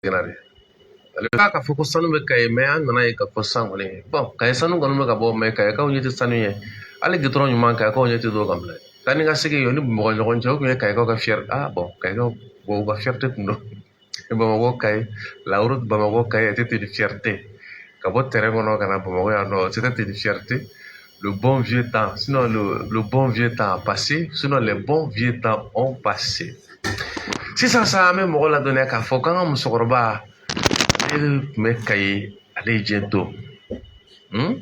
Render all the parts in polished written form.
Seginna de ale k'a fɔ ko sanu bɛ Kayi, mais an nana ye k'a fɔ san kɔni, bon, Kayi sanu kɔni bɛ ka bɔ, mais Kayikaw ɲɛ tɛ sanu ye. Hali gitɔrɔn ɲuman, Kayikaw ɲɛ tɛ dɔw kan bilen. Taa ni ka segin o ni Bamakɔ ɲɔgɔn cɛ, o tun ye Kayikaw ka fierté. Ah bon, Kayikaw, bon, u ka fierté tun don. Bamakɔ Kayi, la route Bamakɔ Kayi était une fierté. Ka bɔ terrain kɔnɔ ka na Bamakɔ yan nɔ, c'était une fierté. Le bon vieux temps, sinon le bon vieux temps a passé, sinon les bons vieux temps ont passé. Sisan sa, an bɛ mɔgɔ ladɔnniya k'a fɔ k'an ka musokɔrɔba, ale tun bɛ Kayi, ale ye diɲɛ to. An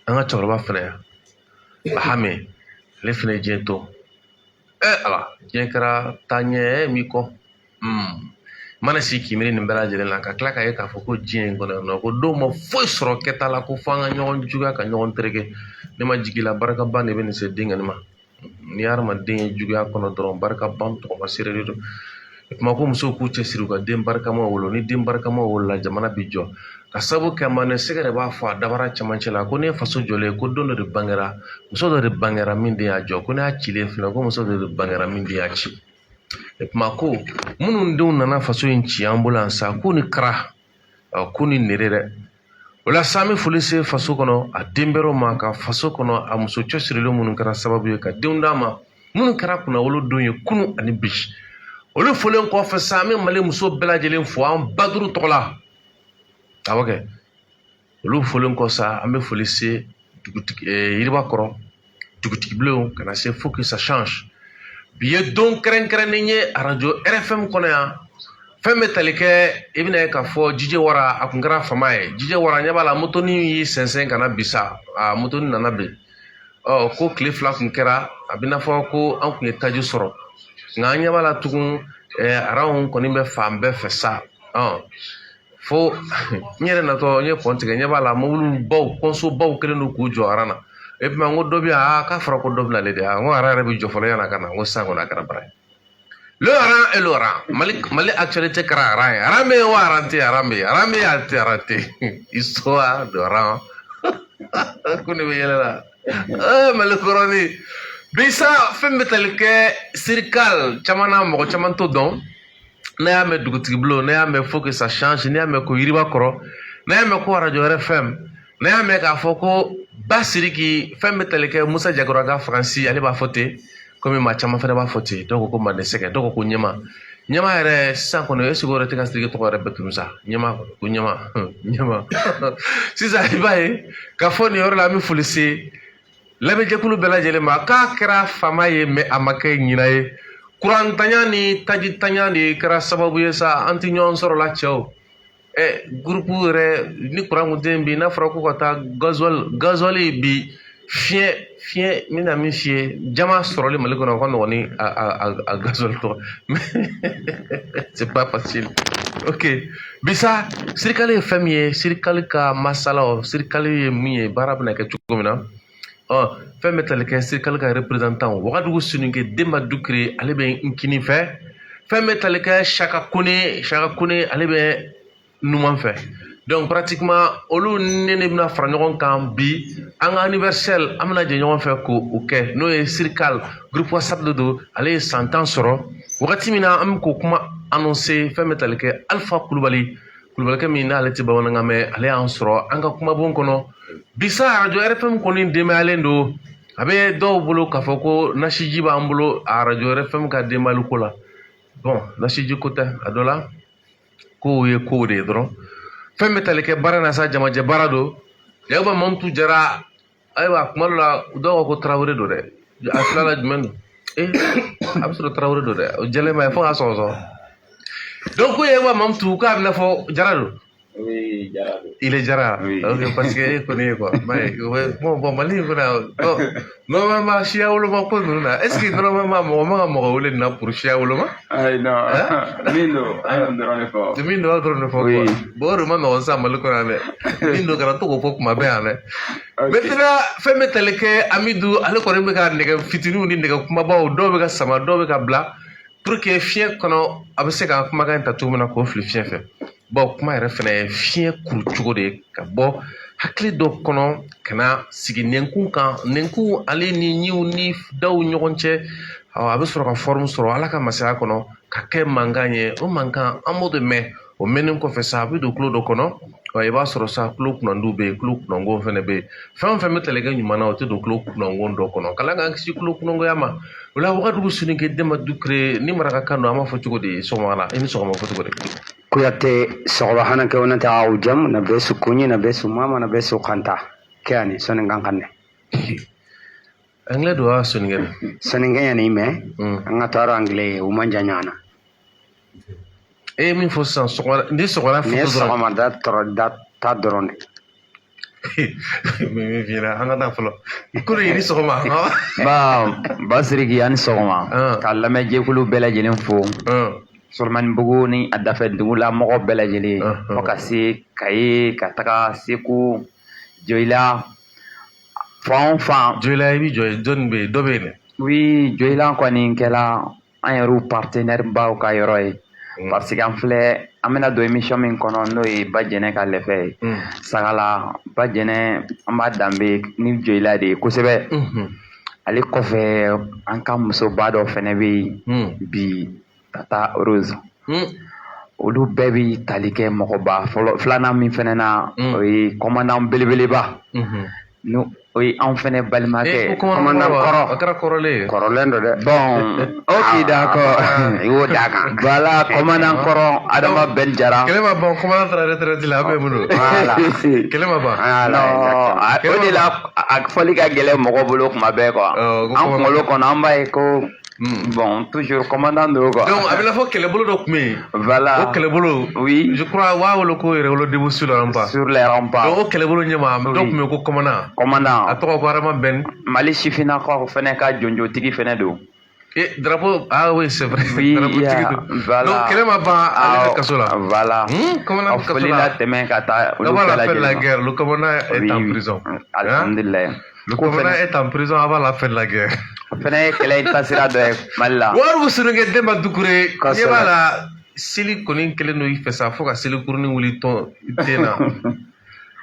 ka cɛkɔrɔba fɛnɛ, Bahame, ale fɛnɛ ye diɲɛ to. Ɛ Ala, diɲɛ kɛra taaɲɛ min kɔ. Mana si k'i miiri nin bɛɛ lajɛlen la, ka tila k'a ye k'a fɔ ko diɲɛ in kɔnɔ yan nɔ, ko dɔw ma foyi sɔrɔ kɛta la, ko fo an ka ɲɔgɔn juguya, ka ɲɔgɔn tereke. Ne ma jigin la, barikaba de bɛ nin se denkɛnin ma. Ni hadamaden ye juguya kɔnɔ dɔrɔn, barikaba tɔgɔma seere de don. Kuma ko musow k'u cɛsiri, u ka den barikamaw wolo. Ni den barikamaw wolola, jamana bi jɔ. Ka sababu kɛ Manden Sɛgɛ de b'a fɔ a dabara cɛmancɛ la ko ne ye faso jɔlen, ko don dɔ de bangera, muso dɔ de bangera min den y'a jɔ. Ko ne y'a cilen filɛ, ko muso dɔ de bangera min den y'a ci. Kuma ko minnu denw nana faso in ci an bolo yan sa, k'u ni kara, k'u ni nere dɛ. O la sa, an bɛ foli se faso kɔnɔ a den bɛrɛw ma, ka faso kɔnɔ a muso cɛsirilen minnu kɛra sababu ye ka denw d'a ma, minnu kɛra kunnawolo ye kunu ani bi. Olu folen kɔfɛ sa, an bɛ Mali muso bɛɛ lajɛlen fo an baduru tɔgɔ la. Awɔ kɛ, olu folen kɔ sa, an bɛ foli se dugutigi yiriba kɔrɔ, dugutigi bilenw, ka na se faut que ça change. Bi ye don kɛrɛnkɛrɛnnen ye arajo RFM kɔnɔ yan. Fɛn bɛ tali kɛ, i bɛna ye k'a fɔ Jije Wara, a kun kɛra fama ye. Jije Wara ɲɛ b'a la, motoni y'i sɛnsɛn ka na bi sa. A motoni nana bi. Ɔ ko tile 2 kun kɛra, a bɛ n'a fɔ ko an kun ye taji sɔrɔ, nka an ɲɛ b'a la tugun, aranw kɔni bɛ fan bɛɛ fɛ sa. Ɔ fo n yɛrɛ natɔ, n ye pɔn tigɛ, ɲɛ b'a la, mobili baw, kɔnso baw kɛlen don k'u jɔ aran na. Et puis n ko dɔ bɛ yan, aa, k'a fɔra ko dɔ bɛ nalen de. N ko aran yɛrɛ bɛ jɔ fɔlɔ yan'a ka na. N ko sisan kɔni, a kɛra bara ye. Le rang et le rang. Mali, Mali actualité kɛra rang ye. Rang bɛ yen wa rang tɛ yen? Rang bɛ yen, rang bɛ yen, a tɛ rang tɛ yen. Histoire de rang. Ko ne bɛ yɛlɛ la. Mali kɔrɔni. Bi sa, fɛn bɛ tali kɛ Sirikal caman na, mɔgɔ caman t'o dɔn. Ne y'a mɛn dugutigi bulon, ne y'a mɛn faut que ça change, ne y'a mɛn ko yiriba kɔrɔ, ne y'a mɛn ko arajo RFM, ne y'a mɛn k'a fɔ ko Ba Sidiki. Fɛn bɛ tali kɛ Musa Jakura ka Faransi, ale b'a fɔ ten, komi maa caman fana b'a fɔ ten. Dɔw ko ko Manden Sɛgɛ, dɔw ko ko Ɲɛma. Ɲɛma yɛrɛ sisan kɔni, est ce que o yɛrɛ tɛ ka Sidiki tɔgɔ yɛrɛ bɛɛ tunu sa? Ɲɛma ko Ɲɛma, Ɲɛma. Sisan i b'a ye k'a fɔ nin yɔrɔ la, an bɛ foli se lamɛnjɛkulu bɛɛ lajɛlen ma. K'a kɛra faama ye, mais a ma kɛ ɲina ye. Kurantanya ni tajitanya de kɛra sababu ye sa, an tɛ ɲɔgɔn sɔrɔ la cɛw. Ɛ groupe yɛrɛ ni kuran kun tɛ yen bi, n'a fɔra ko ka taa gasoil, gasoil bi fiɲɛ fiɲɛ n bɛna min f'i ye, jama sɔrɔli Mali kɔnɔ, o ka nɔgɔn ni a gasoil tɔgɔ, mais c'est pas facile. Ok, bisa Sirikali ye fɛn min ye, Sirikali ka masalaw, Sirikali ye min ye, baara bɛna kɛ cogo min na. Ɔ fɛn bɛ tali kɛ Sirikali ka représentant Wagadugu Soninke Denba Dukure, ale bɛ n kini fɛ. Fɛn bɛ tali kɛ Saka Kone, Saka Kone, ale bɛ numan fɛ. Donc pratiquement olu ni ne bɛna fara ɲɔgɔn kan bi, an ka anniversaire, an bɛna jɛ ɲɔgɔn fɛ k'o kɛ, n'o ye Sirikal groupe WhatsApp de don. Ale ye san 10 sɔrɔ wagati min na, an bɛ k'o kuma annoncer. Fɛn bɛ tali kɛ Alpha Kulubali, Kulubalikɛ min n'ale tɛ bamanankan mɛn, ale y'an sɔrɔ an ka kumabon kɔnɔ bi sa. Arajo RFM kɔni denbayalen don. A bɛ dɔw bolo k'a fɔ ko nasiji b'an bolo arajo RFM ka denbayali ko la. Bon, nasiji ko tɛ, a dɔ la kow ye kow de ye dɔrɔn. Fɛn bɛ tali kɛ baara na sa, jamajɛ baara don. Yakuba Mamutu Jara, ayiwa, kuma dɔ la dɔw ko ko Tarawele don dɛ. A fila la jumɛn don? A bɛ sɔrɔ Tarawele don dɛ, o jɛlen ba ye fo k'a sɔgɔsɔgɔ. Donc ko Yakuba Mamutu, k'a bɛna fɔ Jara don. Oui, Jara don. Il est Jara. Oui. Ok, parce que e kɔni ye quoi. Mais bon, Mali in fana, bon, normalement siya woloma ko ninnu na, est ce que normalement mɔgɔ man ka mɔgɔ wele nin na pour siya woloma? Ayi, non. Min don, an y'o dɔrɔn de fɔ. Min don, a dɔrɔn de fɔ Oui. quoi. Bon, o de ma nɔgɔn sisan Mali kɔnɔ yan dɛ. Min don, kana to k'o fɔ kuma bɛɛ yan dɛ. Ok. Maintenant, fɛn bɛ tali kɛ Amidu, ale kɔni bɛ ka nɛgɛ fitininw ni nɛgɛ kumabaw, dɔw bɛ ka sama, dɔw bɛ ka bila pour que fiɲɛ kɔnɔ, a bɛ se ka kumakan in ta cogo min na k'o fili fiɲɛ fɛ. Bon, kuma yɛrɛ fɛnɛ ye fiɲɛ kuru cogo de ye ka bɔ hakili dɔ kɔnɔ ka na sigi nɛnkun kan, nɛnkun ale ni ɲiw ni daw ɲɔgɔn cɛ. A bɛ sɔrɔ ka forme sɔrɔ Ala ka masaya kɔnɔ ka kɛ mankan ye. O mankan, an b'o de mɛn. O mɛnnen kɔfɛ sa, a bɛ don kulo dɔ kɔnɔ. I b'a sɔrɔ sa, kulo kunnandiw bɛ yen, kulo kunnango fɛnɛ bɛ yen. Fɛn o fɛn bɛ tali kɛ ɲuman na, o tɛ don kulo kunnango dɔ kɔnɔ. K'Ala k'an kisi kulo kunnangoya ma. O la, Wagadugu Soninke Demba Dukure ni marakakan don, an b'a fɔ cogo di? Sɔgɔma la, i ni sɔgɔma fɔ cogo di? Kuyate sɔgɔma hana ke wonante aw jam na be su kuñi na be su mama na be su kanta ke ani soninkan kanne. Anglais don wa soninke don? Soninke yani mais an ka tɔɔrɔ anglais ye u man jan ɲɔgɔn na. E ye min fɔ sisan, sɔgɔma ni sɔgɔma nin ye fɔ dɔrɔn. Sɔgɔma da tɔrɔ da ta dɔrɔn de. Min f'i ɲɛna, an ka taa fɔlɔ ko de. I ni sɔgɔma. Ba Basiriki, ani sɔgɔma. Ka lamɛnjɛkulu bɛɛ lajɛlen fo, Solomanibugu ni a dafɛ dugu la mɔgɔ bɛɛ lajɛlen, fo ka se Kaye, ka taga Segu, Joyila, fan o fan. Joyila, i b'i jɔ yen, jɔnni bɛ yen? Dɔ bɛ yen dɛ. Oui, Joyila kɔni kɛla an yɛrɛw partenaire baw ka yɔrɔ ye, parce que an filɛ, an bɛna don émission min kɔnɔ, n'o ye Ba Jɛnɛ ka lɛfɛ ye. Sagala Ba Jɛnɛ, an b'a danbe ni Joyila de ye kosɛbɛ. Ale kɔfɛ, an ka musoba dɔ fɛnɛ bɛ yen bi, Tata Rose. Olu bɛɛ bi tali kɛ mɔgɔba fɔlɔ. Filanan min fɛnɛ na, o ye commandant belebeleba, n'o o ye anw fɛnɛ balimakɛ. Commandant kɔrɔ, a kɛra kɔrɔlen ye. Kɔrɔlen don dɛ. Bon, ok, d'accord. I y'o d'a kan. Voilà, commandant kɔrɔ Adama Ben Jara. Kɛlɛ ma ban, commandant taara retraite la, a bɛ mun don? Voilà. Kɛlɛ ma ban. Voilà. Non, o de la a fɔli ka gɛlɛn mɔgɔ bolo kuma bɛɛ quoi. Ko an commandant. Kunkolo kɔnɔ, an b'a ye ko bon, toujours commandant don quoi. Donc a bɛ n'a fɔ kɛlɛbolo dɔ tun bɛ yen. Voilà. O kɛlɛbolo, Oui. je crois, u b'a wele ko yɛrɛwolo debout sur le rempart. Sur les remparts. Donc o kɛlɛbolo ɲɛma dɔ tun bɛ yen ko commandant. Commandant. A tɔgɔ ko Adama Ben. Mali sifinnakaw fɛnɛ ka jɔnjɔtigi fɛnɛ don. Et drapeau, ah oui, c'est vrai. Oui, drapeau tigi don. Voilà. Donc kɛlɛ ma ban, ale bɛ kaso la. Voilà. Commandant A bɛ kaso foli la. la tɛmɛ ka taa olu Avant bɛɛ la fin de la lajɛlen ma. guerre, le commandant est Oui, en oui. prison. Hein? Alhamdulilayi. Le Ko commandant fɛnɛ est en prison avant la fin de la guerre. O fɛnɛ ye kɛlɛ in taasira dɔ ye Mali la. Waribu Soninke Demba Dukure, Kosɛbɛ. ɲɛ b'a la, seli kɔni kɛlen don i fɛ sa, fo ka seli kurunin wuli tɔn ten na.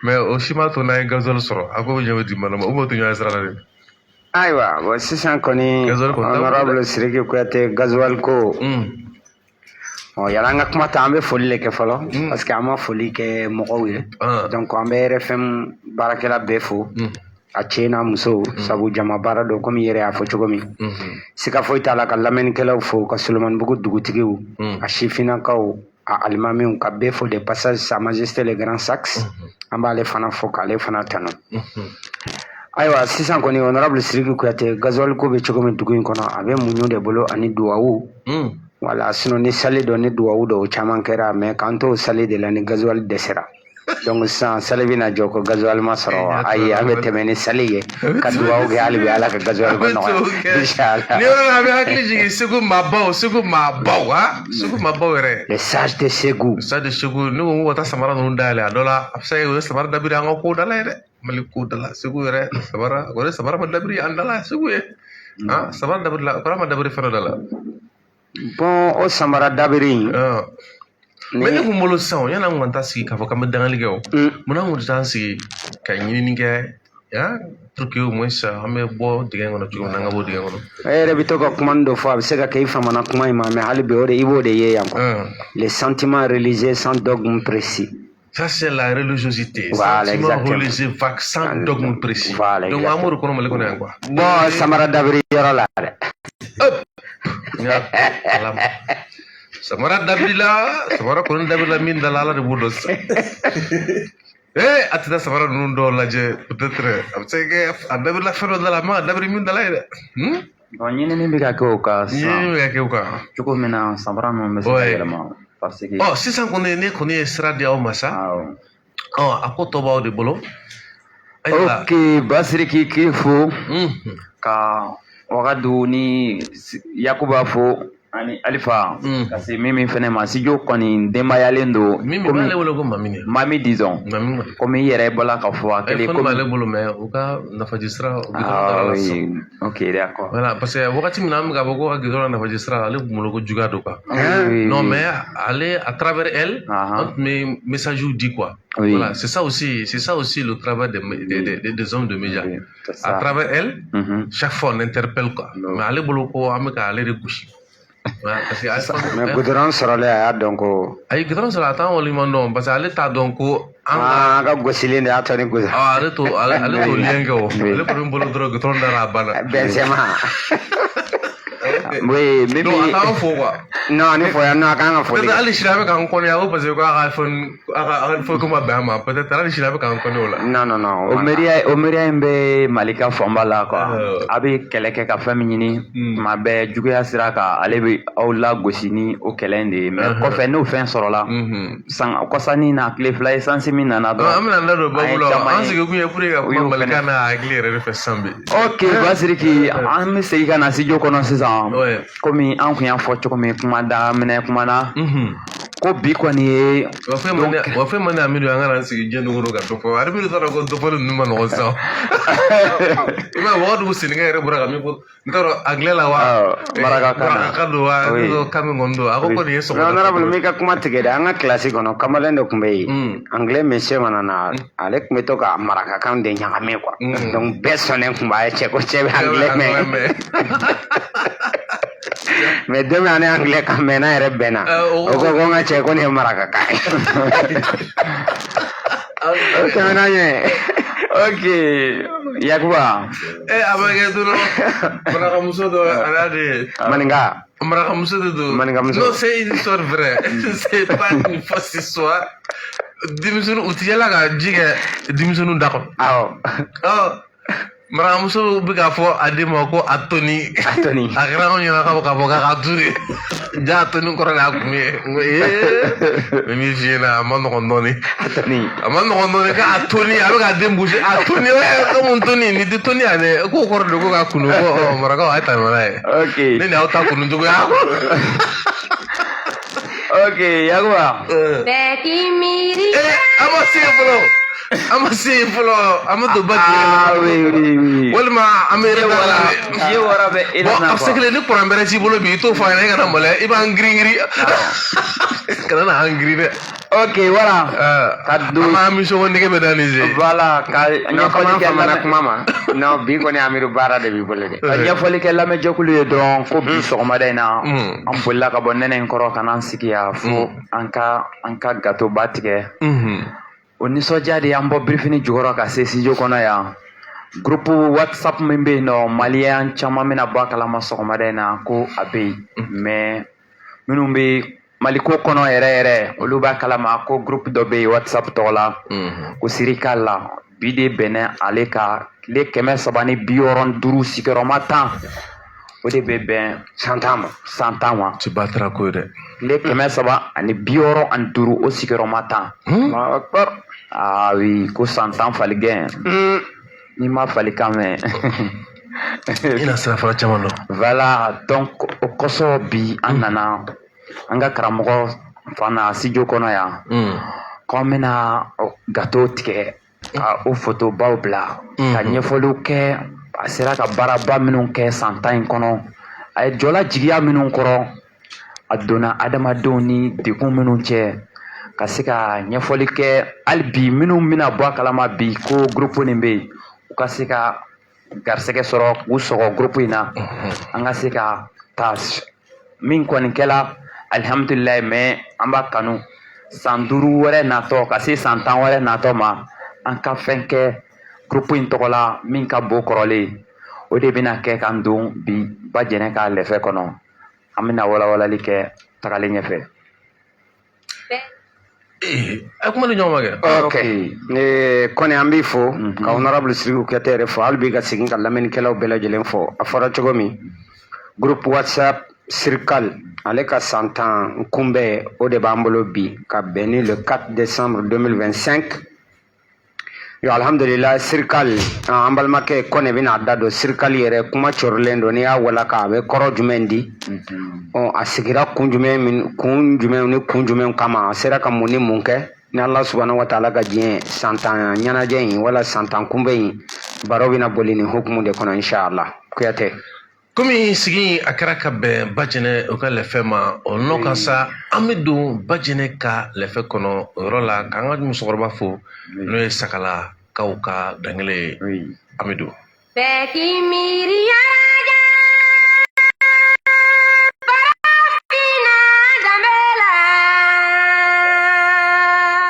Mais o si m'a to n'an ye gasoil sɔrɔ, a ko bɛ ɲɛ bɛ di mana ma, o b'o to ɲɔgɔn sira la dɛ. Ayiwa, bon, sisan kɔni, Gasoil kɔni t'an bolo dɛ. Honorable Siriki Kuyate, gasoil ko, ɔ yala an ka kuma ta, an bɛ foli de kɛ fɔlɔ, parce que an ma foli kɛ mɔgɔw ye. Donc an bɛ RFM baarakɛla bɛɛ fo, a cɛ n'a muso, sabu jama baara don, komi i yɛrɛ y'a fɔ cogo min. Siga foyi t'a la, ka lamɛnnikɛlaw fo, ka Solomanibugu dugutigiw, a sifinnakaw, a alimamiw, ka bɛɛ fo. De passage, Sa Majesté le Grand Saxe, an b'ale fana fo k'ale fana tanu. Ayiwa, sisan kɔni, honorable Siriki Kuyate, gasoil ko bɛ cogo min dugu in kɔnɔ, a bɛ muɲu de bolo ani duwawu. Wala, sinon ni sali dɔ ni duwawu dɔ, o caman kɛra, mais k'an t'o sali de la ni gasoil dɛsɛra. Donc sisan sali bɛna jɔ ko gasoil ma sɔrɔ. Ayi, an bɛ tɛmɛ ni sali ye ka duwawu kɛ hali bi, Ala ka gasoil ko nɔgɔya, inchallah. Ni yɔrɔ la, a bɛ hakili jigin Segu maabaw, Segu maabaw, ha, Segu maabaw yɛrɛ. Les sages de Segu. Sages de Segu. Ne ko n ko ka taa samara ninnu dayɛlɛ, a dɔ la a bɛ se ka kɛ o ye samara dabiri an ka ko da la ye dɛ, Mali ko da la. Segu yɛrɛ samara, o ye samara ma dabiri an da la Segu ye, ah, samara dabiri la, kɔrɔ ma dabiri fɛn dɔ da la. Bon, o samara dabiri in Mais ne kun bolo sisan, yanni an kun ka taa sigi k'a fɔ k'an bɛ dangali kɛ, o munna an kun tɛ taa an sigi ka ɲinini kɛ hein, pour que au moins an bɛ bɔ dingɛ kɔnɔ cogo min na, an ka bɔ dingɛ kɔnɔ. E yɛrɛ bɛ to ka kuma dɔ fɔ, a bɛ se ka kɛ i famana kuma in ma, mais hali bi o de i b'o de ye yan quoi. Les sentiments religieux sans dogme précis. Ça, c'est la religiosité. Voilà, sentiment exactement. religieux vague, sans dogme précis. Voilà, Donc, exactement. an b'o de kɔnɔ Mali kɔnɔ yan quoi. Bon, samara dabiri yɔrɔ la dɛ. Ala. Samara dabiri la, samara kɔni dabiri la min da la, Ala de b'o dɔn sisan. Eh, a tɛ taa samara ninnu dɔw lajɛ, peut-être a bɛ se ka kɛ a dabiri la fɛn dɔ da la, a man ka dabiri min da la ye dɛ. Bon, ɲinini bɛ ka kɛ o kan sisan. Ɲinini bɛ ka kɛ o kan. Cogo min na samara ninnu bɛ se ka yɛlɛma, parce que Ɔ, sisan kɔni, ne kɔni ye sira di aw ma sa. Awɔ. Ɔ, a ko tɔ b'aw de bolo. Ayiwa. Ok, Basiriki, k'i fo, ka Wagadu ni Yakuba fo ani Alifa, ka se min fɛnɛ ma, Sijo kɔni denbayalen don. Min b'ale wele ko Mami de. Mami, disons. Mami. Komi i yɛrɛ bɔla ka fɔ a kelen. Komi b'ale bolo, mais u ka nafaji sira goudron da Ah la oui, sisan. Ok, d'accord. Voilà, parce que wagati min na an bɛ k'a fɔ ko ka goudron nafaji sira la, ale kun bolo ko juguya don quoi. Oui, Non, oui. mais ale, à travers elle, an tun bɛ message di quoi. Oui. Voilà, c'est ça aussi, c'est ça aussi le travail des hommes de médias. Oui, c'est ça. À travers elle, chaque fois on interpelle quoi. Non. Mais ale bolo ko an bɛ k'ale de gosi. Parce que iPhone Mais goudron sɔrɔlen, a y'a dɔn ko Ayi, goudron sɔrɔ, a t'an waleɲuman dɔn, parce que ale t'a dɔn ko an ka An ka gosilen de y'a tɔ ni goudron. Ah, ale t'o lien kɛ o. Ale kɔni bolo dɔrɔn, goudron dara, a banna. Benzema. Oui, mais Donc a t'an fo quoi. Non, ni fo yan non, a kan ka foli Peut-être kɛ. hali sini a bɛ k'an kɔnɛ ko parce que ko a ka iPhone, a ka iPhone ko ma bɛn a ma. Peut-être hali sini a bɛ k'an kɔnɛ o la. Non, non, non. O miiriya, o miiriya in bɛ Malika fanba la quoi. A bɛ kɛlɛ kɛ ka fɛn min ɲini, tuma bɛɛ juguya sira kan, ale bɛ aw lagosi ni o kɛlɛ in de ye. Mais kɔfɛ, n'o fɛn sɔrɔla, san kɔsannin na, tile 2 essence min nana Donc, an dɔrɔn, bɛna an da don an babu ye la. caman An ye. sigi kun ye pour que ka O kuma y'o Malika fɛnɛ. n'a hakili yɛrɛ de fɛ sisan bi. Ok, Basiriki, an bɛ segin ka na studio kɔnɔ sisan. Komi an kun y'a fɔ cogo min kuma daminɛ kuma na, ko bi kɔni ye Wa fɛn man di, wa fɛn man di Amidu, an ka na sigi diɲɛ don o don ka dɔ fɔ. Amidu t'a dɔn ko dɔ fɔli ninnu ma nɔgɔn sisan. I b'a ye Wagadugu Senegal yɛrɛ bɔra ka min fɔ, n t'a dɔn anglais la wa. Awɔ, marakakan na. Marakakan don wa, n t'a dɔn kan min kɔni don. A ko ko nin ye Non, sɔgɔmada. honorable, m'i ka kuma tigɛ dɛ. An ka kilasi kɔnɔ, kamalen dɔ tun bɛ yen. Anglais monsieur mana na, ale tun bɛ to ka marakakan de ɲagami quoi. Donc bɛɛ sɔnnen tun b'a ye cɛ ko cɛ bɛ anglais mɛn. Mais don min ani anglais kan mɛn n'a yɛrɛ bɛnna. O ko ko n ka cɛ ko nin ye marakakan ye. O tɛmɛna ɲɛ. Ok, Yakuba. Eh, a bɛ kɛ dɔrɔn marakamuso dɔ, a n'a de Maninka. Marakamuso de don. Maninkamuso. Non, c'est une histoire vraie, c'est pas une fausse histoire. Denmisɛnnin u ti yala ka ji kɛ denmisɛnninw da kɔnɔ. Awɔ. Ɔ, marakamuso bɛ k'a fɔ a den ma ko a toni. A toni. A kɛra anw ɲɛna k'a fɔ k'a ka tu de ja, a toni kɔrɔ de y'a kun ye. N ko ee, n bɛ min f'i ɲɛna, a ma nɔgɔn dɔɔni. A toni. A ma nɔgɔn dɔɔni k'a toni, a bɛ k'a den gosi, a toni ko mun toni nin tɛ toni yan dɛ, k'o kɔrɔ de ko k'a kunu ko ɔ marakaw a ye tɛmɛ n'a ye. Ne ni aw ta kunu cogoya. Ok, Yakuba. Bɛɛ k'i miiri. Ee, an ma se yen fɔlɔ, an ma se yen fɔlɔ, an ma don ba Ah oui, oui, oui. Walima an bɛ Diɲɛ wara, diɲɛ wara bɛ e la Bon, na a bɛ se quoi. kelen ni kuran bɛrɛ t'i bolo bi, i t'o fɔ a ɲɛna, i kana maloya, i b'an girin girin, kana na an girin dɛ. Ok, voilà. Ka don An b'an mission ko nege bɛ da nin ze. Voilà, ka Non, comme ɲɛfɔli an kɛ famana lamɛn kuma ma. Non, bi kɔni Amidu baara de b'i bolo dɛ. Ka ɲɛfɔli kɛ lamɛnjɛkulu ye dɔrɔn ko bi sɔgɔmada in na, an bolila ka bɔ nɛnɛ in kɔrɔ ka n'an sigi yan fo an ka gâteau ba tigɛ. O nisɔndiya de y'an bɔ birifini jukɔrɔ ka se studio kɔnɔ yan. Groupe WhatsApp min bɛ yen nɔ, maliyɛn caman bɛna bɔ a kalama sɔgɔmada in na ko a bɛ yen, mais minnu bɛ maliko kɔnɔ yɛrɛ yɛrɛ, olu b'a kalama ko groupe dɔ bɛ yen WhatsApp tɔgɔ la ko Sirika la. Bi de bɛnɛ ale ka tile 365 sigiyɔrɔma 10, o de bɛ bɛn San 10 ma. San 10 ma. Ci ba taara ko ye dɛ. Tile 365, o sigiyɔrɔma 10. Allahu akbar. Ah oui, ko san 10 faligɛn, n'i ma falikan mɛn. I na sira fara caman dɔn. Voilà, donc o kosɔn bi an nana an ka karamɔgɔ fana studio kɔnɔ yan k'an bɛna o gâteau tigɛ ka o photo baw bila ka ɲɛfɔliw kɛ, a sera ka baaraba minnu kɛ san 10 in kɔnɔ, a ye jɔla jigiya minnu kɔrɔ, a donna adamadenw ni degun minnu cɛ, ka se ka ɲɛfɔli kɛ hali bi minnu bɛna bɔ a kalama bi ko groupe nin bɛ yen, u ka se ka garisɛgɛ sɔrɔ k'u sɔgɔ groupe in na, an ka se ka taa min kɔni kɛla, alihamudulilayi. Mais an b'a kanu san 5 wɛrɛ natɔ ka se san 10 wɛrɛ natɔ ma, an ka fɛn kɛ groupe in tɔgɔ la min ka bon kɔrɔlen. O de bɛna kɛ k'an don bi ba jɛnɛ ka lɛfɛ kɔnɔ. An bɛna walawalali kɛ tagalen ɲɛfɛ. Ee, a kuma ni ɲɔgɔn ma kɛ. Ok, kɔni an b'i fo ka honorable Sidiki Kuyate yɛrɛ fo hali bi, ka segin ka lamɛnnikɛlaw bɛɛ lajɛlen fo. A fɔra cogo min, groupe WhatsApp Sirikal, ale ka san 10 kunbɛn, o de b'an bolo bi ka bɛn ni le 4 décembre 2025. Yo, alhamdulillah, Sirikal, an balimakɛ Kɔnɛ bɛna da don Sirikal yɛrɛ kuma cɔrilen don. N'i y'a walaka, a bɛ kɔrɔ jumɛn di? Ɔ, a sigira kun jumɛn min, kun jumɛn ni kun jumɛn kama, a sera ka mun ni mun kɛ? Ni Ala subahana wa taala ka diɲɛ, san 10 ɲɛnajɛ in wala san 10 kunbɛn in, baro bɛna boli nin hukumu de kɔnɔ, inshallah. Kuyate. Komi sigi a kɛra ka bɛn Bajɛnɛ o ka lɛfɛ ma, o nɔ kan sa, an bɛ don Bajɛnɛ ka lɛfɛ kɔnɔ o yɔrɔ la k'an ka musokɔrɔba fo, n'o ye Sakalakaw ka dangele ye. An bɛ don. Bɛɛ k'i miiri yala.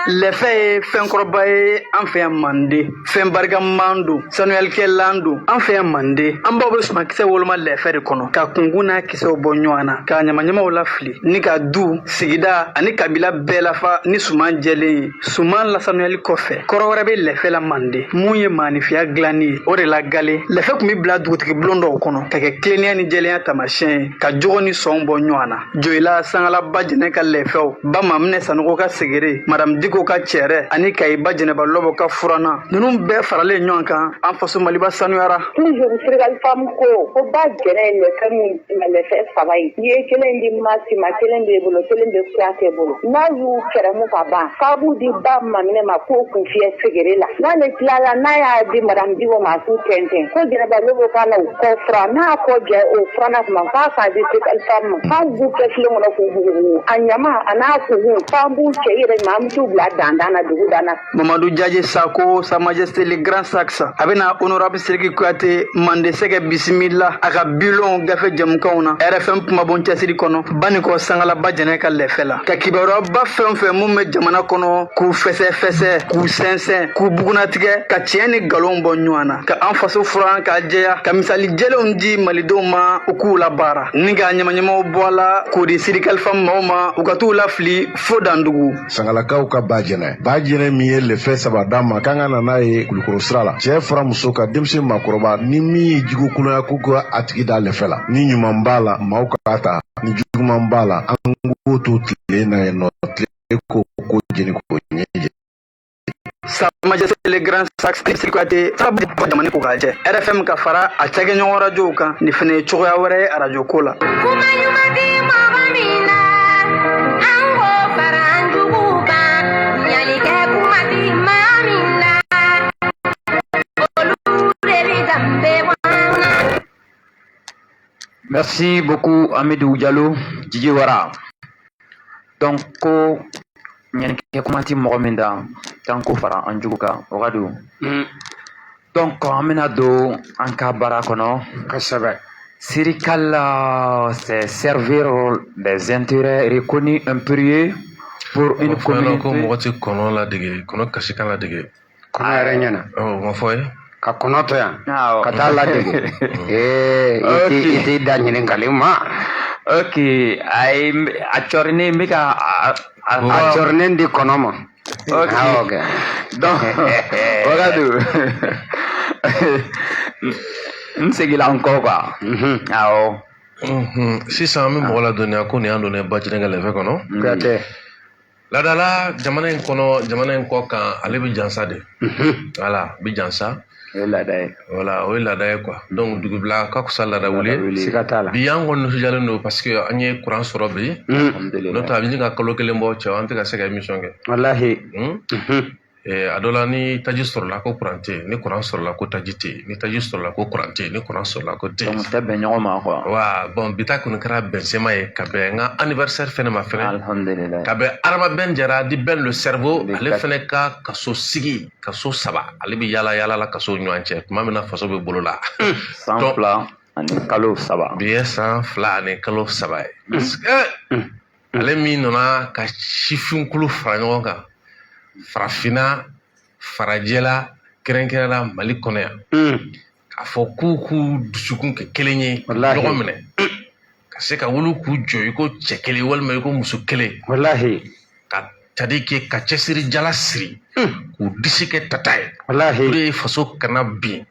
Lɛfɛ ye fɛnkɔrɔba ye an fɛ yan Mande, fɛn barikaman don, sanuyalikɛlan don an fɛ yan Mande. An baw bɛ sumankisɛ woloma lɛfɛ de kɔnɔ ka kunkun n'a kisɛw bɔ ɲɔgɔn na, ka ɲamaɲamaw lafili ni ka du, sigida ani kabila bɛɛ lafa ni suman jɛlen ye. Suman lasanuyali kɔfɛ, kɔrɔ wɛrɛ bɛ lɛfɛ la Mande, mun ye maanifiya dilanni ye. O de la gale lɛfɛ tun bɛ bila dugutigi bulon dɔw kɔnɔ ka kɛ tilennenya ni jɛlenya taamasiyɛn ye, ka jogo ni sɔn bɔ ɲɔgɔn na. Joyila Sangala Ba Jɛnɛ ka lɛfɛw, Ba Maminɛ Sanogo ka segere, Madame Diko ka cɛrɛ ani Kayi Ba Jɛnɛba Lɔbɔ ka furanna, ninnu bɛɛ faralen ɲɔgɔn kan, an faso Maliba sanuyara. Toujours Sirikali Fam ko Ba Jɛnɛ ye lɛfɛ mun ma, lɛfɛ saba ye, n'i ye kelen di Masi ma, kelen b'e bolo, kelen bɛ Kuyate bolo. N'a y'u kɛrɛmu ka ban, k'a b'u di Ba Maminɛ ma k'o kun fiyɛ segere la. N'ale tilala, n'a y'a di Madame Diko ma, k'u tɛntɛn, ko Jɛnɛba Lɔbɔ ka na u kɔ fura, n'a kɔ jɛ o furanna tuma, k'a k'a di Sirikali Fam ma, k'an b'u kɛ filen kɔnɔ k'u bugubugu, a ɲama a n'a kunkun, k'an b'u cɛ i yɛrɛ ɲuman, an bɛ t'u bila dandan na, dugu dan na. Mamadou Diadje Sako, Sa Majesté le Grand Saxe, a bɛna Honorable Sidiki Kuyate Mande Sɛgɛ bisimila a ka bilon gafe jɛmukanw na RFM kumabon cɛsiri kɔnɔ, Banikɔ Sangala Ba Jɛnɛ ka lɛfɛ la, ka kibaruyaba fɛn fɛn mun bɛ jamana kɔnɔ k'u fɛsɛfɛsɛ, k'u sɛnsɛn, k'u bugunatigɛ, ka tiɲɛ ni nkalon bɔ ɲɔgɔn na, ka an faso furan k'a jɛya, ka misali jɛlenw di malidenw ma u k'u labaara, ni ka ɲamaɲamaw bɔ a la k'o di Sidiki Fam maaw ma, u ka t'u lafili fo dandugu. Sangalakaw ka Ba Jɛnɛ, Ba Jɛnɛ min ye lɛfɛ saba d'an ma k'an ka na n'a ye Kulukɔrɔ sira la, cɛɛ fara muso ka, denmisɛn maakɔrɔba, ni min ye jugu kolonya ko ka a tigi da lɛfɛ la, ni ɲuman b'a la maaw k'a ta, ni juguman b'a la an k'o to tile na yen nɔ, tile ko ko jeni ko ɲɛjɛ. Sa Majesté le Grand Saxe Sidiki Kuyate jamana ko k'a jɛ, RFM ka fara a cakɛɲɔgɔn rajow kan, nin fana ye cogoya wɛrɛ ye arajo ko la. Kuma ɲuman ti mɔgɔ min na, an k'o fara an juguw kan. Ɲalikɛ kuma ti maa min na, olu de bi danbe bɔ an na. Merci beaucoup Amidou Diallo, Didi Wara. Donc ko ɲanikɛ kuma ti mɔgɔ min da, k'an k'o fara an jugu kan, o ka don. Donc an bɛna don an ka baara kɔnɔ. Kosɛbɛ. Sirikal, c'est servir des intérêts reconnus impérieux pour une O fɔ ɲɛna ko communauté. mɔgɔ tɛ kɔnɔ ladege, kɔnɔ kasikan ladege. Kɔnɔ yɛrɛ ɲɛna. Ɔ, o ma fɔ ye. Ka kɔnɔ to yan. Awɔ. Ka taa ladege. Ee, i t'i i t'i da ɲininkali ma. Ok, a ye a cɔrinen n bɛ ka A cɔrinen di kɔnɔ ma. Ok. Awɔ kɛ. Donc, Wagadu, n seginna n kɔ quoi. Awɔ. Sisan an bɛ mɔgɔ ladɔnniya ko nin y'an donnen Ba Jɛnɛ ka lɛfɛ kɔnɔ. Kuyate. Ladala jamana in kɔnɔ, jamana in kɔ kan, ale bɛ jansa de. Voilà, bi jansa. O ye laada ye. Voilà, o ye laada ye quoi. Donc dugubila ka fisa laada wuli. Siga t'a la. Bi an kɔni nisɔndiyalen don parce que an ye courant sɔrɔ bi. Alhamdulillah. N'o tɛ a bɛ ɲini ka kalo kelen bɔ, cɛ, an tɛ ka se ka émission kɛ. Walahi. A dɔ la, ni taji sɔrɔla ko courant tɛ yen, ni courant sɔrɔla ko taji tɛ yen, ni taji sɔrɔla ko courant tɛ yen, ni courant sɔrɔla ko tɛ yen. Donc tɛ bɛn ɲɔgɔn ma quoi. Wa bon, bi ta kɔni kɛra bɛnsema ye ka bɛn n ka anniversaire fɛnɛ ma fɛnɛ. Alhamdulillah. Ka bɛn Adama Ben Jara di Ben le cerveau, Le ale quatre. fɛnɛ ka kaso sigi, kaso saba, ale bɛ yala yala la kaso ɲɔgɔn cɛ tuma min na faso bɛ bolo la. San Donc, 2 ani kalo 3. Bi ye san 2 ani kalo 3 ye. Parce que ale min nana ka sifinkulu fara ɲɔgɔn kan farafinna, farajɛla, kɛrɛnkɛrɛnla Mali kɔnɔ yan, k'a fɔ k'u dusukun kɛ kelen ye, Walahi. ɲɔgɔn minɛ ka se ka wuli k'u jɔ i ko cɛ kelen walima i ko muso kelen, Walahi. ka c'est-à-dire que ka cɛsiri jala siri k'u disi kɛ tata ye. O Walahi. de ye faso kana bin,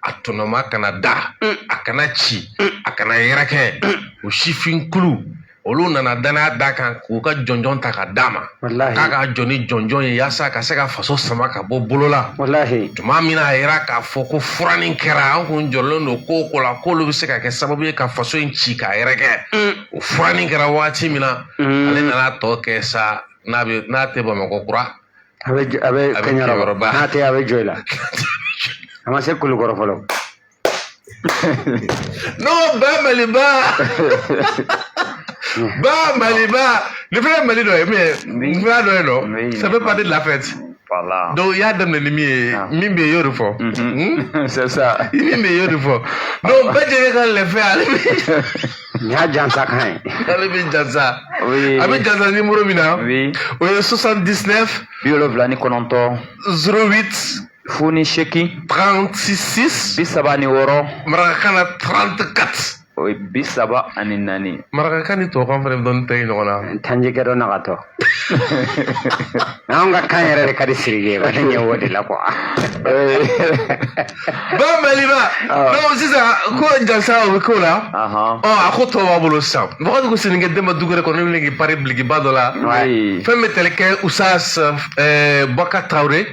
a tɔnɔma kana da, a kana ci, a kana yɛrɛkɛ. O sifinkulu olu nana danaya da kan k'u ka jɔnjɔn ta ka d'a ma, Walahi. k'a ka jɔ ni jɔnjɔn ye yaasa ka se ka faso sama ka bɔ bolo la. Walahi. Tuma min na a yira k'a fɔ ko furanin kɛra, an kun jɔlen don ko o ko la k'olu bɛ se ka kɛ sababu ye ka faso in ci k'a yɛrɛkɛ, o furanin kɛra waati min na, ale nana tɔ kɛ sa, n'a bɛ n'a tɛ Bamakɔ kura, A bɛ A bɛ Kɛɲɛrɔba. Kɛɲɛrɔba. N'a tɛ, a bɛ jɔ i la. A ma se Kulukɔrɔ fɔlɔ. Non, ba Maliba, ba Maliba, ni fɛnɛ ye Mali dɔ ye, mais n fɛnɛ dɔ ye nɔ, Oui. ça fait partie de la fête. Voilà. Donc i y'a daminɛ ni min ye, min bɛ yen, i y'o de fɔ. C'est ça. Min bɛ yen, i y'o de fɔ. Donc bɛɛ jɛlen ka lɛfɛ, ale bɛ Nin y'a jansa kan ye. Ale bɛ jansa. Oui. A bɛ jansa numéro min na. Oui. O ye 79 79 08 08 36 36 marakakan na 34. O ye 34. Marakakan ni tubabukan fana bɛ dɔɔni tɛ ɲɔgɔn na. Tanjikɛ dɔ nagatɔ. Anw ka kan yɛrɛ de ka di Sidiki ye, ne ɲɛ b'o de la quoi. Ba Maliba. Donc sisan ko jansa o bɛ k'o la. Ɔ, a ko tɔ b'a bolo sisan. Mɔgɔ ko Sininkɛ Denba Dukure kɔni bɛ k'i pari bilikiba dɔ la. Fɛn bɛ tali kɛ Usas Bɔka Tarawele.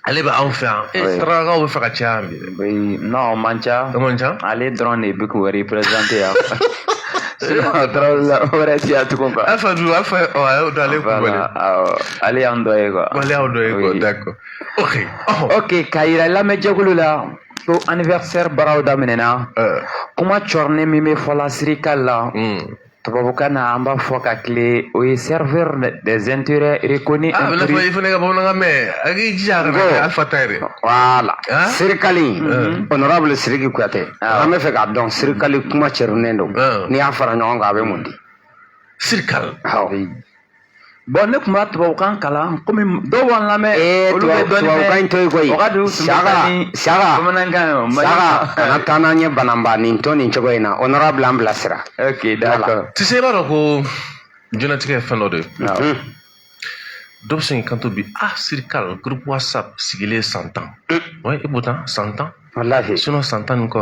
Ale bɛ anw fɛ yan. E, sarakaw bɛ fɛ ka caya yan bi dɛ. Oui, non, o man ca. O man ca? Ale dɔrɔn de bɛ k'u représenter yan. Sinon, Tarawele la wɛrɛ ti yan tugun quoi. Alpha du Alpha, ɔ, a y'o dɔn, ale ye kulubali. Voilà, awɔ. Ale y'an dɔ ye quoi. Ale y'aw dɔ ye quoi, Oui. d'accord. Ok. Ok, k'a yira lamɛnjɛkulu la ko anniversaire baaraw daminɛna. Kuma cɔrinen min bɛ fɔla Sirikal la. Tubabukan na an b'a fɔ ka tile, o ye servir des intérêts reconnus. Ah, bɛna fɔ i fana ka bamanankan mɛn, a k'i jija a kana kɛ Alpha ta ye dɛ. Voilà. Sirikali, honorable Sidiki Kuyate, an bɛ fɛ k'a dɔn Sirikali kuma cɛrunnen don. N'i y'a fara ɲɔgɔn kan, a bɛ mun di? Sirikal. Awɔ. Bon, ne tun b'a tubabukan kalan komi dɔw b'an lamɛn. Olu bɛ dɔɔnin mɛn. Tubabukan in to yen koyi. O ka di u tun bɛ taa ni Saka, bamanankan ye o, Mali. Saka, kana taa n'an ye bananba nin to nin cogo in na. Honorable, an bilasira. Ok, d'accord. Tu sais, i b'a dɔn ko diɲɛlatigɛ ye fɛn dɔ de ye. Dɔ bɛ se k'i kanto bi, ah, Sirikal groupe WhatsApp sigilen san 10. Ouais, et pourtant san 10. Walahi. Sinon san 10 ni kɔ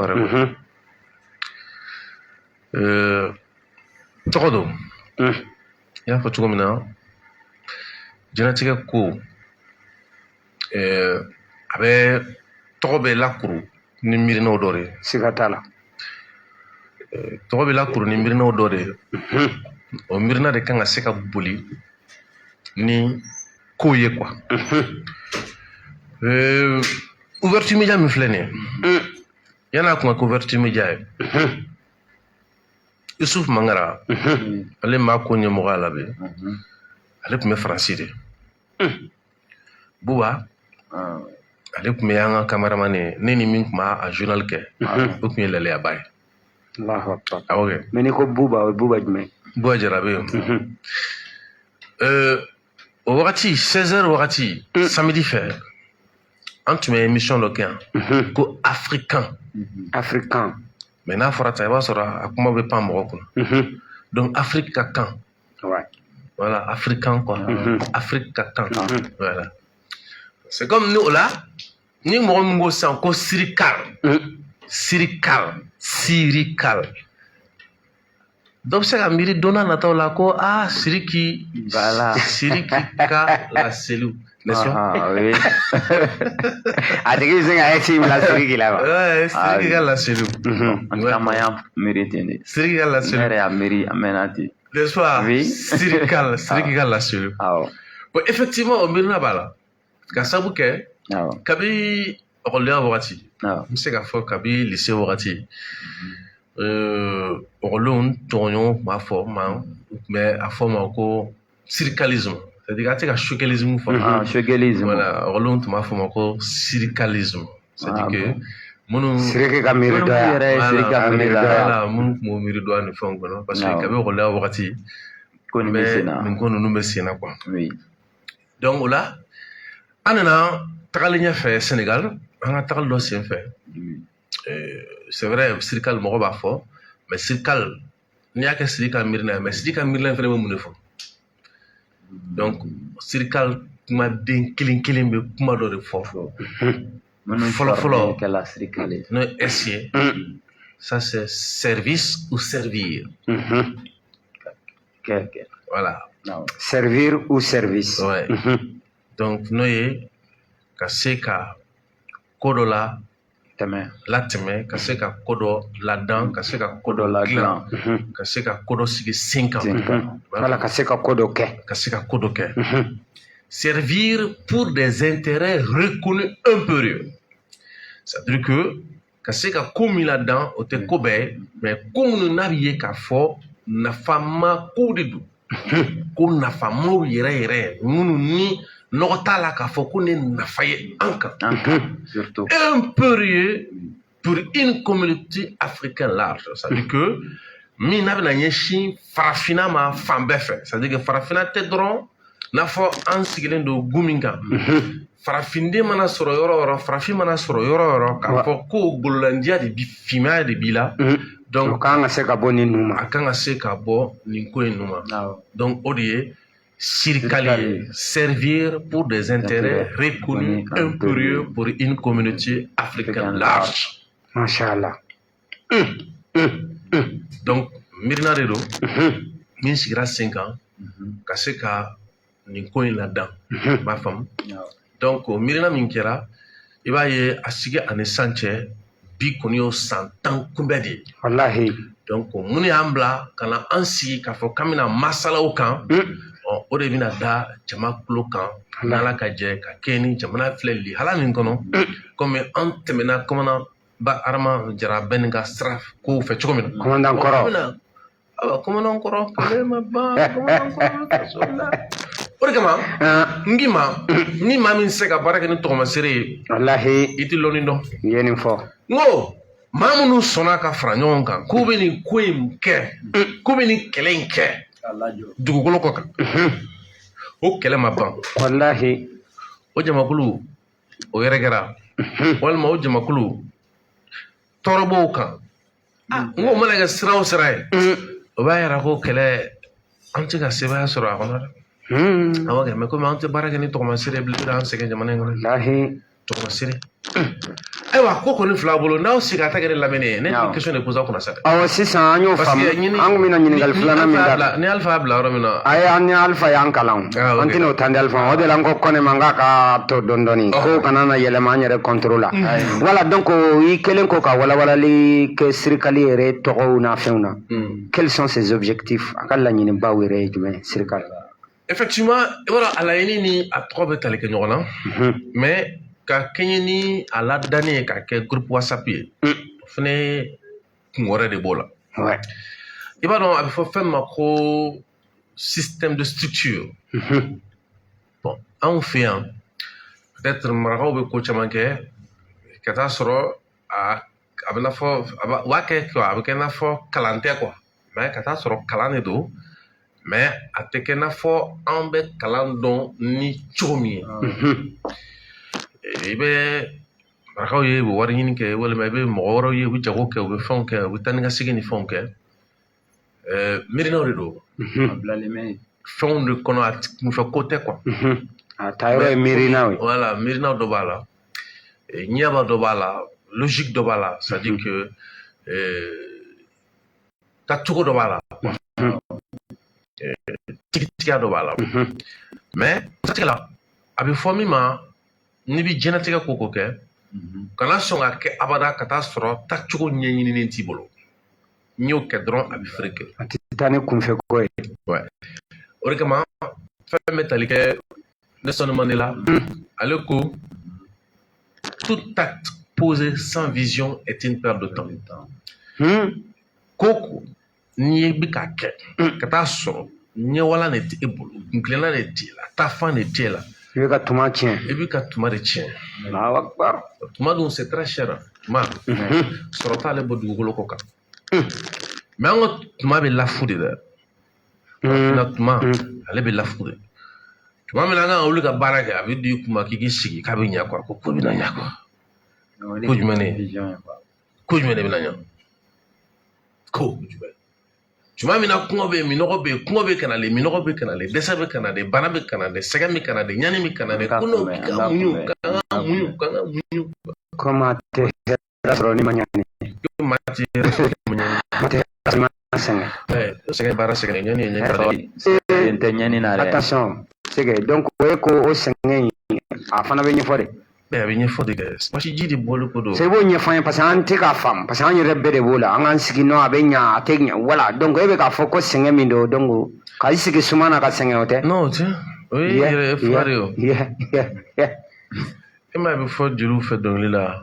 yɛrɛ. Tɔgɔ don. I y'a fɔ cogo min na, diɲɛlatigɛ ko a bɛ tɔgɔ bɛ lakuru ni miirinaw dɔ de ye. Siga t'a la. Tɔgɔ bɛ lakuru ni miirinaw dɔ de ye. O miirina de kan ka se ka boli ni kow ye quoi. Ouverture média min filɛ nin ye, yan'a kun ka kɛ ouverture média ye, Yusuf Mangara, ale maa ko ɲɛmɔgɔya la bi, ale tun bɛ Faransi de. Buba, ale tun bɛ an ka cameraman ye, ne ni min tun b'a a journal kɛ, o tun ye Laleyaba ye. Allahu akbar. Awɔ kɛ. Mais n'i ko Buba, o ye Buba jumɛn? Buba Jara bɛ yen. O wagati, 16h wagati, samedi fɛ, an tun bɛ émission dɔ kɛ yan ko Africain. Africain. Mais n'a fɔra tan, i b'a sɔrɔ a kuma bɛ pan mɔgɔ kunna. Donc Afrique ka kan. Voilà, africain quoi. Afrique ka kan. Voilà. C'est comme nous là, ni mɔgɔ min ko sisan ko Sirikal. Sirikal, Sirikal. Dɔ bɛ se ka miiri don n'a nataw la ko ah, Siriki, Voilà. Siriki ka laseliw, n'est-ce pas? Ah, oui. A tigi bɛ se ka S bila Sidiki la wa? Ouais, Siriki ka laseliw. An caman y'a miiri ten de. Siriki ka Ne laseliw. yɛrɛ y'a miiri a mɛnna ten. N'est-ce pas? Oui. Sirikal, Siriki ka laseliw. Awɔ. Bon, effectivement, o miirina b'a la. Ka sababu kɛ, kabi ekɔlidenya wagati, Awɔ. n bɛ se k'a fɔ kabi lycée wagati, ekɔlidenw tɔɲɔgɔnw tun b'a fɔ ma, u tun bɛ a fɔ ma ko sirikalisme. C'est-à-dire a tɛ ka choguelisme fɔ. Ah, choguelisme. Voilà, ekɔlidenw tun b'a fɔ ma ko sirikalisme. C'est-à-dire Ah, que bon. minnu Sidiki ka miiri Minnu dɔ ya. yɛrɛ ye Sidiki ka miiri dɔ ya. Voilà, minnu tun b'o miiri dɔ ni fɛnw kɔnɔ, parce que Awɔ. kabi ekɔlidenya wagati, Ko nin bɛ sen na. nin ko ninnu bɛ sen na quoi. Oui. Donc o la, an nana tagali ɲɛfɛ Sénégal, an ka tagali dɔ sen fɛ. C'est vrai, Sirikal mɔgɔ b'a fɔ, mais Sirikal, n'i y'a kɛ Sidiki ka miirina ye, mais Sidiki ka miirina fɛnɛ bɛ mun de fɔ? Donc Sirikal kumaden kelen kelen bɛ kuma dɔ de fɔ. Minnu Fɔlɔ fɔlɔ, kɛla Sirikal ye. n'o ye S ye, ça c'est service ou servir. Kɛ kɛ. Voilà. Awɔ. Servir ou service. Ouais. Donc n'o ye ka se ka ko dɔ la Tɛmɛ. latɛmɛ, ka se ka ko dɔ ladan, ka se ka ko dɔ dilan, ka se ka ko dɔ sigi sen kan. Sen kan. Wala ka se ka ko dɔ kɛ. Ka se ka ko dɔ kɛ. Servir pour des intérêts reconnus impérieux. C'est-à-dire que ka se ka ko min ladan, o tɛ ko bɛɛ ye, mais ko minnu n'a bɛ ye k'a fɔ nafama kow de don, ko nafamaw yɛrɛ yɛrɛ, minnu ni nɔgɔ t'a la k'a fɔ ko ne nafa ye an kan. An kan surtout. Impérieux pour une communauté africaine large. C'est-à-dire que Min n'a bɛna ɲɛsin farafinna ma fan bɛɛ fɛ, c'est à dire que farafinna tɛ dɔrɔn n'a fɔ an sigilen don gun min kan. Farafinden mana sɔrɔ yɔrɔ o yɔrɔ, farafin mana sɔrɔ yɔrɔ o yɔrɔ, k'a fɔ ko gololandiya de bi, finmaya de b'i la. Donc o kan ka se ka bɔ nin nun ma. A kan ka se ka bɔ nin ko in nun ma. Donc o de ye SIRCAL ye, servir pour des intérêts reconnus impérieux pour une communauté africaine large. Masha Allah. Donc miirina de don min sigira sen kan ka se ka nin ko in ladan, i b'a faamu. Donc o miirina min kɛra, i b'a ye a sigi ani san cɛ, bi kɔni y'o san 10 kunbɛ de ye. Walahi. Donc mun y'an bila ka na an sigi k'a fɔ k'an bɛna masalaw kan, ɔ o de bɛna da jama tulo kan n'Ala ka jɛ ka kɛ ni jamana filɛ lihala min kɔnɔ, komi an tɛmɛna commandant ba Arama Jara bɛɛ ni ka sira kow fɛ cogo min na. Commandant kɔrɔ. Ayiwa, commandant kɔrɔ, kɛlɛ ma ban, commandant kɔrɔ kaso la. O de kama n k'i ma, ni maa min tɛ se ka baara kɛ ni tɔgɔmasere ye, walahi, i tɛ lɔnni dɔn. I ye nin fɔ. N ko maa minnu sɔnna ka fara ɲɔgɔn kan k'u bɛ nin ko in kɛ, k'u bɛ nin kɛlɛ in kɛ dugukolo kɔ kan, o kɛlɛ ma ban. Walahi. O jamakulu o yɛrɛ kɛra, walima o jamakulu tɔɔrɔ b'o kan. N ko o mana kɛ sira o sira ye, o b'a yira ko kɛlɛ an tɛ ka sebaaya sɔrɔ a kɔnɔ dɛ. Awɔ kɛ, mɛ komi an tɛ baara kɛ ni tɔgɔmasere bilen, an sɛgɛn jamana in kɔnɔ. Walahi. Tɔgɔmasere. Ayiwa, ko kɔni fila bolo n'aw sigi a ta kɛ ne lamɛnni ye, ne tɛ question de poser aw kunna sa dɛ. Awɔ, sisan an y'o faamu, an kun bɛna ɲininkali filanan min da. Ni Alifa y'a bila yɔrɔ min na. Ayi, an ni Alifa y'an kalan, an tɛna o tan di Alifa ma, o de la n ko Kɔnɛ ma n k'a ka to dɔɔni dɔɔni, ko kana na yɛlɛma an yɛrɛ contrôle la. Voilà, donc i kɛlen kɔ ka walawalali kɛ SIRCAL yɛrɛ tɔgɔw n'a fɛnw na, quels sont ses objectifs? A ka laɲinibaw yɛrɛ ye jumɛn, SIRCAL? Effectivement, i b'a dɔn, a laɲini ni a tɔgɔ bɛ tali kɛ ɲɔgɔn na, mais ka kɛɲɛ ni a ladani ye ka kɛ groupe WhatsApp ye, o fɛnɛ kun wɛrɛ de b'o la. I b'a dɔn, a bɛ fɔ fɛn ma ko système de structure. Bon, anw fɛ yan, peut-être marakaw bɛ ko caman kɛ ka taa sɔrɔ a bɛ n'a fɔ u b'a kɛ quoi, a bɛ kɛ i n'a fɔ kalan tɛ quoi, mais ka taa sɔrɔ kalan de don, mais a tɛ kɛ i n'a fɔ an bɛ kalan dɔn ni cogo min ye. I bɛ marakaw ye, u bɛ wari ɲini kɛ, walima i bɛ mɔgɔ wɛrɛw ye, u bɛ jago kɛ, u bɛ fɛnw kɛ, u bɛ taa ni ka segin ni fɛnw kɛ. Miirinaw de don, fɛnw de kɔnɔ, a kunfɛ ko tɛ quoi. A taayɔrɔ ye miirinaw ye. Voilà, miirinaw dɔ b'a la, ɲɛba dɔ b'a la, logique dɔ b'a la, c'est à dire que taacogo dɔ b'a la, tigitigiya dɔ b'a la. Mais siratigɛ la, a bɛ fɔ min ma, n'i bɛ diɲɛlatigɛ ko ko kɛ, kana sɔn ka kɛ abada ka taa sɔrɔ taacogo ɲɛɲininen t'i bolo. N'i y'o kɛ dɔrɔn, a bɛ fereke. A tɛ taa ni kunfɛ ko ye. O de kama fɛn bɛ tali kɛ Nelson Mandela, ale ko: tout acte posé sans vision est une perte de temps. Ko ko n'i bɛ k'a kɛ ka taa sɔrɔ ɲɛwala de tɛ e bolo, kunkilenna de t'e la, taafan de t'e la, i bɛ ka tuma tiɲɛ. I bɛ ka tuma de tiɲɛ. Allahu akbar. Tuma dun, c'est très cher. Tuma sɔrɔ t'ale bɔ dugukolo kɔ kan, mais an ka tuma bɛ lafu de dɛ. Na tuma ale bɛ lafu de. Tuma min na an kan ka wuli ka baara kɛ, a bɛ di i kun ma k'i k'i sigi k'a bɛ ɲɛ quoi, ko ko bɛna ɲɛ quoi. Ko jumɛn de, ko jumɛn de bɛna ɲɛ? Ko jumɛn? Tuma min na kɔngɔ bɛ yen, minɔgɔ bɛ yen, kɔngɔ bɛ ka na de, minɔgɔ bɛ ka na de, dɛsɛ bɛ ka na de, bana bɛ ka na de, sɛgɛn bɛ ka na de, ɲani bɛ ka na de, ko n'o k'an muɲu, k'an ka muɲu, k'an ka muɲu. Ko maa tɛ hɛrɛ sɔrɔ ni ma ɲani. Ko maa tɛ hɛrɛ sɔrɔ ni ma ɲani. Maa tɛ hɛrɛ sɔrɔ ni ma sɛgɛn. Sɛgɛn baara, sɛgɛn ɲani ye ɲani. Sɛgɛn tɛ ɲani na dɛ. Attention, c'est que donc o ye ko o sɛgɛn in, a fana bɛ ɲɛfɔ de. A bɛ ɲɛfɔ de kɛ, basi ji de bɔli ko don. C'est i b'o ɲɛfɔ an ye, parce que an tɛ k'a faamu, parce que an yɛrɛ bɛɛ de b'o la, an k'an sigi nɔ, a bɛ ɲa, a tɛ ɲa, voilà. Donc e bɛ k'a fɔ ko sɛgɛn min don, donc ka i sigi suma na ka sɛgɛn, o tɛ. Non, o tɛ, o ye yɛrɛ fura de ye o. E ma ye, a bɛ fɔ jeliw fɛ dɔnkili la: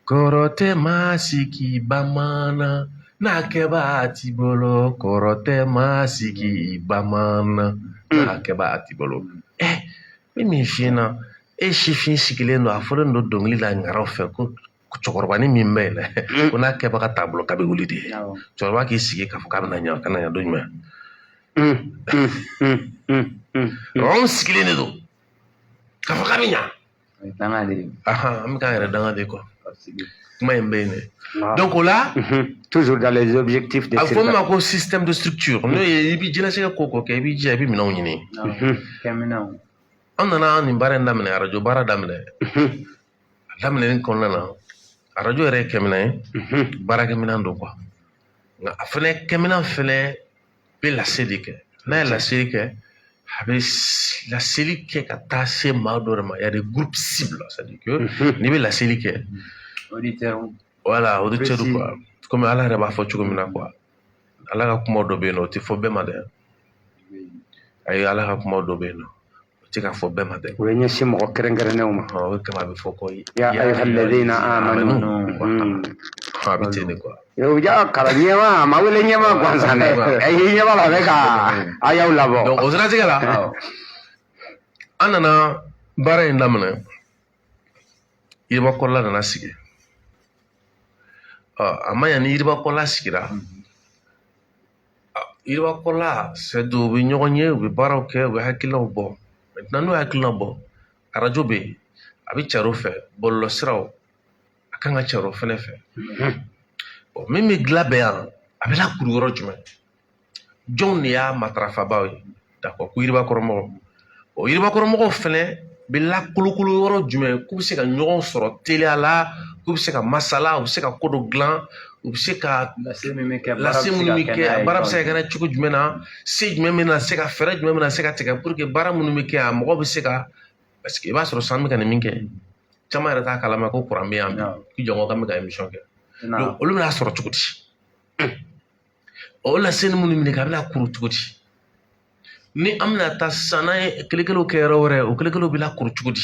kɔrɔ tɛ maa sigi bamanan n'a kɛbaa t'i bolo, kɔrɔ tɛ maa sigi bamanan n'a kɛbaa t'i bolo. Ɛ, n bɛ min f'i ɲɛna, e sifin sigilen don, a fɔlen don dɔnkili la ŋaraw fɛ ko Cɛkɔrɔbanin min bɛ yen dɛ, ko n'a kɛbaga t'a bolo k'a bɛ wuli de. Cɛkɔrɔba k'i sigi k'a fɔ k'a bɛna ɲa, ka na ɲa don jumɛn? Anw sigilen de don k'a fɔ k'a bɛ ɲa. An bɛ k'an yɛrɛ danga de quoi. Kuma in bɛ yen dɛ. Donc o la, toujours dans les objectifs de a fɔ min ma ko système de structure, n'o ye i bɛ diɲɛlatigɛ ko o ko kɛ, i b'i jija i bɛ minɛnw ɲini. An nana nin baara in daminɛ, arajo baara daminɛ. A daminɛni kɔnɔna na, arajo yɛrɛ ye kɛminɛ ye, baarakɛminɛn don quoi. Nka a fɛnɛ kɛminɛn fɛnɛ bɛ laseli kɛ. N'a ye laseli kɛ, a bɛ laseli kɛ ka taa se maa dɔ de ma. Il y a des groupes cibles, c'est-à-dire que n'i bɛ laseli kɛ, voilà, auditeur quoi. Komi Ala yɛrɛ b'a fɔ cogo min na quoi. Ala ka kuma dɔ bɛ yen nɔ, o tɛ fɔ bɛɛ ma dɛ. Ayi, Ala ka kuma dɔ bɛ yen nɔ, o tɛ ka fɔ bɛɛ ma dɛ. O bɛ ɲɛsin mɔgɔ kɛrɛnkɛrɛnnenw ma. O kama a bɛ fɔ ko ya ayyuhalladhina amanu. A bɛ ten de quoi. O ja kalan ɲɛma, a ma wele ɲɛma gansan dɛ. I ɲɛ b'a la, a bɛ ka a y'aw labɔ. Donc o siratigɛ la, an nana baara in daminɛ, yiribakɔrɔla nana sigi. A ma ɲa ni yiribakɔrɔla sigira, yiribakɔrɔla c'est u bɛ ɲɔgɔn ye, u bɛ baaraw kɛ, u bɛ hakilinaw bɔ. Maintenant n'u ye hakilinaw bɔ, arajo bɛ yen, a bɛ cari o fɛ, bɔlɔlɔsiraw a kan ka cari o fɛnɛ fɛ. Min bɛ dilan bɛn yan, a bɛ lakuru yɔrɔ jumɛn? Jɔnw de y'a matarafabaw ye? D'accord, ko yiribakɔrɔmɔgɔw. O yiribakɔrɔmɔgɔw fɛnɛ bɛ lakolokolo yɔrɔ jumɛn k'u bɛ se ka ɲɔgɔn sɔrɔ teliya la, k'u bɛ se ka masala, u bɛ se ka ko dɔ dilan, u bɛ se ka lase min bɛ kɛ, lase minnu bɛ kɛ, baara bɛ se ka kɛ cogo jumɛn na, se jumɛn bɛ na se ka fɛɛrɛ jumɛn bɛ na se ka tigɛ pour que baara minnu bɛ kɛ yan, mɔgɔw bɛ se ka, parce que i b'a sɔrɔ san bɛ ka nin min kɛ, caman yɛrɛ t'a kalama ko kuran bɛ yan bi, k'i jɔ ko k'an bɛ ka émission kɛ. Donc olu bɛna sɔrɔ cogo di? O laseli minnu minɛ, a bɛna kuru cogo di? Ni an bɛna taa sisan, n'an ye kelen-kelenw kɛ yɔrɔ wɛrɛ, o kelen-kelenw bɛ lakuru cogo di?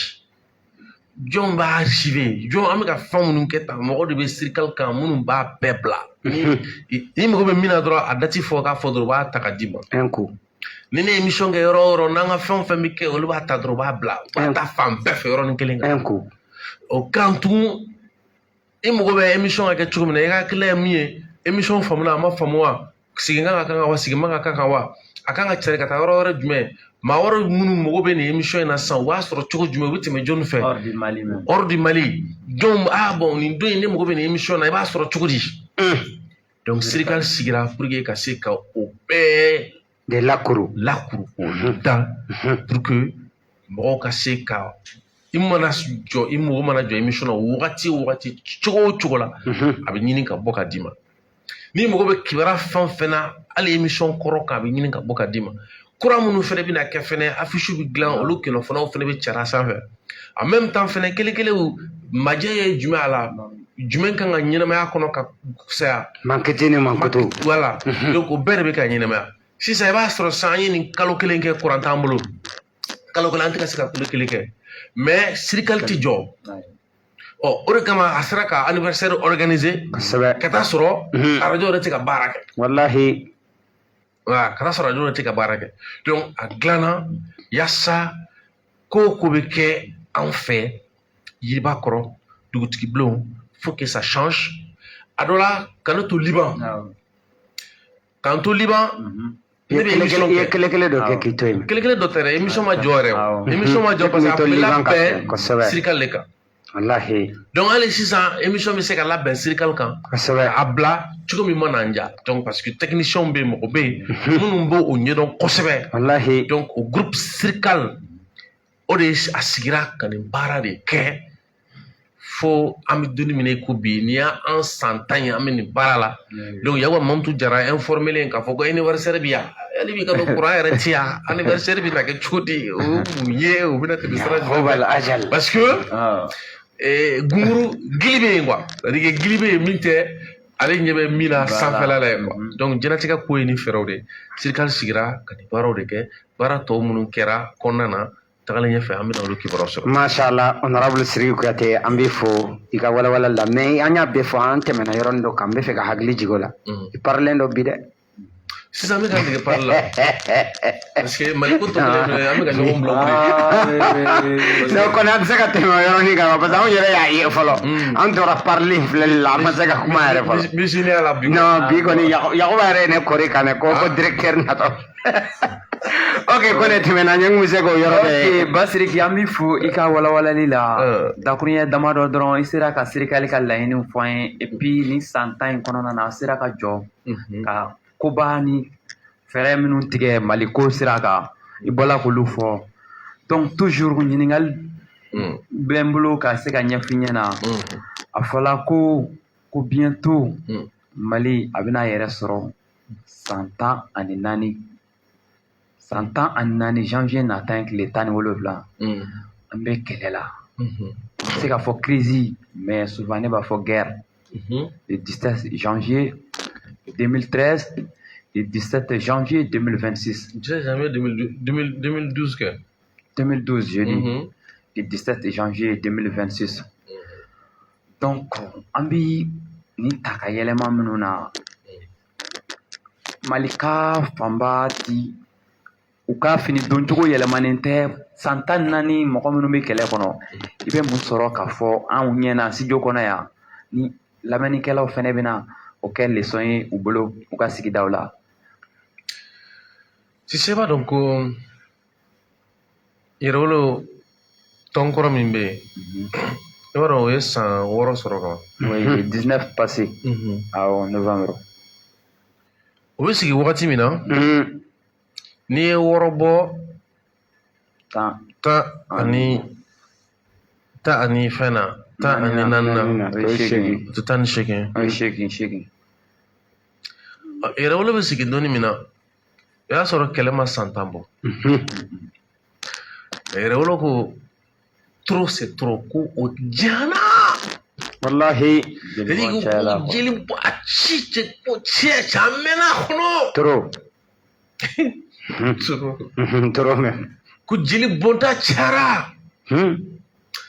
Jɔn b'a archiver? Jɔn an bɛ ka fɛn minnu kɛ tan, mɔgɔ de bɛ sirikali kan minnu b'a bɛɛ bila. Ni mago bɛ min na dɔrɔn, a date fɔ k'a fɔ dɔrɔn, u b'a ta ka d'i ma. Ni ne ye émission kɛ yɔrɔ o yɔrɔ, n'an ka fɛn o fɛn bɛ kɛ, olu b'a ta dɔrɔn, u b'a bila, u b'a ta fan bɛɛ fɛ yɔrɔnin kelen kan. O kan tugun, i mago bɛ émission ka kɛ cogo min na, i ka hakilina ye min ye, émission faamuna a ma faamu wa, segin kan ka kan wa, segin man ka kan wa, a kan ka cari ka taa yɔrɔ wɛrɛ jumɛn, maa wɛrɛ minnu mago bɛ nin émission in na sisan, u b'a sɔrɔ cogo jumɛn, u bɛ tɛmɛ jɔnni fɛ? Hors du Mali. Jɔn, ah bon, nin don in ne mago bɛ nin émission na, i b'a sɔrɔ cogo di? Donc sirikali sigira pour que ka se ka o bɛɛ de lakuru k'o dan pour que mɔgɔw ka se ka, i mana jɔ, i mago mana jɔ émission na wagati o wagati, cogo o cogo la, a bɛ ɲini ka bɔ ka d'i ma. N'i mago bɛ kibaruya fɛn o fɛn na, hali émission kɔrɔ kan, a bɛ ɲini ka bɔ ka d'i ma. Kura minnu fɛnɛ bɛna kɛ fɛnɛ, affiche bɛ dilan, olu kunnafoniyaw fɛnɛ bɛ cari a sanfɛ. En même temps fɛnɛ, kelen kelenw majɛ ye jumɛn a la, jumɛn kan ka ɲɛnamaya kɔnɔ ka fisaya. Manketi ni mankutu. Voilà, donc o bɛɛ de bɛ ka ɲɛnamaya. Sisan i b'a sɔrɔ sisan an ye nin kalo kelen kɛ, kuran t'an bolo. Kalo kelen an tɛ ka se ka kalo kelen kɛ, mais sirikali tɛ jɔ. Ɔ o de kama a sera ka anniversaire organiser. Ka taa sɔrɔ arajo yɛrɛ tɛ ka baara kɛ. Walahi. Voilà, ka taa sɔrɔ arajo yɛrɛ tɛ ka baara kɛ. Donc a dilanna yaasa ko o ko bɛ kɛ anw fɛ yiriba kɔrɔ dugutigi bulon, faut que ça change. A dɔ la, ka ne to Liban, k'an to Liban, ne bɛ émission kɛ. I ye kelen kelen dɔ kɛ k'i to yen. Kelen kelen dɔ tɛ dɛ, émission ma jɔ yɛrɛ. Émission ma jɔ parce que a tun bɛ labɛn sirikali de kan. Walahi. Donc hali sisan émission bɛ se ka labɛn sirikali kan. A bila cogo min mana an ja. Donc parce que technicien bɛ yen, mɔgɔ bɛ yen minnu b'o ɲɛdɔn kosɛbɛ. Walahi. Donc o groupe sirikali, o de a sigira ka nin baara de kɛ fo an bɛ don min na i ko bi, n'i y'an san 10 ye, an bɛ nin baara la. Donc Yakuba Mamutu Jara informé len k'a fɔ ko anniversaire bɛ yan, hali bi ka dɔn kuran yɛrɛ ti yan, anniversaire bɛ na kɛ cogo di, o ye mun ye, o bɛna tɛmɛ sira jumɛn? Parce que gunguru gili bɛ yen quoi, c'est à dire que gili bɛ yen min tɛ ale ɲɛ bɛ min na sanfɛla la yen quoi. Donc diɲɛlatigɛ ko ye ni fɛɛrɛw de ye. Sirikali sigira ka nin baaraw de kɛ, baara tɔw minnu kɛra kɔnɔna na, tagalen ɲɛfɛ an bɛna olu kibaruyaw sɔrɔ. Masha Allah, honorable Sidiki Kuyate, an b'i fo i ka walawala la, mais an y'a bɛɛ fɔ, an tɛmɛna yɔrɔnin dɔ kan, n bɛ fɛ ka hakili jigin o la. I parilen dɔ bi dɛ. Sisan an bɛ k'an dege pari la, parce que Mali ko tɔ kelen filɛ, an bɛ ka ɲɔgɔn bila o de. Non, kɔni an tɛ se ka tɛmɛ o yɔrɔnin kan, parce que anw yɛrɛ y'a ye fɔlɔ, an tora parili in filɛli la, an ma se ka kuma yɛrɛ fɔlɔ. Misiniya la bi. Non, bi kɔni Yakuba yɛrɛ ye ne kɔri ka ne ko directeur natɔ. Ok, ko ne tɛmɛna ɲɛ, n kun bɛ se k'o yɔrɔ bɛɛ. Ok, Basiriki, an b'i fo i ka walawalali la. Dakuruɲɛ damadɔ dɔrɔn, i sera ka sirikali ka laɲiniw fɔ an ye. Et puis nin san 10 in kɔnɔna na, a sera ka jɔ ka koba ni fɛɛrɛ minnu tigɛ Mali ko sira kan, i bɔla k'olu fɔ. Donc toujours ɲininkali bɛ n bolo ka se ka ɲɛfɔ i ɲɛna. A fɔla ko bientôt Mali a bɛna a yɛrɛ sɔrɔ san 14, san 14, janvier nata in tile 17. An bɛ kɛlɛ la, n bɛ se k'a fɔ crise, mais souvent ne b'a fɔ guerre. Le 17 janvier 2013, le 17 janvier 2026. 17 janvier 2012 kɛ. 2012, je dis. Le 17 janvier 2026. Donc an bi nin ta ka yɛlɛma minnu na, Mali ka fanba ti u ka fini doncogo yɛlɛmanen tɛ. San 14, mɔgɔ minnu bɛ kɛlɛ kɔnɔ, i bɛ mun sɔrɔ k'a fɔ anw ɲɛna studio kɔnɔ yan, ni lamɛnnikɛlaw fɛnɛ bɛna o kɛ leçon ye u bolo u ka sigidaw la? Sise, b'a dɔn ko yɛrɛwolo tɔnkɔrɔ min bɛ yen, i b'a dɔn o ye san 6 sɔrɔ ka ban. Oui, le 19 passé, awɔ, novembre. O bɛ sigi wagati min na, n'i ye 6 bɔ 10. 10 ani 10 ani fɛn na, 14 na, O ye 8. O tɛ 18? O ye 8, 8. Yɛrɛwolo bɛ sigi donni min na, o y'a sɔrɔ kɛlɛ ma san 10 bɔ. Yɛrɛwolo ko trop c'est trop, ko o jana. Wallahi. C'est-à-dire Jeli cayala. ko jeli bɔ a ci cɛ, ko cɛ cɛ, a mɛnna a kɔnɔ. Trop. Trop même. Ko jeli bɔnta cayara.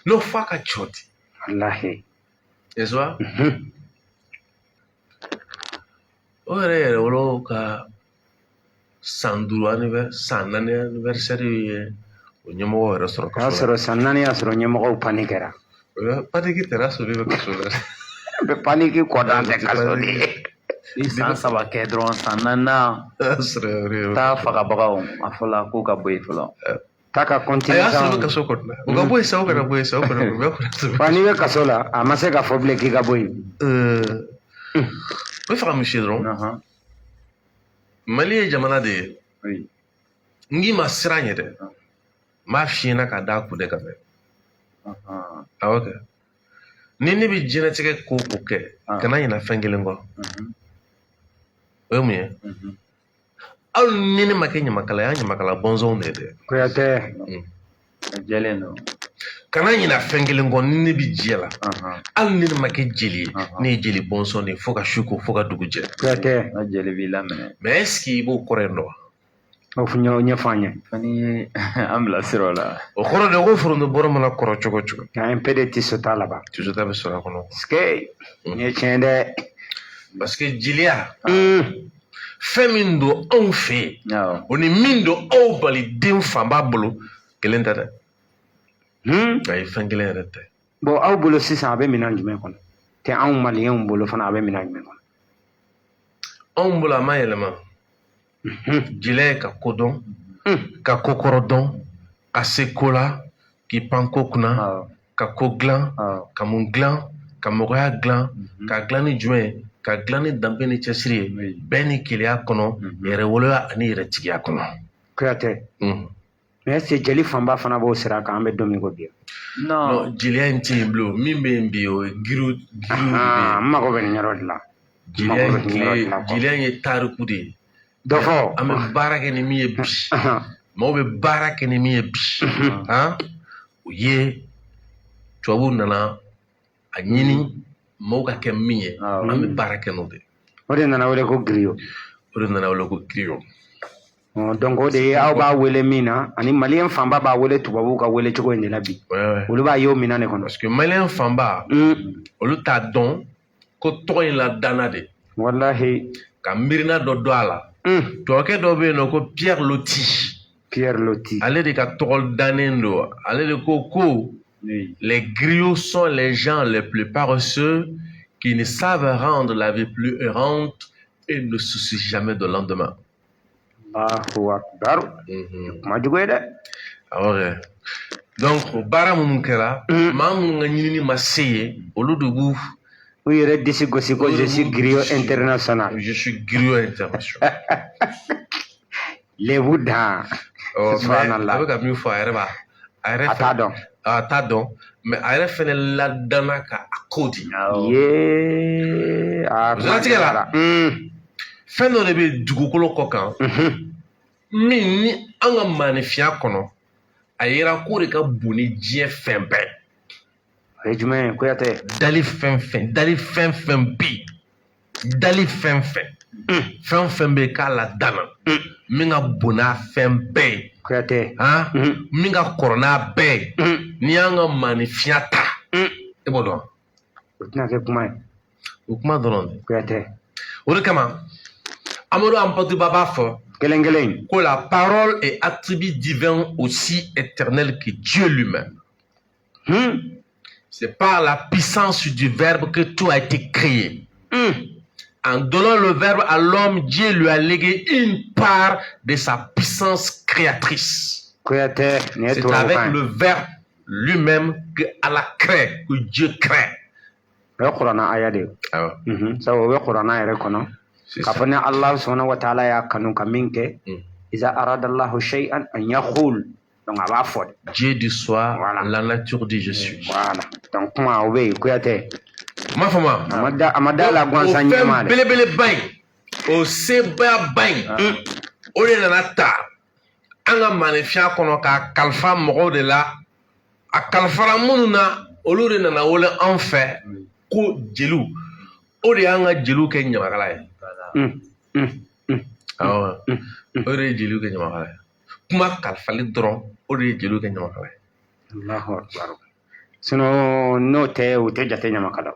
N'o f'a ka jɔ ten. Wallahi. N'est-ce pas? O yɛrɛ, yɛrɛwolo ka san 5 san 4 anniversaire ye o ɲɛmɔgɔ yɛrɛ sɔrɔ O y'a kaso la. sɔrɔ san 4 y'a sɔrɔ ɲɛmɔgɔw panni kɛra. O y'a panique tɛra sɔrɔ i bɛ kaso la. Bɛ paniki kɔdan tɛ kaso de ye. Ni san 3 kɛ dɔrɔn, san naaninan sɔrɔ yɛrɛ. taa fagabagaw, a fɔla k'u ka bɔ yen fɔlɔ. Ta ka A y'a sɔrɔ contingency. kaso kɔnɔ, o ka bɔ yen sa, o kana bɔ yen sa, o kana bɔ yen. Wa n'i bɛ kaso la, a ma se ka fɔ bilen k'i ka bɔ yen. N bɛ fɛ ka min f'i ye dɔrɔn, Mali ye jamana de ye. N k'i ma siran ɲɛ dɛ, n b'a f'i ɲɛna ka d'a kun de kan dɛ. Awɔ kɛ, ni ne bɛ diɲɛlatigɛ ko o ko kɛ, kana ɲinɛ fɛn kelen kɔ. O ye mun ye? Hali ni ne ma kɛ ɲamakala ye, an ɲamakala bɔnsɔnw de ye dɛ. Kuyatɛ. A jɛlen don. Kana ɲinɛ fɛn kelen kɔ, ni ne bɛ diɲɛ la, hali ni ne ma kɛ jeli ye, ne ye jeli bɔnsɔn de ye fo ka su ko, fo ka dugu jɛ. Kuyatɛ. Na jeli b'i laminɛ. Mais est ce que i b'o kɔrɔ in dɔn wa? O fɔ ɲɛfɔ an ye. Fani ye an bila sira o la. O kɔrɔ de ko foronto bɔrɔ mana kɔrɔ cogo o cogo, Un peu de tisota là-bas. Tisota bɛ sɔrɔ a kɔnɔ. Ske nin ye tiɲɛ dɛ. Parce que jeliya, fɛn min don anw fɛ yen, o ni min don aw baliden fanba bolo, kelen tɛ dɛ. Ayi, fɛn kelen yɛrɛ tɛ. Bon, aw bolo sisan a bɛ minɛn jumɛn kɔnɔ? Tɛ anw maliyɛnw bolo fana, a bɛ minɛn jumɛn kɔnɔ? Anw bolo, a ma yɛlɛma. Jeliya ye ka ko dɔn, ka ko kɔrɔ dɔn, ka se ko la, k'i pan ko kunna, ka ko dilan, ka mun dilan, ka mɔgɔya dilan, ka dilan ni jumɛn ye? Ka dilan ni danbe ni cɛsiri ye, bɛn ni keleya kɔnɔ, yɛrɛwoloya ani yɛrɛtigiya kɔnɔ. Kuyatɛ. Mais est ce que jeli fanba fana b'o sira kan, an bɛ don min ko bi? Non. Jeliya in tɛ yen bilen. Min bɛ yen bi, o ye giriw giriw de bɛ yen. N mago bɛ nin yɔrɔ de la. Jeliya in tile, jeliya in ye tariku de ye. Dɔ fɔ. An bɛ baara kɛ ni min ye bi, maaw bɛ baara kɛ ni min ye bi, han, o ye tubabuw nana a ɲini maaw ka kɛ min ye, an bɛ baara kɛ n'o de ye. O de nana wele ko griot. O de nana wele ko griot. Donc o de ye aw b'a wele min na, ani maliyɛn fanba b'a wele tubabuw ka wele cogo in de la bi. Olu b'a ye o minɛn de kɔnɔ. Parce que maliyɛn fanba, olu t'a dɔn ko tɔgɔ in ladanna de. Walahi. Ka miirina dɔ don a la. Tubabukɛ dɔ bɛ yen nɔ ko Pierre Loti. Pierre Loti. Ale de ka tɔgɔ dannen don. Ale de ko les griots sont les gens les plus paresseux qui ne savent rendre la vie plus errante et ne se soucient jamais de lendemain. Allahu akbar. Kuma jugu ye dɛ. Awɔ kɛ. Donc o baara minnu kɛra, maa minnu ka ɲinini ma se yen, olu de b'u u yɛrɛ disi gosi ko je suis griot international. Je suis griot international. Lebu dan. Ɔ, mais Subhanallah. a bɛ ka min fɔ, a yɛrɛ b'a a yɛrɛ A t'a dɔn. A t'a dɔn, mais a yɛrɛ fɛnɛ ladanna ka a ko di. Ye a O siratigɛ la, fɛn dɔ de bɛ dugukolo kɔ kan min ni an ka maanifinya kɔnɔ, a yera k'o de ka bon ni diɲɛ fɛn bɛɛ. O ye jumɛn ye, Kuyate? Dali fɛn fɛn, dali fɛn fɛn bɛ yen, dali fɛn fɛn, fɛn fɛn bɛ yen k'a ladanna, min ka bon n'a fɛn bɛɛ ye, Kuyate. Han, min ka kɔrɔ n'a bɛɛ ye, n'i y'an ka maanifinya ta, e b'o dɔn. O tɛna kɛ kuma ye. O kuma dɔrɔn de. Kuyate. O de kama Amadou Hampâté Bâ b'a fɔ Kelen kelen. que la parole est attribut divin aussi éternel que Dieu lui-même. C'est par la puissance du verbe que tout a été créé. En donnant le verbe à l'homme, Dieu lui a légué une part de sa puissance créatrice. Kuyate, nin ye C'est tubabukan avec ye. le verbe lui-même que Allah crée, que Dieu crée. O ye kuranna aya de ye. Awɔ. Sabu o bɛ kuranna yɛrɛ kɔnɔ. C'est K'a ça. fɔ ni Allah subhanahu wa ta'ala y'a kanu ka min kɛ, iza arada Allahu shay'an an yaqul. Donc a b'a fɔ de. Dieu dit soit, Voilà. la nature dit je suis. Voilà. Donc kuma o bɛ yen, Kuyate. Ma faamu wa? A ma da la gansan O ɲɛma fɛn dɛ. belebeleba in, o sebayaba in, o de nana ta an ka maanifinya kɔnɔ k'a kalifa mɔgɔw de la. A kalifara minnu na, olu de nana wele anw fɛ ko jeliw. O de y'an ka jeliw kɛ ɲamakala ye. Awɔ, o de ye jeliw kɛ ɲamakala ye. Kuma kalifali dɔrɔn, o de ye jeliw kɛ ɲamakala ye. Allahu akbar. Sinon n'o tɛ, o tɛ jate ɲamakala.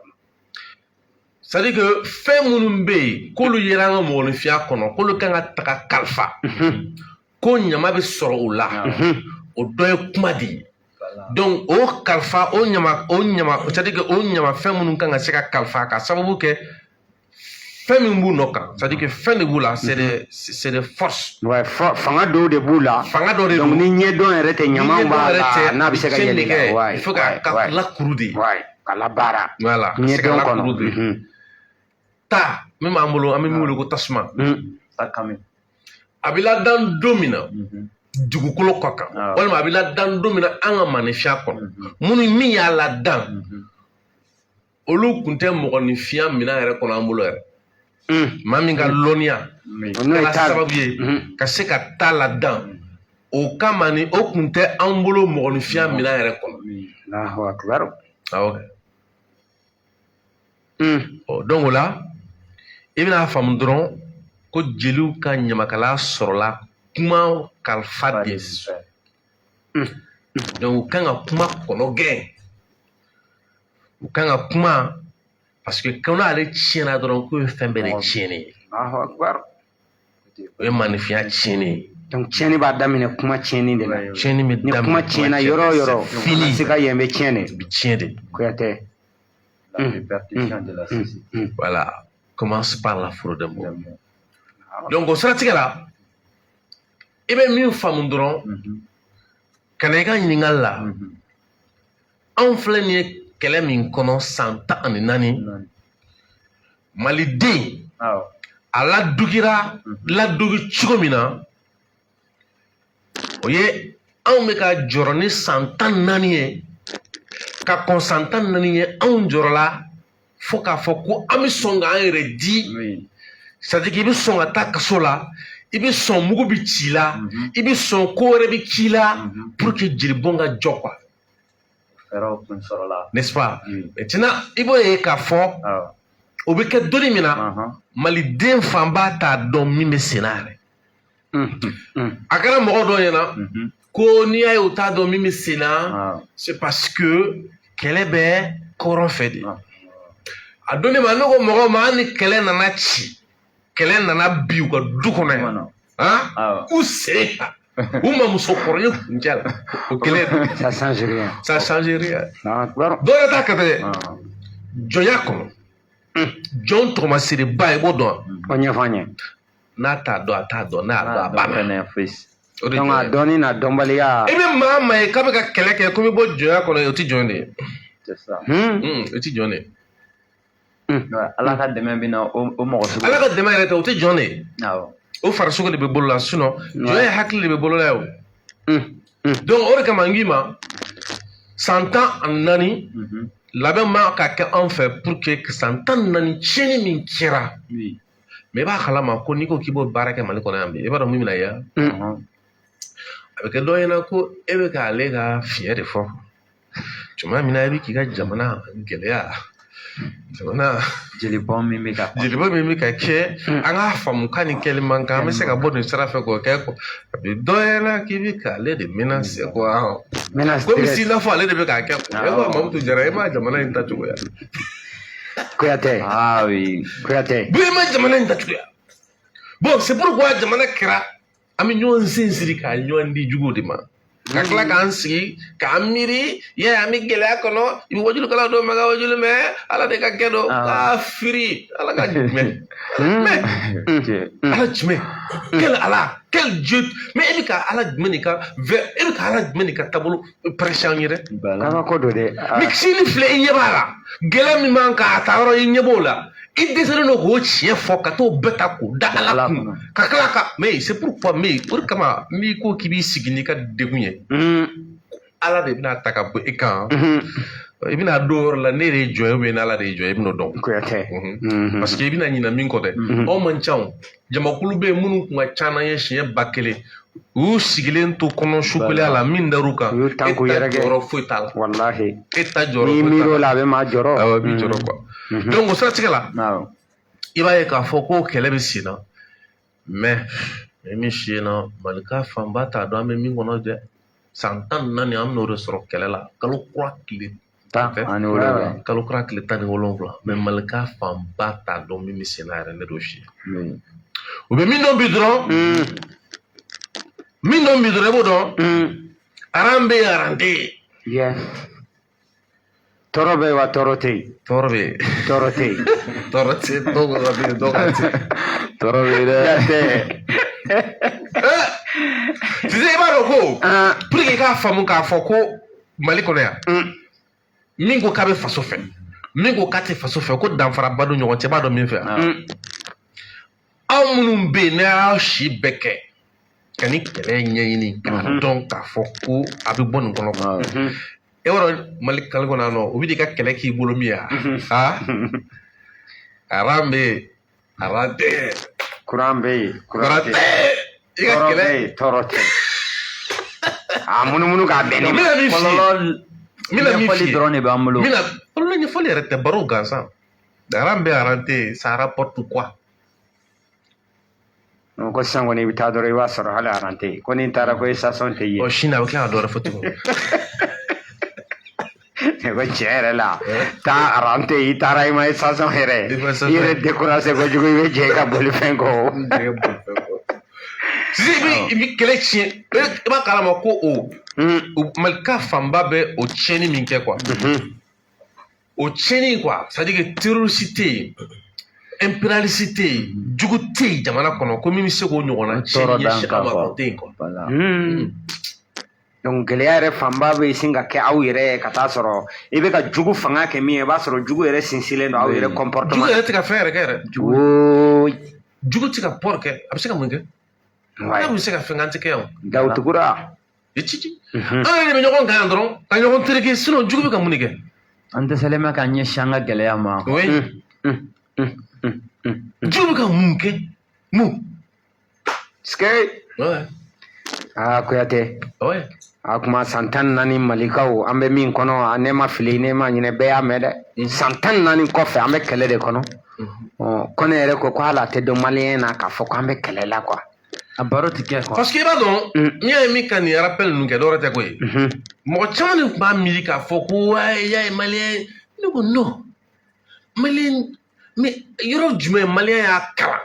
C'est à dire que fɛn minnu bɛ yen k'olu yera an ka mɔgɔninfinya kɔnɔ, k'olu kan ka taga kalifa, ko ɲama bɛ sɔrɔ o la, o dɔ ye kuma de ye. Donc o kalifa, o ɲama, o ɲama, c'est à dire que o ɲama fɛn minnu kan ka se ka kalifa ka sababu kɛ fɛn min b'u nɔ kan, c'est à dire que fɛn de b'u la, c'est des forces. Ouais, fanga dɔw de b'u la. Fanga dɔ de Donc don. ni ɲɛdɔn yɛrɛ tɛ, Ni ɲamaw ɲɛdɔn b'a yɛrɛ la tɛ, n'a bɛ se ka tiɲɛni yɛlɛ de kɛ. la. Ouais, Il faut ka ouais, ka ouais. lakuru de. Ouais, ka labaara. Voilà, ka se ka Ɲɛdɔn lakuru kɔnɔ. de. Ta min b'an bolo, an bɛ min wele ko tasuma, a bɛ ladan don min na dugukolo kɔ kan, walima a bɛ ladan don min na an ka maanifinya kɔnɔ, minnu min y'a ladan, olu tun tɛ mɔgɔninfinya minɛn yɛrɛ kɔnɔ an bolo yɛrɛ. Maa min ka lɔnniya N'o ye kɛra ta sababu ye ka se ka ta ladan, o kama ni o tun tɛ an bolo mɔgɔninfinya minɛn yɛrɛ kɔnɔ. Allahu akbar. Awɔ. Ɔ, donc o la, i bɛna faamu dɔrɔn ko jeliw ka ɲamakalaya sɔrɔla kuma kalifa de. Donc u kan ka kuma kɔnɔ gɛn, u kan ka kuma, parce que quand n'ale tiɲɛna dɔrɔn, k'o ye fɛn bɛɛ de tiɲɛnen ye. Allahu akbar. O ye maanifinya tiɲɛnen ye. Donc tiɲɛni b'a daminɛ kuma tiɲɛni de la. Tiɲɛni bɛ Ni daminɛ kuma tiɲɛna yɔrɔ o yɔrɔ, c'est fini. se ka yen bɛ tiɲɛ de. Bi tiɲɛ de. Kuyate. La répercussion de la société. Voilà, commence par la forêt de mots. Donc o siratigɛ la, i bɛ min faamu dɔrɔn, ka na i ka ɲininkali la, anw filɛ nin ye kɛlɛ min kɔnɔ san 14, maliden a ladugira ladugi cogo min na, o ye anw bɛ ka jɔrɔ ni san 14 ye. Ka kɔn san 14 ye, anw jɔrɔla fo k'a fɔ ko an bɛ sɔn k'an yɛrɛ di, c'est à dire que i bɛ sɔn ka taa kaso la, i bɛ sɔn mugu bɛ ci i la, i bɛ sɔn ko wɛrɛ bɛ k'i la pour que jelibɔn ka jɔ quoi. Fɛɛrɛw kun sɔrɔla. N'est-ce pas? Maintenant i b'o ye k'a fɔ o bɛ kɛ donni min na, maliden fanba t'a dɔn min bɛ sen na yɛrɛ. A kɛra mɔgɔ dɔw ɲɛna ko n'i y'a ye u t'a dɔn min bɛ sen na, c'est parce que kɛlɛ bɛ kɔrɔn fɛ de. A donni ma, ne ko mɔgɔw ma, hali ni kɛlɛ nana ci Kɛlɛ nana bi u ka du kɔnɔ yan, han, u sen kan, u mamuso kɔrɔ ye kuncɛ la, o kɛlɛ. Ça change rien. Ça change rien. Dɔw yɛrɛ t'a kɛ dɛ. Jɔnya kɔnɔ, jɔn tɔgɔmasereba, i b'o dɔn? O ɲɛfɔ an ye. N'a t'a dɔn, a t'a dɔn. N'a y'a dɔn, a banna. O de. Donc a dɔnni n'a dɔnbaliya. I bɛ maa maa ye k'a bɛ ka kɛlɛ kɛ ko n bɛ bɔ jɔnya kɔnɔ, o tɛ jɔn de ye. O tɛ jɔn de ye. Ala ka dɛmɛ bɛ na o mɔgɔ sugu. Ala ka dɛmɛ yɛrɛ tɛ, o tɛ jɔn de ye. O farisogo de bɛ bolo la, sinon jɔn ye hakili de bɛ bolo la ye o. Donc o de kama n k'i ma, san 14 labɛn ma ka kɛ anw fɛ pour que san 14 tiɲɛni min kɛra. Mais i b'a kalama ko n'i ko k'i b'o baara kɛ Mali kɔnɔ yan bi, i b'a dɔn mun bɛna ye? A bɛ kɛ dɔ ɲɛna ko e bɛ k'ale ka fiɲɛ de fɔ tuma min na i bɛ k'i ka jamana gɛlɛya, jamana Jelibɔn min bɛ ka jelibɔn min bɛ ka kɛ. An k'a faamu k'a ni kɛli man kan, an bɛ se ka bɔ nin sira fɛ k'o kɛ. A bɛ dɔ ɲɛna k'i bɛ k'ale de menacer quoi, komi si n'a fɔ ale de bɛ k'a kɛ. E ko Mamutu Jara, e ma jamana in ta cogoya. Kuyate. Ah oui. Kuyate. Bi ma jamana in ta cogoya. Bon, c'est pourquoi jamana kɛra an bɛ ɲɔgɔn sen siri k'a ɲɔgɔn di juguw de ma, ka tila k'an sigi k'an miiri ya an bɛ gɛlɛya kɔnɔ. I bɛ wajulukɛlaw dɔw mɛn ka wajulu mɛn, Ala de ka kɛ dɔn k'a firi. Ala ka jumɛn? Mais Ala jumɛn? Quel Ala? Quel Dieu? Mais e bɛ ka Ala jumɛn de ka, e bɛ ka Ala jumɛn de ka taabolo prêcher an ye dɛ? Kabako don dɛ. Mais sini filɛ, i ɲɛ b'a la, gɛlɛya min b'an kan, a taa yɔrɔ, i ɲɛ b'o la, i dɛsɛlen don k'o tiɲɛ fɔ, ka t'o bɛɛ ta k'o da Ala kun, ka tila ka. Mais c'est pourquoi, mais o de kama n'i ko k'i b'i sigi n'i ka degun ye, Ala de bɛna ta ka bɔ e kan. I bɛna don yɔrɔ la, ne de ye jɔn ye ou bien Ala de ye jɔn ye, i bɛn'o dɔn. Kuyate. Parce que i bɛna ɲina min kɔ dɛ, anw man ca. O jamakulu bɛ yen minnu kun ka ca n'an ye siɲɛ 1000, u y'u sigilen to kɔnɔ sukoliya la min dar'u kan. U y'u tan k'u e ta yɛrɛkɛ. Jɔyɔrɔ foyi t'a la. Walahi. E ta jɔyɔrɔ N'i foyi t'a miiri o la. la, a bɛ maa jɔrɔ. Awɔ, i b'i jɔrɔ quoi. Donc o siratigɛ la, i b'a ye k'a fɔ ko kɛlɛ bɛ sen na. Mais n bɛ min f'i ɲɛna, Malika fanba t'a dɔn an bɛ min kɔnɔ dɛ. San 14, an bɛn'o de sɔrɔ kɛlɛ la, kalo kura tile 17. Kalo kura tile 17. Mais Malika fanba t'a dɔn min bɛ sen na yɛrɛ, ne d'o f'i ye. U bɛ min dɔn bi dɔrɔn, min dɔn bi dɔrɔn, i b'o dɔn. Rang bɛ yen, rang tɛ yen. Tɔɔrɔ bɛ yen wa tɔɔrɔ tɛ yen? Tɔɔrɔ bɛ yen. Tɔɔrɔ tɛ yen. Tɔɔrɔ tɛ yen, dɔw ka bɛ yen, dɔw ka tɛ yen. Tɔɔrɔ bɛ yen dɛ. Tu sais, i b'a dɔn ko pour que i k'a faamu k'a fɔ ko Mali kɔnɔ yan, min ko k'a bɛ faso fɛ, min ko k'a tɛ faso fɛ, ko danfaraba don ɲɔgɔn cɛ, i b'a dɔn min fɛ? Aw minnu bɛ yen, n'a y'aw si bɛɛ kɛ ka ni kɛlɛ ɲɛɲini k'a dɔn k'a fɔ ko a bɛ bɔ nin kɔnɔ, e b'a dɔn Mali kali kɔnɔ yan nɔ, o bɛ n'i ka kɛlɛ k'i bolo min ye, a rang bɛ yen, rang tɛ yen. Kuran bɛ yen. Kuran tɛ yen. I ka Tɔɔrɔ kɛlɛ bɛ yen, tɔɔrɔ tɛ yen. A munumunu k'a bɛn ne n ma. bɛna min f'i ye, Kɔlɔlɔ n bɛna min f'i ɲɛfɔli ye dɔrɔn de b'an bolo. N bɛna kɔlɔlɔ ɲɛfɔli yɛrɛ tɛ, baro gansan. Rang bɛ yen, rang tɛ yen, ça rapporte quoi? Ko sisan kɔni, i bɛ taa dɔrɔn, i b'a sɔrɔ hali rang tɛ yen. Ko n'i taara ko station tɛ yen. Ɔ, sini a bɛ tila ka dɔ wɛrɛ fɔ tuguni. Ko tiɲɛ yɛrɛ la, taa rang tɛ yen, i taara i ma station yɛrɛ. I ma station. I yɛrɛ découragé kojugu, i bɛ jɛ i ka bolifɛn kɔ. Sisan i bɛ kɛlɛ tiɲɛ, i b'a kalama ko o Malika fanba bɛ o tiɲɛni min kɛ quoi, o tiɲɛni quoi, c'est à dire que terroriste tɛ yen, impérialiste tɛ yen, jugu tɛ yen jamana kɔnɔ ko min bɛ se k'o ɲɔgɔnna Tɔɔrɔ tiɲɛni d'an ɲɛsin kan an ma, quoi. o tɛ yen quoi. Voilà. Donc gɛlɛya yɛrɛ fanba bɛ sin ka kɛ aw yɛrɛ ye, ka taa sɔrɔ i bɛ ka jugu fanga kɛ min ye, i b'a sɔrɔ jugu yɛrɛ sinsinlen don aw yɛrɛ comportement. Jugu yɛrɛ tɛ ka fɛn yɛrɛ kɛ yɛrɛ. Wooyi. Jugu tɛ ka port kɛ, a bɛ se ka mun kɛ? N'a bɛ se ka fɛn k'an tɛ kɛ yan o. Dawutugura. I ci ci. An yɛrɛ de bɛ ɲɔgɔn kan yan dɔrɔn ka ɲɔgɔn tereke, sinon jugu bɛ ka mun de kɛ? An dɛsɛlen bɛ ka ɲɛsin an ka gɛlɛya ma. Oui. Jugu bɛ ka mun kɛ? Mun? Ske. Ouais. Aa, Kuyate. Ouais. A kuma san 14, Malikaw, an bɛ min kɔnɔ, a ne ma fili, ne ma ɲinɛ, bɛɛ y'a mɛn dɛ. San 14 kɔfɛ, an bɛ kɛlɛ de kɔnɔ. Ɔ, ko ne yɛrɛ ko ko hali a tɛ dɔn malien na k'a fɔ ko an bɛ kɛlɛ la quoi. A baro tɛ kɛ quoi. Parce que i b'a dɔn, n'i y'a ye min ka nin rappel ninnu kɛ, dɔwɛrɛ tɛ koyi. Mɔgɔ caman de tun b'a miiri k'a fɔ ko wayi, y'a ye malien. Ne ko non. Malien, mais yɔrɔ jumɛn malien y'a kalan?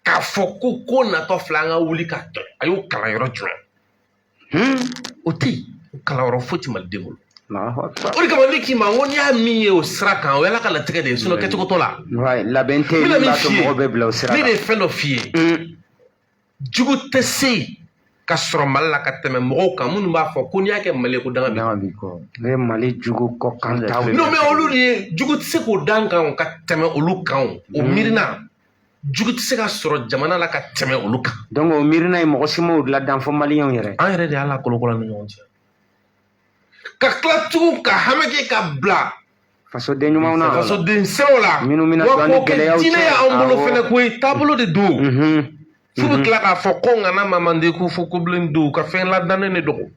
K'a fɔ ko ko natɔ filɛ, an ka wuli ka kɛlɛ, a y'o kalan yɔrɔ jumɛn? O tɛ yen, o kalanyɔrɔ foyi tɛ maliden bolo. O de kama ne k'i ma n ko n'i y'a min ye o sira kan, o ye Ala ka latigɛ de ye, sinon kɛcogo t'o la. Labɛn tɛ yen min b'a to mɔgɔ bɛ bila o sira kan. Ne de ye fɛn dɔ f'i ye, jugu tɛ se ka sɔrɔ Mali la ka tɛmɛ mɔgɔw kan minnu b'a fɔ ko n'i y'a kɛ Mali ye ko danga b'i kɔ. O ye Mali jugu kɔkan taw ye. Non, mais olu de ye, jugu tɛ se k'o d'an kan ka tɛmɛ olu kan, o miirina jugu tɛ se ka sɔrɔ jamana la ka tɛmɛ olu kan. Donc o miirina ye mɔgɔ si m'o ladan fo maliyɛnw yɛrɛ. An yɛrɛ de y'a lakolokolo ni ɲɔgɔn cɛ. Ka tila tugun ka hami kɛ ka bila fasoden ɲumanw na, fasoden sɛbɛw la, minnu bɛna don an ni gɛlɛyaw cɛ. Diinɛ y'anw bolo fɛnɛ koyi, taabolo de don. F'u bɛ tila k'a fɔ ko ŋana mamanden ko fo ko bilen don ka fɛn ladannen de dogo.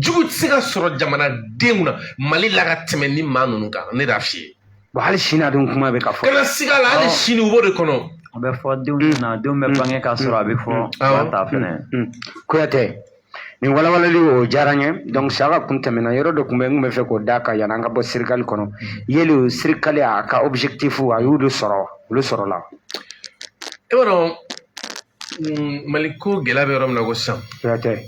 Jugu tɛ se ka sɔrɔ jamanadenw na Mali la ka tɛmɛ ni maa ninnu kan, ne de y'a f'i ye. Bon, hali sini a dun kuma bɛ ka fɔ. Kana siga la, hali sini u b'o de kɔnɔ. A bɛ fɔ denw ɲɛna, denw bɛ bange k'a sɔrɔ a bɛ fɔ ba ta fɛnɛ. Kuyatɛ, nin walawalali o diyara n ye. Donc Saka kun tɛmɛna yɔrɔ dɔ tun bɛ, n tun bɛ fɛ k'o d'a kan yanni an ka bɔ sirikali kɔnɔ. Yeli sirikali a ka objectif a y'olu sɔrɔ, olu sɔrɔla? E b'a dɔn Mali ko gɛlɛya bɛ yɔrɔ min na ko sisan. Kuyatɛ.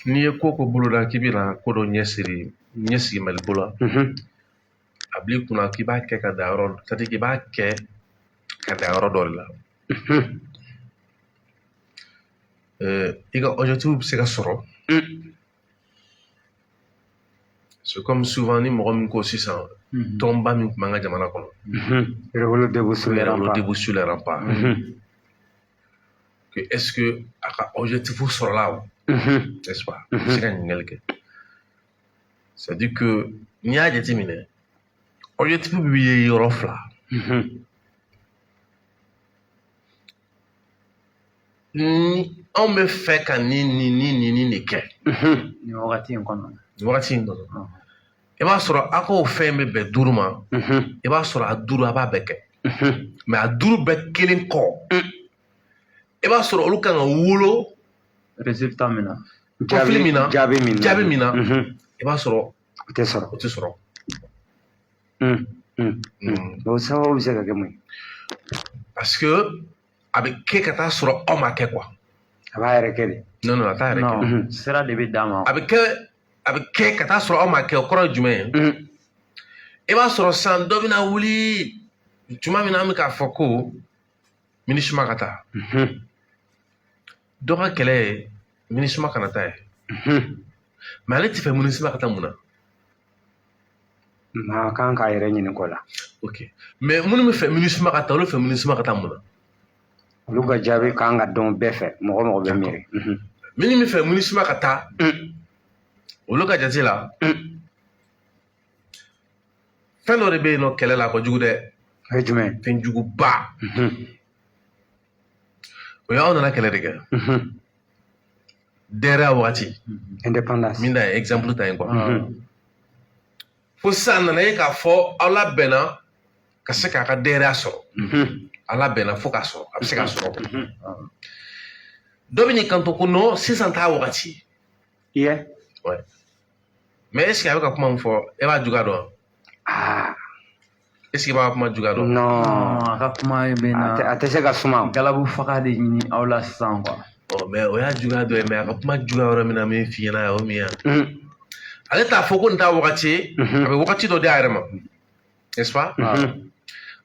N'i ye ko ko boloda k'i bɛna ko dɔ ɲɛsigi ɲɛsigi Mali ko la, a bil'i kunna k'i b'a kɛ ka dan yɔrɔ, c'est à dire k'i b'a kɛ ka dan yɔrɔ dɔ de la. I ka objectif bɛ se ka sɔrɔ. C'est comme souvent ni mɔgɔ min ko sisan, tɔnba min tun b'an ka jamana kɔnɔ. Révolu debout sur les remparts. remparts. Debout sur les remparts. Que est-ce que a ka objectif sɔrɔla wa? N'est-ce pas? I bɛ se ka ɲininkali kɛ. C'est-à-dire que n'i y'a jateminɛ, objectif bɛ ye yɔrɔ fila. Ni anw bɛ fɛ ka nin nin nin nin nin de kɛ. Nin wagati in kɔnɔ. Nin wagati in kɔnɔ. I b'a sɔrɔ aw k'o fɛn bɛ bɛn 5 ma. I b'a sɔrɔ a 5 a b'a bɛɛ kɛ. Mais a 5 bɛɛ kelen kɔ. I b'a sɔrɔ olu kan ka wolo. Résultat min na. Kɔfili min na. Jaabi min na. Jaabi min na. I b'a sɔrɔ. O tɛ sɔrɔ. O tɛ sɔrɔ. O sababu bɛ se ka kɛ mun ye? Parce que a bɛ kɛ ka taa sɔrɔ aw ma kɛ quoi. A b'a yɛrɛ kɛ de. Non non, a t'a yɛrɛ kɛ. Sira de bɛ d'a ma. A bɛ kɛ ka taa sɔrɔ aw ma kɛ, o kɔrɔ ye jumɛn ye? I b'a sɔrɔ sisan dɔ bɛna wuli tuma min na an bɛ k'a fɔ ko MINUSMA ka taa. Dɔ ka kɛlɛ ye MINUSMA kana taa ye. Mais ale tɛ fɛ MINUSMA ka taa mun na? Maa kan k'a yɛrɛ ɲininka o la. Ok, mais minnu bɛ fɛ MINUSMA ka taa, olu fɛ MINUSMA ka taa mun na? Olu ka jaabi kan ka dɔn bɛɛ fɛ, mɔgɔ mɔgɔ bɛ miiri. Minnu bɛ fɛ MINUSMA ka taa, olu ka jate la, fɛn dɔ de bɛ yen nɔ kɛlɛ la, kojugu dɛ. O ye jumɛn? Fɛn juguba. O y'aw nana kɛlɛ de kɛ. DRA wagati. Indépendance. Min da ye exemple ta ye quoi. Fo sisan nana ye k'a fɔ aw labɛnna ka se k'a ka DRA sɔrɔ. A labɛnna fo k'a sɔrɔ, a bɛ se k'a sɔrɔ. Dɔ bɛ n'i kanto ko non, sisan t'a wagati. Iye. Ouais. Mais est-ce que a bɛ ka kuma min fɔ, e b'a juguya dɔn? Est-ce que i b'a kuma juguya dɔn? Non. A ka kuma bɛ na. A tɛ se ka suma. Galabu faga de ɲini aw la sisan quoi. Ɔ, mais o y'a juguya dɔ ye, mais a ka kuma juguya yɔrɔ min na, min f'i ɲɛna, o min ye. Ale t'a fɔ ko nin t'a wagati ye, a bɛ wagati dɔ di a yɛrɛ ma. N'est-ce pas?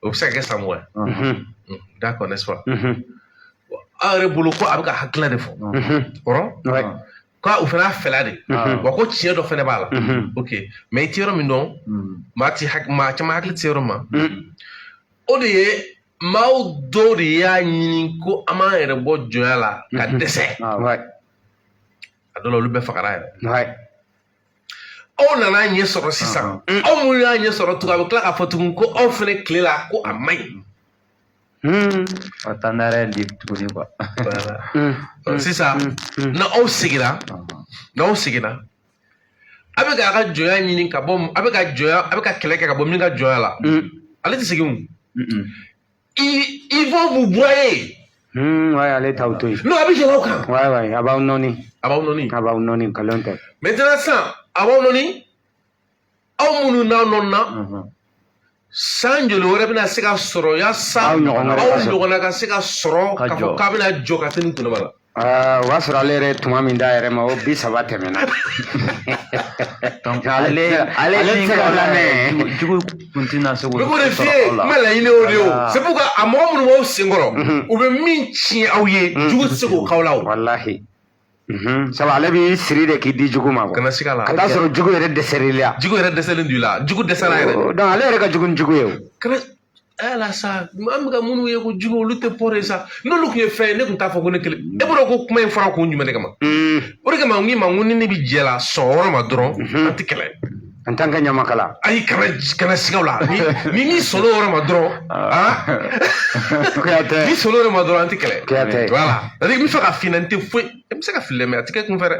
O bɛ se ka kɛ san 20. D'accord, n'est-ce pas? Aw yɛrɛ bolo ko a bɛ ka hakilina de fɔ. Kɔrɔ? Ko o fana y'a fɛla de. Wa ko tiɲɛ dɔ fana b'a la. Ok, mais i tɛ yɔrɔ min dɔn, maa caman hakili tɛ se yɔrɔ ma. O de ye maaw dɔw de y'a ɲini ko an b'an yɛrɛ bɔ jɔnya la ka dɛsɛ. A dɔw la olu bɛɛ fagara yɛrɛ. Aw nana ɲɛ sɔrɔ sisan, aw minnu y'a ɲɛ sɔrɔ tugun, a bɛ tila k'a fɔ tugun ko aw fana tile la ko a man ɲi. A taa n'arrêt di tuguni quoi. Voilà. Sisan n'aw seginna, a bɛ k'a ka jɔnya ɲini ka bɔ, a bɛ ka jɔnya, a bɛ ka kɛlɛ kɛ ka bɔ min ka jɔnya la, ale tɛ segin o. Ils vont vous broyer. Ouais, ale t'aw to yen. Non, a bɛ yɛlɛ aw kan. Ouais, ouais, a b'aw nɔni. A b'aw nɔni. A b'aw nɔni, nkalon tɛ. Maintenant sisan, a b'aw nɔni, aw minnu n'aw nɔnina, San joli wɛrɛ bɛna se ka sɔrɔ yaasa Aw ɲɔgɔn wɛrɛ aw ka sɔrɔ. ɲɔgɔnna ka se ka sɔrɔ Ka k'a fɔ jɔ. k'a bɛna jɔ ka se nin kɔnɔma la? O b'a sɔrɔ ale yɛrɛ ye tuma min d'a yɛrɛ ma, o 30 tɛmɛna. Donc Ale ale ale tɛ min se ka k'aw la lamɛn. Jugu kun tɛna se k'o N bɛ k'o de f'i sɔrɔ ye. aw la. Kuma laɲini y'o de ye o. Voilà. C'est pourquoi a mɔgɔ minnu b'aw senkɔrɔ, u bɛ min tiɲɛ aw ye, jugu tɛ se k'o k'aw la o. Walahi. Sabu ale b'i siri de k'i di jugu ma quoi. Kana siga la. Ka taa sɔrɔ jugu yɛrɛ dɛsɛr'i la. Jugu yɛrɛ dɛsɛlen don i la, jugu dɛsɛra yɛrɛ de. Donc ale yɛrɛ ka jugu ni jugu ye o. Kana ala sa, an bɛ ka minnu ye ko jugu, olu tɛ pɔri ye sa. N'olu tun ye fɛn ye, ne tun t'a fɔ ko ne kelen. E b'a dɔn ko kuma in fɔra kun jumɛn de kama? O de kama n k'i ma, n ko ni ne bɛ jɛ la sɔn yɔrɔ ma dɔrɔn, an tɛ kɛlɛ. En tant que ɲamakala. Ayi, kana siga o la. Ni sɔnna o yɔrɔ ma dɔrɔn, ah, Kuyatɛ. ni sɔnna o yɔrɔ ma dɔrɔn, an tɛ kɛlɛ. Kuyatɛ. Voilà, c'est à dire n bɛ fɛ ka f'i ɲɛna, n tɛ foyi, n bɛ se ka fili dɛ, mais a tɛ kɛ kunfɛ dɛ.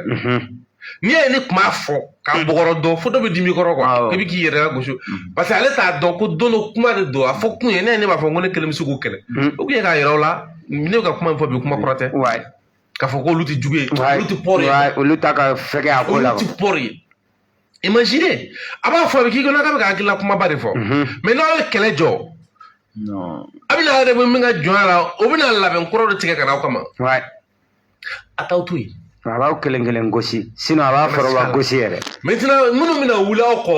N'i y'a ye ne tun b'a fɔ k'a bɔgɔrɔ dɔn fo dɔ bɛ dimi i kɔrɔ quoi, i bɛ k'i yɛrɛ lagosi, parce que ale t'a dɔn ko don dɔ kuma de don. A fɔ kun ye ne ye, ne b'a fɔ ko ne kelen bɛ se k'u kɛlɛ. O kun ye k'a yira aw la, ne bɛ ka kuma min fɔ bi, kuma kɔrɔ tɛ k'a fɔ k'olu tɛ jugu ye, olu tɛ pɔri ye. Olu ta ka fɛgɛ a ko Olu la. tɛ pɔri ye. Imaginez, a b'a fɔ, a bɛ k'i kɔnɔ k'a bɛ ka hakilila kumaba de fɔ, mais n'aw ye kɛlɛ jɔ, Non. a bɛna yɛrɛ bɛ min ka jɔnya la, o bɛna labɛn kɔrɔ dɔ tigɛ ka n'aw kama. A t'aw to yen. A b'aw kelen kelen gosi, sinon a b'a foroba gosi yɛrɛ. Maintenant, minnu bɛna wuli aw kɔ,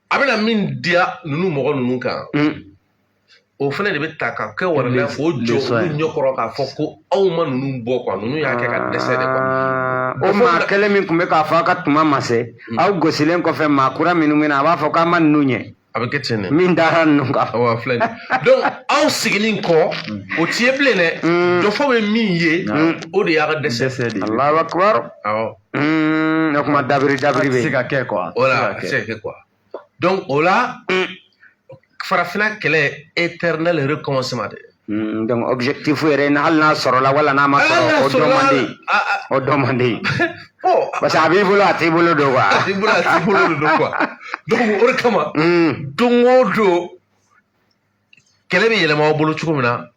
a bɛna min diya ninnu mɔgɔ ninnu kan, o fana de bɛ ta ka kɛ wɛrɛ k'o jɔ Leçon olu ye. ɲɛkɔrɔ k'a fɔ ko aw ma ninnu bɔ quoi, ninnu y'a kɛ ka dɛsɛ de quoi. Ah, o maa kelen min tun bɛ k'a fɔ aw ka tuma ma se, aw gosilen kɔfɛ, maa kura minnu bɛ na, a b'a fɔ k'a ma ninnu ɲɛ. A bɛ kɛ ten de. Min dara ninnu kan. Awa, filɛ nin ye. Donc aw sigilen kɔ, o ti ye bilen dɛ. Jɔfɔ bɛ min ye, o de y'a ka dɛsɛ. Dɛsɛ de. Allahu akbar. Awɔ. O kuma dabiri dabiri A tɛ se bɛ. ka kɛ quoi. A tɛ se Voilà, ka a tɛ kɛ. se ka kɛ quoi. Donc o la, farafinna kɛlɛ, éternel recommencement de. Donc objectif yɛrɛ, hali n'a sɔrɔla wala n'a ma sɔrɔ, o dɔn man di. O dɔn man di. Bon, Parce que a b'i bolo, a t'i bolo don quoi. A t'i bolo, a t'i bolo de don quoi. Donc o de kama, don o don kɛlɛ bɛ yɛlɛma aw bolo cogo min na,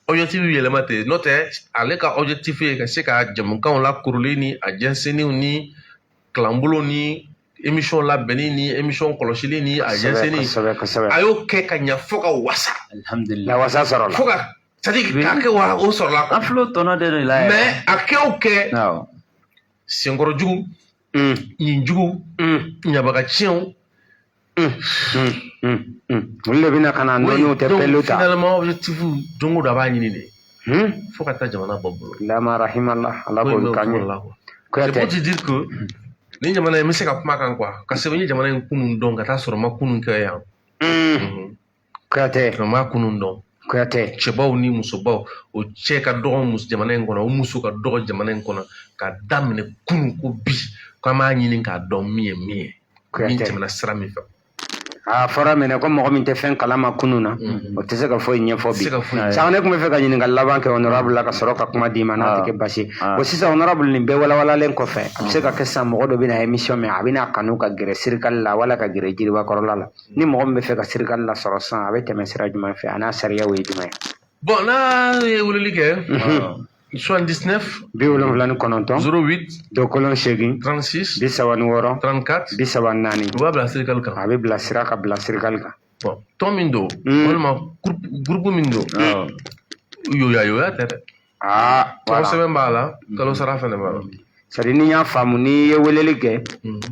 objectif bɛ yɛlɛma ten. N'o tɛ, ale ka objectif ye ka se ka jamukanw lakuruli ni a jɛnsɛnniw ni kalanbolo ni émission labɛnni ni émission kɔlɔsili ni a jɛnsɛnni. Kosɛbɛ kosɛbɛ. A y'o kɛ ka ɲɛ fo ka wasa. Alhamdulillah. La wasa sɔrɔla. Fo ka, c'est à dire k'a kɛ wa, o sɔrɔla quoi. An filɛ o tɔnɔ de la yɛrɛ. Mais a kɛ o kɛ, Awɔ. senkɔrɔ jugu, ɲin jugu, ɲabaga tiɲɛw. Olu de bɛna ka na nɔniw tɛ Donc pɛliw ta. finalement, objectif, don o don a b'a ɲini de fo ka taa jamana bɔ bolo. Lama rahimallah, Ala Ko in k'olu bɛ k'an o ɲɛ. cogo la quoi. C'est pour Kuyatɛ. te dire que ni jamana in, n bɛ se ka kuma kan quoi, ka sɛbɛn n ye jamana in kunun dɔn ka taa sɔrɔ n ma kunun kɛ yan. Kuyatɛ. N ma kunun dɔn. Kuyatɛ. Cɛbaw ni musobaw, o cɛ ka dɔgɔ muso jamana in kɔnɔ, o muso ka dɔgɔ jamana in kɔnɔ, ka daminɛ kunun ko bi, k'an b'a ɲini k'a dɔn min ye min ye, min Kuyatɛ. tɛmɛna sira min fɛ. A fɔra minɛ ko mɔgɔ min tɛ fɛn kalama kunun na, o tɛ se ka foyi ɲɛfɔ Tɛ se ka foyi bi. Saga, ne tun bɛ fɛ ka ɲininkali laban kɛ honorable la ka sɔrɔ ka kuma d'i ma, n'a tɛ kɛ basi ye. Bon, sisan honorable, nin bɛɛ walawalalen kɔfɛ, a bɛ se ka kɛ sisan mɔgɔ dɔ bɛna émission mɛn, a bɛna kanu ka gɛrɛ sirikali la wala ka gɛrɛ jiribakɔrɔla la. Ni mɔgɔ min bɛ fɛ ka sirikali la sɔrɔ sisan, a bɛ tɛmɛ sira jumɛn fɛ, a n'a sariyaw ye jumɛn ye? Bon, n'a ye weleli kɛ, 79 79 08 0 8 36 36 34 34. U b'a bila sirikali kan. A bɛ bila sira ka bila sirikali kan. Bon, tɔn min don walima groupe min don, yoya yoya tɛ dɛ. Ah, Tɔgɔ voilà. sɛbɛn b'a la, kalo sara fɛnɛ b'a la. C'est à dire ni n y'a faamu, n'i ye weleli kɛ,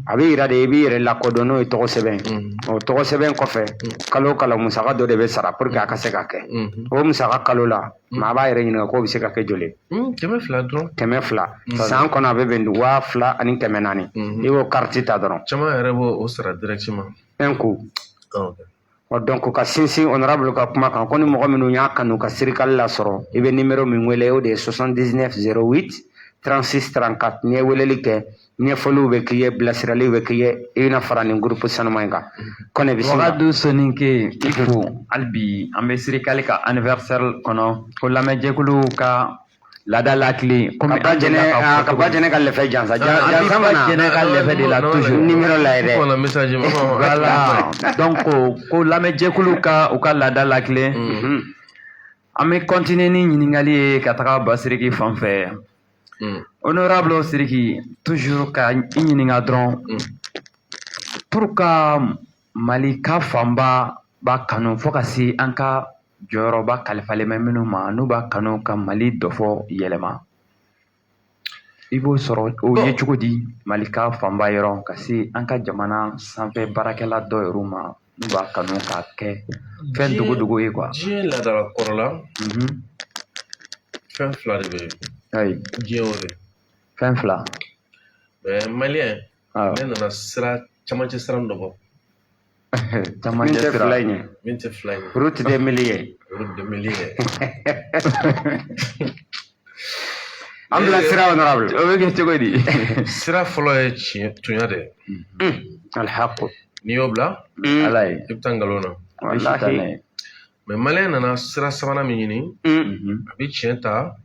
a bɛ yira de i b'i yɛrɛ lakodɔn, n'o ye tɔgɔ sɛbɛn ye. O tɔgɔ sɛbɛn kɔfɛ, kalo o kalo musaka dɔ de bɛ sara pour que a ka se ka kɛ. O musaka kalo la, maa b'a yɛrɛ ɲininka k'o bɛ se ka kɛ joli ye? 200 dɔrɔn. 200. San kɔnɔ a bɛ bɛn 2400. I b'o carte ta dɔrɔn. Caman yɛrɛ b'o o sara directement. Un coup. Ah, ok. Ɔ, donc ka sinsin honorable ka kuma kan, ko ni mɔgɔ minnu y'a kanu ka sirikali lasɔrɔ, i bɛ numéro min wele, o de ye 79 08 36 34. N'i ye weleli kɛ, ɲɛfɔliw bɛ k'i ye, bilasiraliw bɛ k'i ye, i bɛna fara nin groupe sanuman in kan. Kɔnɛ, bisimila. Wagadu Soninke, i fo hali bi. An bɛ sirikali ka anniversaire kɔnɔ, ko lamɛnjɛkulu ka laada lakile komi Ka ba an delila jɛnɛ k'a fɔ ah, ka cogo ba min. jɛnɛ ka lɛfɛ jansa An bɛ jansa ba mana jɛnɛ ka lɛfɛ de la toujours. Numéro la yɛrɛ. Voilà, message. Voilà, donc ko lamɛnjɛkulu ka u ka laada lakile. An bɛ continuer ni ɲininkali ye ka taga Basiriki fan fɛ. Honorable Siriki, toujours ka i ɲininka dɔrɔn, pour ka Malika fanba b'a kanu fo ka se an ka jɔyɔrɔba kalifalen bɛ minnu ma, n'u b'a kanu ka Mali dɔfɔ yɛlɛma. I b'o sɔrɔ o ye cogo di Malika fanba yɔrɔ ka se an ka jamana sanfɛ baarakɛla dɔ yɛrɛ ma, n'u b'a kanu k'a kɛ fɛn dogodogo ye quoi. Diɲɛ laadala kɔrɔ la, fɛn fila de bɛ yen. Ayi. Diɲɛ o de. Fɛn fila. Mais malien, ne nana sira camancɛ sira dɔ bɔ. Min tɛ fila in ye. Min tɛ fila in ye. Route des milliers. Route des milliers. An bila sira, honorable. O bɛ kɛ cogo di? Sira fɔlɔ ye tiɲɛ tunya de ye. Alhaqu. N'i y'o bila, Ala ye. i bɛ taa nkalon na. Wallahi. Mais malien nana sira sabanan min ɲini, a bɛ tiɲɛ ta,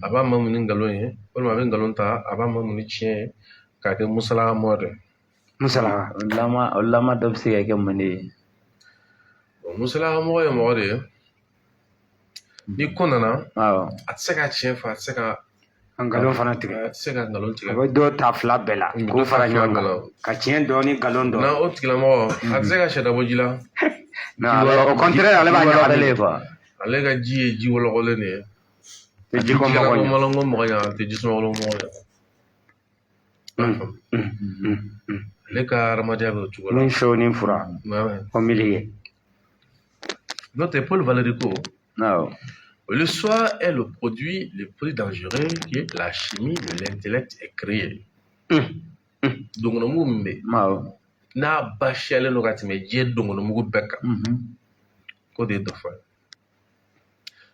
a b'a mamu ni nkalon ye, walima a bɛ nkalon ta, a b'a mamu ni tiɲɛ ye, k'a kɛ musalaka mɔ de. Musalaka. O lama dɔ bɛ se ka kɛ mun de ye? Musalaka mɔgɔ ye mɔgɔ de ye. Ni ko nana, Awɔ. a tɛ se ka tiɲɛ fɔ, a tɛ se ka nkalon fana tigɛ. A tɛ se ka nkalon tigɛ. A bɛ dɔ ta fila bɛɛ la k'o fara ɲɔgɔn kan ka tiɲɛ dɔɔni, nkalon dɔɔni. Na o tigilamɔgɔ, a tɛ se ka sɛda bɔ ji la. Non, au contraire, ale b'a ɲagami. Quoi. Ale ka ji ye ji wɔlɔkɔlen de ye. Tɛ ji ko mɔgɔ ɲɛ. Malonko mɔgɔ ɲɛ, a tɛ ji sumaworo mɔgɔ ɲɛ. Ale ka hadamadenya bɛ o cogo la. Ni so ni fura. O milieu. N'o tɛ, Paul Valéry ko. Awɔ. Le soi est le produit le plus dangereux que la chimie de l'intellect ait créé. Dongɔnɔmugu min bɛ yen, Awɔ. n'a basiyalen don ka tɛmɛ diɲɛ dongɔnɔmugu bɛɛ kan, k'o de ye dɔfɔ ye.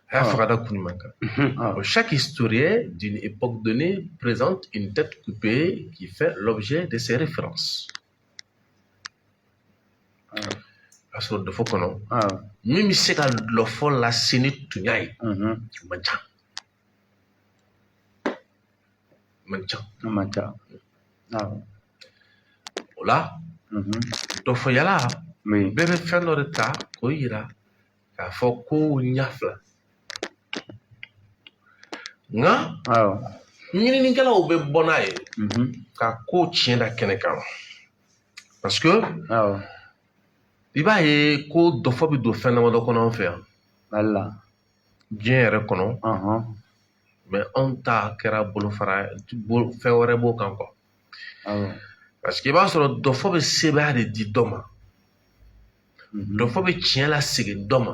A y'a fɔ ka da kun jumɛn kan? Chaque historien d'une époque donnée présente une tête coupée qui fait l'objet de ses références. A sɔrɔ dɔfɔ kɔnɔ, min bɛ se ka dɔfɔ lase ni tunya ye, o man ca. O man ca. O man ca. O la, dɔfɔyala, bɛɛ bɛ fɛn dɔ de ta k'o yira k'a fɔ ko ɲɛ fila. Nka ɲininikɛlaw bɛ bɔ n'a ye ka ko tiɲɛ da kɛnɛ kan. Parce que i b'a ye ko dɔfɔ bɛ don fɛn damadɔ kɔnɔ an fɛ yan. Wala. Diɲɛ yɛrɛ kɔnɔ. Mais anw ta kɛra bolofara, fɛn wɛrɛ b'o kan quoi. Parce que i b'a sɔrɔ dɔfɔ bɛ sebaaya de di dɔ ma. Dɔfɔ bɛ tiɲɛ lasegin dɔ ma.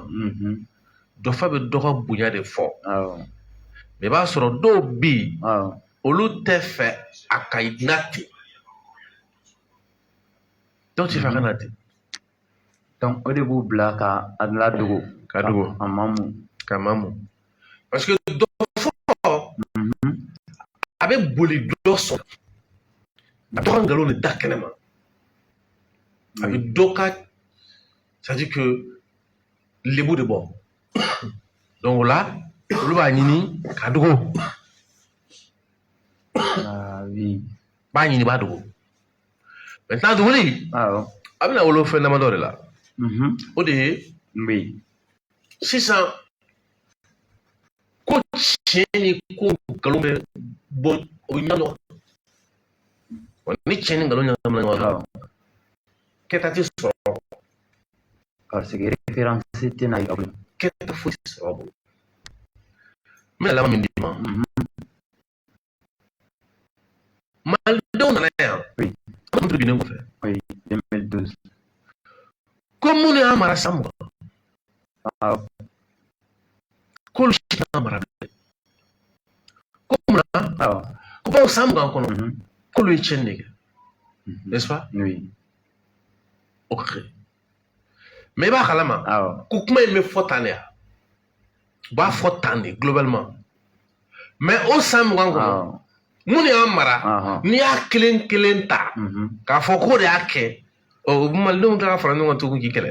Dɔfɔ bɛ dɔ ka bonya de fɔ. Mais i b'a sɔrɔ dɔw bɛ yen, olu tɛ fɛ a ka na ten. Dɔw tɛ fɛ a ka na ten. Donc o de b'u bila ka a ladogo. Ka dogo. A mamu. Ka mamu. Parce que dɔ fɔ, a bɛ boli dɔ sɔn. A dɔ ka nkalon de da kɛnɛ ma. A bɛ dɔ ka, c'est à dire que lebu de bɔ. Donc o la, olu b'a ɲini ka dogo. Ah oui. B'a ɲini, b'a dogo. Maintenant dogoli, a bɛna wolo fɛn damadɔ de la. O de ye. Oui. Sisan ko tiɲɛ ni ko nkalon bɛ bɔ, o bɛ ɲagami ɲɔgɔn na. Ni tiɲɛ ni nkalon ɲagamina ɲɔgɔn na, kɛta tɛ sɔrɔ. Parce que référence tɛna ye. Kɛta foyi tɛ sɔrɔ a bolo. N bɛna laban min d'i ma. Malidenw nana yan. Oui. An binnen kɔfɛ. Oui, 2012. Ko minnu y'an mara san 20. K'olu si t'an mara bilen. Ko munna? Ko bawo san 20 kɔnɔ, k'olu ye tiɲɛni de kɛ. N'est-ce pas? Oui. Ok. Mais i b'a kalama, ko kuma in bɛ fɔ tan de ya. U b'a fɔ tan de globalement. Mais o san 20 kɔnɔ, minnu y'an mara, n'i y'a kelen kelen ta, k'a fɔ k'o de y'a kɛ, o malidenw tila ka fara ɲɔgɔn kan tugun k'i kɛlɛ.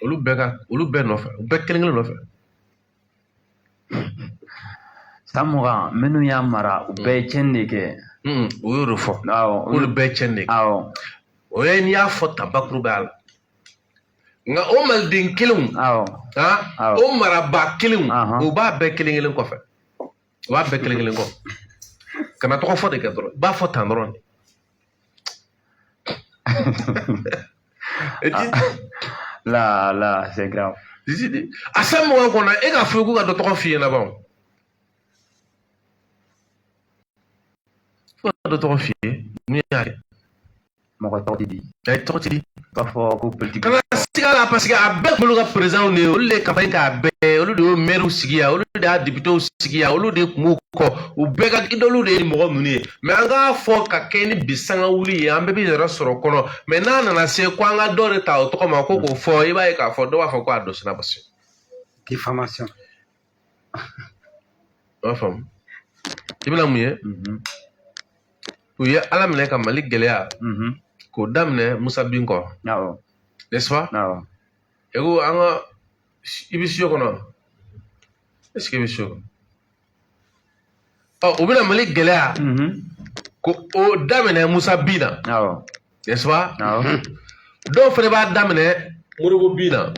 Olu bɛɛ ka, olu bɛɛ nɔfɛ, u bɛɛ kelen kelen nɔfɛ. San 20 minnu y'a mara, u bɛɛ ye tiɲɛni de kɛ. O y'o de fɔ. K'olu bɛɛ ye tiɲɛni de kɛ. O ye n'i y'a fɔ tan bakurubaya la. Nka o maliden kelenw, o marabaa kelenw, u b'a bɛɛ kelen kelen kɔfɛ. U b'a bɛɛ kelen kelen kɔ. Kana tɔgɔ fɔ de kɛ dɔrɔn, i b'a fɔ tan dɔrɔn de. Et tu Là, là, c'est grave. A san 20 kɔnɔ, e k'a fɔ k'u ka dɔ tɔgɔ f'i ɲɛna ban, fo ka dɔ tɔgɔ f'i ye min y'a kɛ. Mɔgɔ tɔgɔ tɛ di. A ye tɔgɔ ti di. B'a fɔ ko politique. Kana siga la, parce que a bɛɛ tun b'olu ka présidents de ye, olu de ye campagne k'a bɛɛ, olu de y'o maires sigi yan, olu de y'a députés sigi yan, olu de tun b'u kɔ, u bɛɛ ka idole de ye mɔgɔ ninnu ye. Mais an k'a fɔ ka kɛ ni bi sanga wuli ye, an bɛɛ bɛ yɛrɛ sɔrɔ kɔnɔ. Mais n'a nana se ko an ka dɔ de ta o tɔgɔ ma ko k'o fɔ, i b'a ye k'a fɔ dɔw b'a fɔ ko a dosira parce Diffamation. I b'a faamu, i bɛna mun ye? U ye Ala minɛ ka Mali gɛlɛya k'o daminɛ Musa bin kɔ, n'est-ce pas? Awɔ. E ko an ka i bɛ studio kɔnɔ, est-ce que i bɛ studio kɔnɔ? Ɔ, u bɛna Mali gɛlɛya ko o daminɛ Musa bin na, n'est-ce pas? Awɔ. Dɔw fana b'a daminɛ Modibo bin na.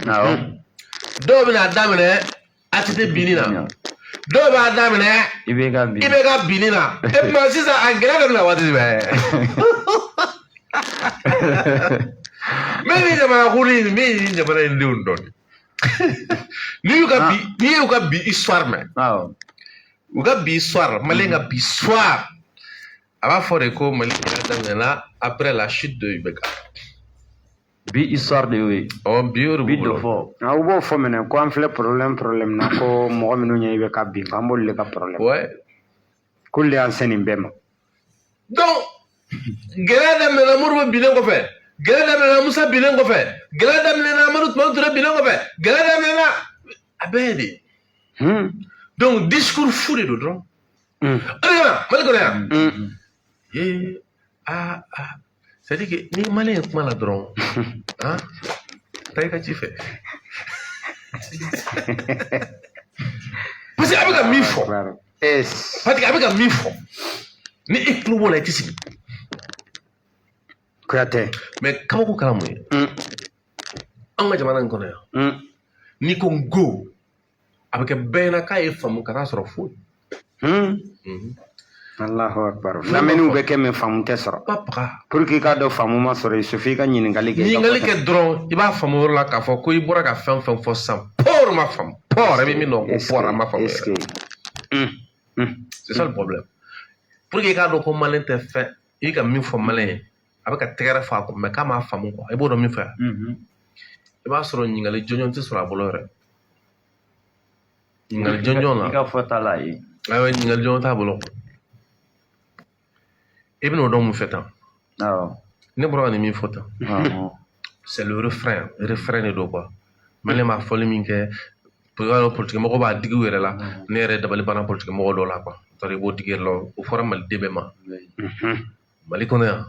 Dɔw bɛna daminɛ ATT binni na. Dɔw b'a daminɛ IBK bin. IBK binni na. E tuma sisan a gɛlɛya daminɛ waati jumɛn? Min ni jamana kuru in, min ni jamana in denw dɔn. N'i y'u ka bi, n'i y'u ka bi histoire mɛn, u ka bi histoire, Malien ka bi histoire, a b'a fɔ de ko Mali gɛlɛya daminɛna après la chute de IBK. Bi histoire de y'o ye. Ɔ, bi o de Bi b'u dɔ bolo. fɔ. Aw b'o fɔ minɛ ko an filɛ problème na, ko mɔgɔ minnu ɲɛ i bɛ ka bin, k'an b'olu de ka problème. K'olu de y'an se nin bɛɛ ma. Donc gɛlɛya daminɛna Modibo binnen kɔfɛ, gɛlɛya daminɛna Musa binnen kɔfɛ, gɛlɛya daminɛna Amadu Tumani Ture binnen kɔfɛ, gɛlɛya daminɛna a bɛɛ de. Donc discours fu de don dɔrɔn. O de kama Mali kɔnɔ yan. Ee, aa aa, c'est à dire que ni Malien ye kuma la dɔrɔn, han, taa i ka ci fɛ. Parce que a bɛ ka min fɔ. Parce que a bɛ ka min fɔ, ni e tulo b'o la, i tɛ sigi. Kuyate. Mais kabako kɛra mun ye? Anw ka jamana in kɔnɔ yan. N'i ko n go, a bɛ kɛ bɛɛ ɲɛna k'a ye faamu ka taa sɔrɔ foyi. Allahu akbar. Lamɛnniw bɛ kɛ mais faamu tɛ sɔrɔ. Pour que i k'a dɔn faamu ma sɔrɔ, il suffit i ka ɲininkali kɛ. Ɲininkali kɛ dɔrɔn, i b'a faamu yɔrɔ la k'a fɔ ko i bɔra ka fɛn fɛn fɔ sisan, pɔɔr ma faamu. Pɔɔr, i bɛ min dɔn ko pɔɔr a ma faamu yɛrɛ. C'est ça le problème. Pour que i k'a dɔn ko Malien tɛ fɛn, i ka min fɔ Malien ye, a bɛ ka tɛgɛrɛ fɔ a kɔ, mais k'a m'a faamu quoi. I b'o dɔn min fɛ. I b'a sɔrɔ ɲininkali jɔnjɔn tɛ sɔrɔ a bolo yɛrɛ. Ɲininkali jɔnjɔn la. I ka fɔta la ye. Ayiwa, ɲininkali jɔnjɔn t'a bolo. I bɛn'o dɔn mun fɛ tan? Ne bɔra ka nin min fɔ tan. C'est le refrain. Refrain de don quoi. Malien b'a fɔli min kɛ, politique mɔgɔw b'a digi u yɛrɛ la. Ne yɛrɛ dabali banna politique mɔgɔ dɔw la quoi. I b'o digi yɛrɛ la, o fɔra Maliden bɛɛ ma. Mali kɔnɔ yan,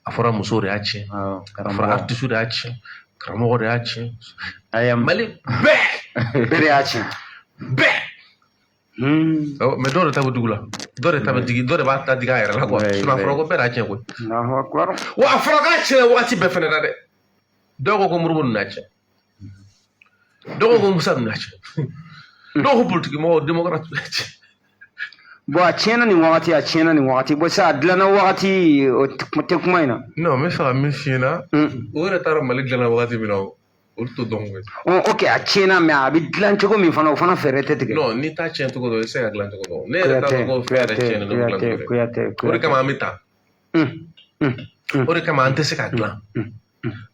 a fɔra musow de y'a tiɲɛ, a fɔra artiste de y'a tiɲɛ, karamɔgɔ de y'a tiɲɛ. Mali bɛɛ. Bɛɛ de y'a tiɲɛ. Bɛɛ. Mais dɔw de ta bɛ dugu la, dɔw de ta bɛ digi, dɔw de b'a ta digi a yɛrɛ la quoi. Sinon a fɔra ko bɛɛ de y'a tiɲɛ koyi. Wa a fɔra k'a tiɲɛ wagati bɛɛ fɛnɛ na dɛ. Dɔw ko ko Modibo ninnu y'a tiɲɛ. Dɔw ko Musa ninnu y'a tiɲɛ. Dɔw ko politique mɔgɔw, démocrate y'a tiɲɛ. Bon, a tiɲɛna nin wagati, a tiɲɛna nin wagati. Bon, sisan a dilanna wagati, o tɛ kuma in na. Non, n bɛ fɛ ka min f'i ɲɛna, o yɛrɛ t'a dɔn Mali dilanna wagati min na, olu t'o dɔn koyi. Ok, a tiɲɛna, mais a bɛ dilan cogo min fana, o fana fɛɛrɛ tɛ tigɛ. Non, n'i t'a tiɲɛ cogo dɔn, i tɛ se ka dilan cogo dɔn. Ne yɛrɛ t'a dɔn ko fɛn yɛrɛ tiɲɛnen don dilan cogo dɛ. O de kama an bɛ taa. O de kama an tɛ se ka dilan.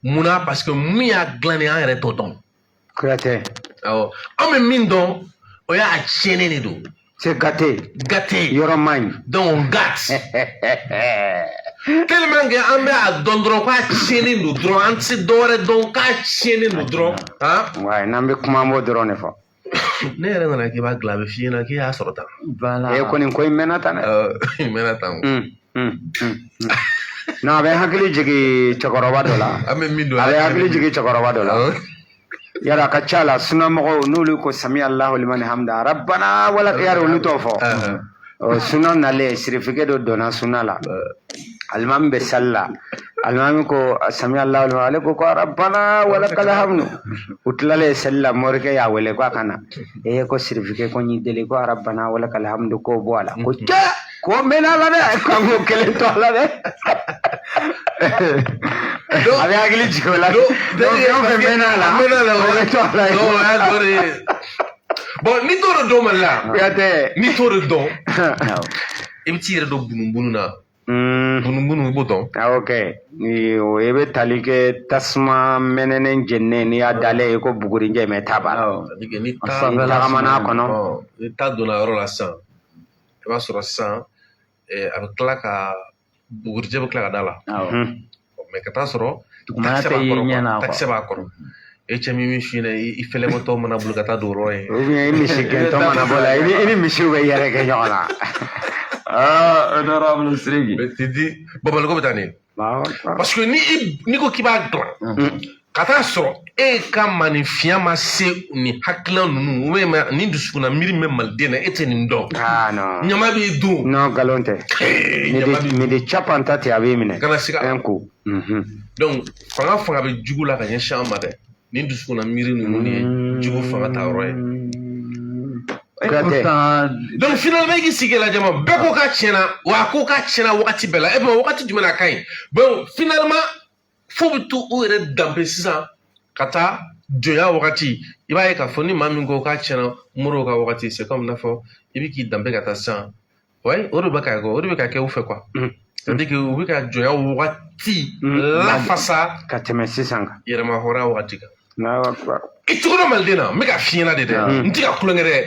Munna? Parce que min y'a dilan ni an yɛrɛ t'o dɔn. Kuyate. Awɔ, an bɛ min dɔn, o y'a tiɲɛnen de don. C'est gâté. Gâté. Yɔrɔ man ɲi. Donc on gâte. Tellement que an bɛ a dɔn dɔrɔn k'a tiɲɛnen don dɔrɔn, an tɛ se dɔwɛrɛ dɔn k'a tiɲɛnen don dɔrɔn. Ouais, n'an bɛ kuma an b'o dɔrɔn de fɔ. Ne yɛrɛ nana k'i b'a dilan, a bɛ f'i ɲɛna k'i y'a sɔrɔ tan. Voilà. E kɔni ko in mɛnna tan dɛ. In mɛnna tan. Non, a bɛ hakili jigin cɛkɔrɔba dɔ la. An bɛ min dɔn. A bɛ hakili jigin cɛkɔrɔba dɔ la. Yala a ka ca la sunamɔgɔw n'olu ko sami Allahu liman hamda rabbana wala yara olu t'o fɔ. Suna nalen sirifike dɔ donna suna la. Alimami bɛ sali la. Alimami ko sami Allahu liman, ale ko ko rabbana walakal hamdu. U tilalen sali la, morikɛ y'a wele k'a ka na. E ko sirifike ko n y'i deli ko rabbana walakal hamdu k'o bɔ a la. Ko cɛ ko n bɛ n'a la dɛ, k'an k'o kelen to a la dɛ. A bɛ hakili jigin o la. Donc fɛn o fɛn mɛnna a la, a mɛnna a la, o bɛ to a la. Donc o y'a dɔ de ye. Bon, n'i t'o de dɔn Mali la, Kuyatɛ. n'i t'o de dɔn, i bɛ t'i yɛrɛ don bunubunu na. Bunubunu, i b'o dɔn. Awɔ kɛ, ni o i bɛ tali kɛ tasuma mɛnɛnen jeninen, n'i y'a dalen ye ko bugurijɛ, mɛ ta b'a la. C'est-à-dire que ni ta Ni tagamana a kɔnɔ. Ni ta donna yɔrɔ la sisan, i b'a sɔrɔ sisan a bɛ tila ka bugurijɛ bɛ tila ka da la. Mais ka taa sɔrɔ Dugumana takisɛ tɛ b'a ye kɔrɔ ɲɛ quoi. na quoi. Takisɛ b'a kɔrɔ. E cɛ min bɛ su in na, i fɛlɛbɔtɔ mana bolo ka taa don o yɔrɔ ye. Ou bien i misi gɛntɔ mana bɔ la, i ni misiw bɛ yɛrɛ kɛ ɲɔgɔn na. Ah, honorable Sidiki. Mais tu dis, bon, Baliko bɛ taa nin ye. Parce que ni i n'i ko k'i b'a dilan, ka taa sɔrɔ e ka maninfinya ma se nin hakilina ninnu ou bien nin dusukunna miiri min bɛ maliden na, e tɛ nin dɔn. Ah non. Ɲama b'i dun. Non, nkalon tɛ. Ɲama b'i Midi capan ta ten, a b'i minɛ. Kana siga. Un coup. Donc fanga bɛ jugu la ka ɲɛsin an ma dɛ. Nin dusukunna miiri ninnu de ye jugu fanga ta yɔrɔ ye. Et Kuyatɛ. pourtant, Donc finalement, i k'i sigi lajɛ ma, bɛɛ ko k'a tiɲɛna, wa a ko k'a tiɲɛna wagati bɛɛ la, e bɛ wagati jumɛn na a ka ɲi? Bon, finalement, fo bɛ to u yɛrɛ danbe sisan ka taa jɔnya wagati. I b'a ye k'a fɔ ni maa min ko k'a tiɲɛna Modibo ka wagati, c'est comme n'a fɔ i bɛ k'i danbe ka taa sisan. Ouais, o de bɛ ka kɛ, o de bɛ ka kɛ u fɛ quoi. C'est à dire que u bɛ ka jɔnya wagati lafasa Ka tɛmɛ sisan kan. yɛrɛma hɔrɔnya wagati kan. Allahu akbar. I cogo dɔ maliden na, n bɛ ka f'i ɲɛna de dɛ, n tɛ ka kulonkɛ dɛ.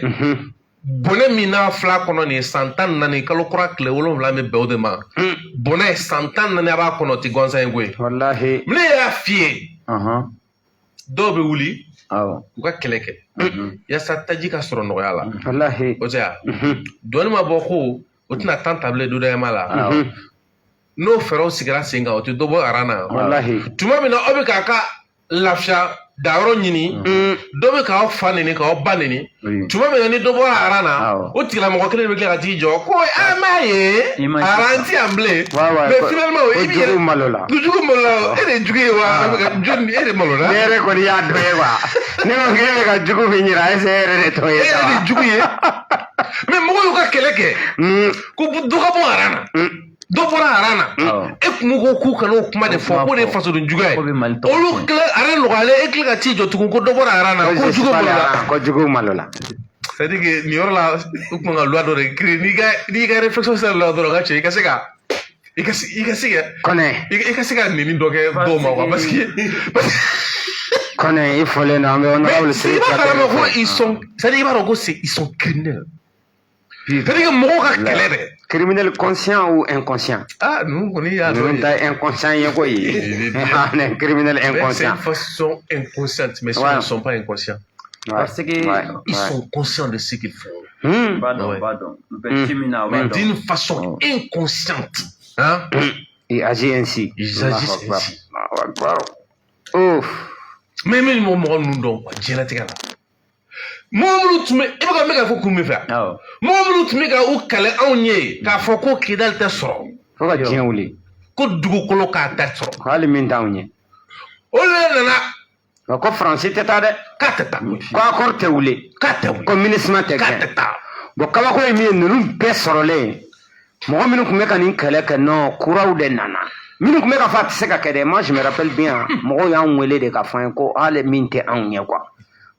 Bɔnɛ min n'a fila kɔnɔ nin ye san 14 kalo kura tile 7 bɛ bɛn o de ma. Bɔnɛ san 14 a b'a kɔnɔ, o tɛ gansan ye koyi. Wallahi. Ne y'a f'i ye, dɔw bɛ wuli k'u ka kɛlɛ kɛ yaasa taji ka sɔrɔ nɔgɔya la. Wallahi. O tɛ wa? Dɔɔni ma bɔ ko o tɛna tan tabile dudayama la. N'o fɛɛrɛw sigira sen kan, o tɛ dɔ bɔ aran na. Wallahi. Tuma min na aw bɛ k'a ka lafiya dayɔrɔ ɲini, dɔ bɛ k'aw fa neni, k'aw ba neni. Tuma min na ni dɔ bɔra aran na, o tigilamɔgɔ kelen de bɛ tila ka t'i jɔ ko an m'a ye I ma aran ti yan bilen. Ouais, ouais. Mais finalement, Ko i b'i jugu yɛrɛ malo la. Jugu malo la, e de ye jugu ye wa? Jɔn e de malo la? Ne yɛrɛ kɔni y'a dɔn ye quoi. Ne ko k'e bɛ ka jugu min yira, est ce que e yɛrɛ de t'o ye E yɛrɛ de ye jugu ye. Mais mɔgɔw y'u ka kɛlɛ kɛ ko dɔ ka bɔ aran na. Dɔ bɔra aran na. E kun ko k'u kana o kuma de fɔ, k'o de ye fasoden juguya ye. Ko bɛ Mali tɔgɔ Olu tiɲɛ. tila aran nɔgɔyalen, e tila ka t'i jɔ tugun ko dɔ bɔra aran na, ko jugu malo la. Ko jugu malo la. C'est à dire que nin yɔrɔ la, u kun ka loi dɔ de créer. N'i ka réflexion sera la dɔrɔn, ka cɛ i ka se ka i ka se i ka se ka Kɔnɛ. i ka se ka nɛni dɔ kɛ dɔw ma quoi, parce que Kɔnɛ, i fɔlen don, an bɛ honorable Mais Sidiki i b'a kalama Kuyatɛ ko fo. ils sont, c'est à dire i b'a dɔn ko c'est ils sont criminels. C'est à dire que mɔgɔw ka kɛlɛ dɛ. Criminel conscient ou inconscient? Ah, ninnu kɔni y'a dɔn Ninnu ye. ta inconscient ye koyi. On est criminel Mais c'est inconscient. une façon inconsciente, mais ils ne sont pas inconscients. Parce que Ils sont conscients de ce qu'ils font. B'a dɔn, b'a dɔn. U bɛ ci min na, u b'a Mais dɔn. d'une façon inconsciente. Hein? Ils agissent ainsi. Ils agissent Allahu Akbar. ainsi. Allahu Akbar. Ouf. Mais mɔgɔ ninnu dɔn quoi, diɲɛlatigɛ la. Mɔgɔ minnu tun bɛ, e bɛ ka n bɛ ka fɔ kun min fɛ, mɔgɔ minnu tun bɛ ka u kɛlɛ anw ye k'a fɔ ko Kidali tɛ sɔrɔ, Fo ka diɲɛ wuli. ko dugukolo k'a tɛ sɔrɔ, Ko hali min t'anw ye. Olu de nana Wa ko Faransi tɛ taa dɛ. K'a tɛ taa. Ko accord tɛ wuli. K'a tɛ wuli. Ko MINUSMA tɛ K'a gɛn. tɛ taa. Bon, kabako ye min ye, ninnu bɛɛ sɔrɔlen, mɔgɔ minnu tun bɛ ka nin kɛlɛ kɛ, non, kuraw de nana. Minnu tun bɛ ka fɔ a tɛ se ka kɛ dɛ, moi je me rappelle bien, mɔgɔw y'an wele de ka fɔ an ye ko hali min tɛ anw ye quoi.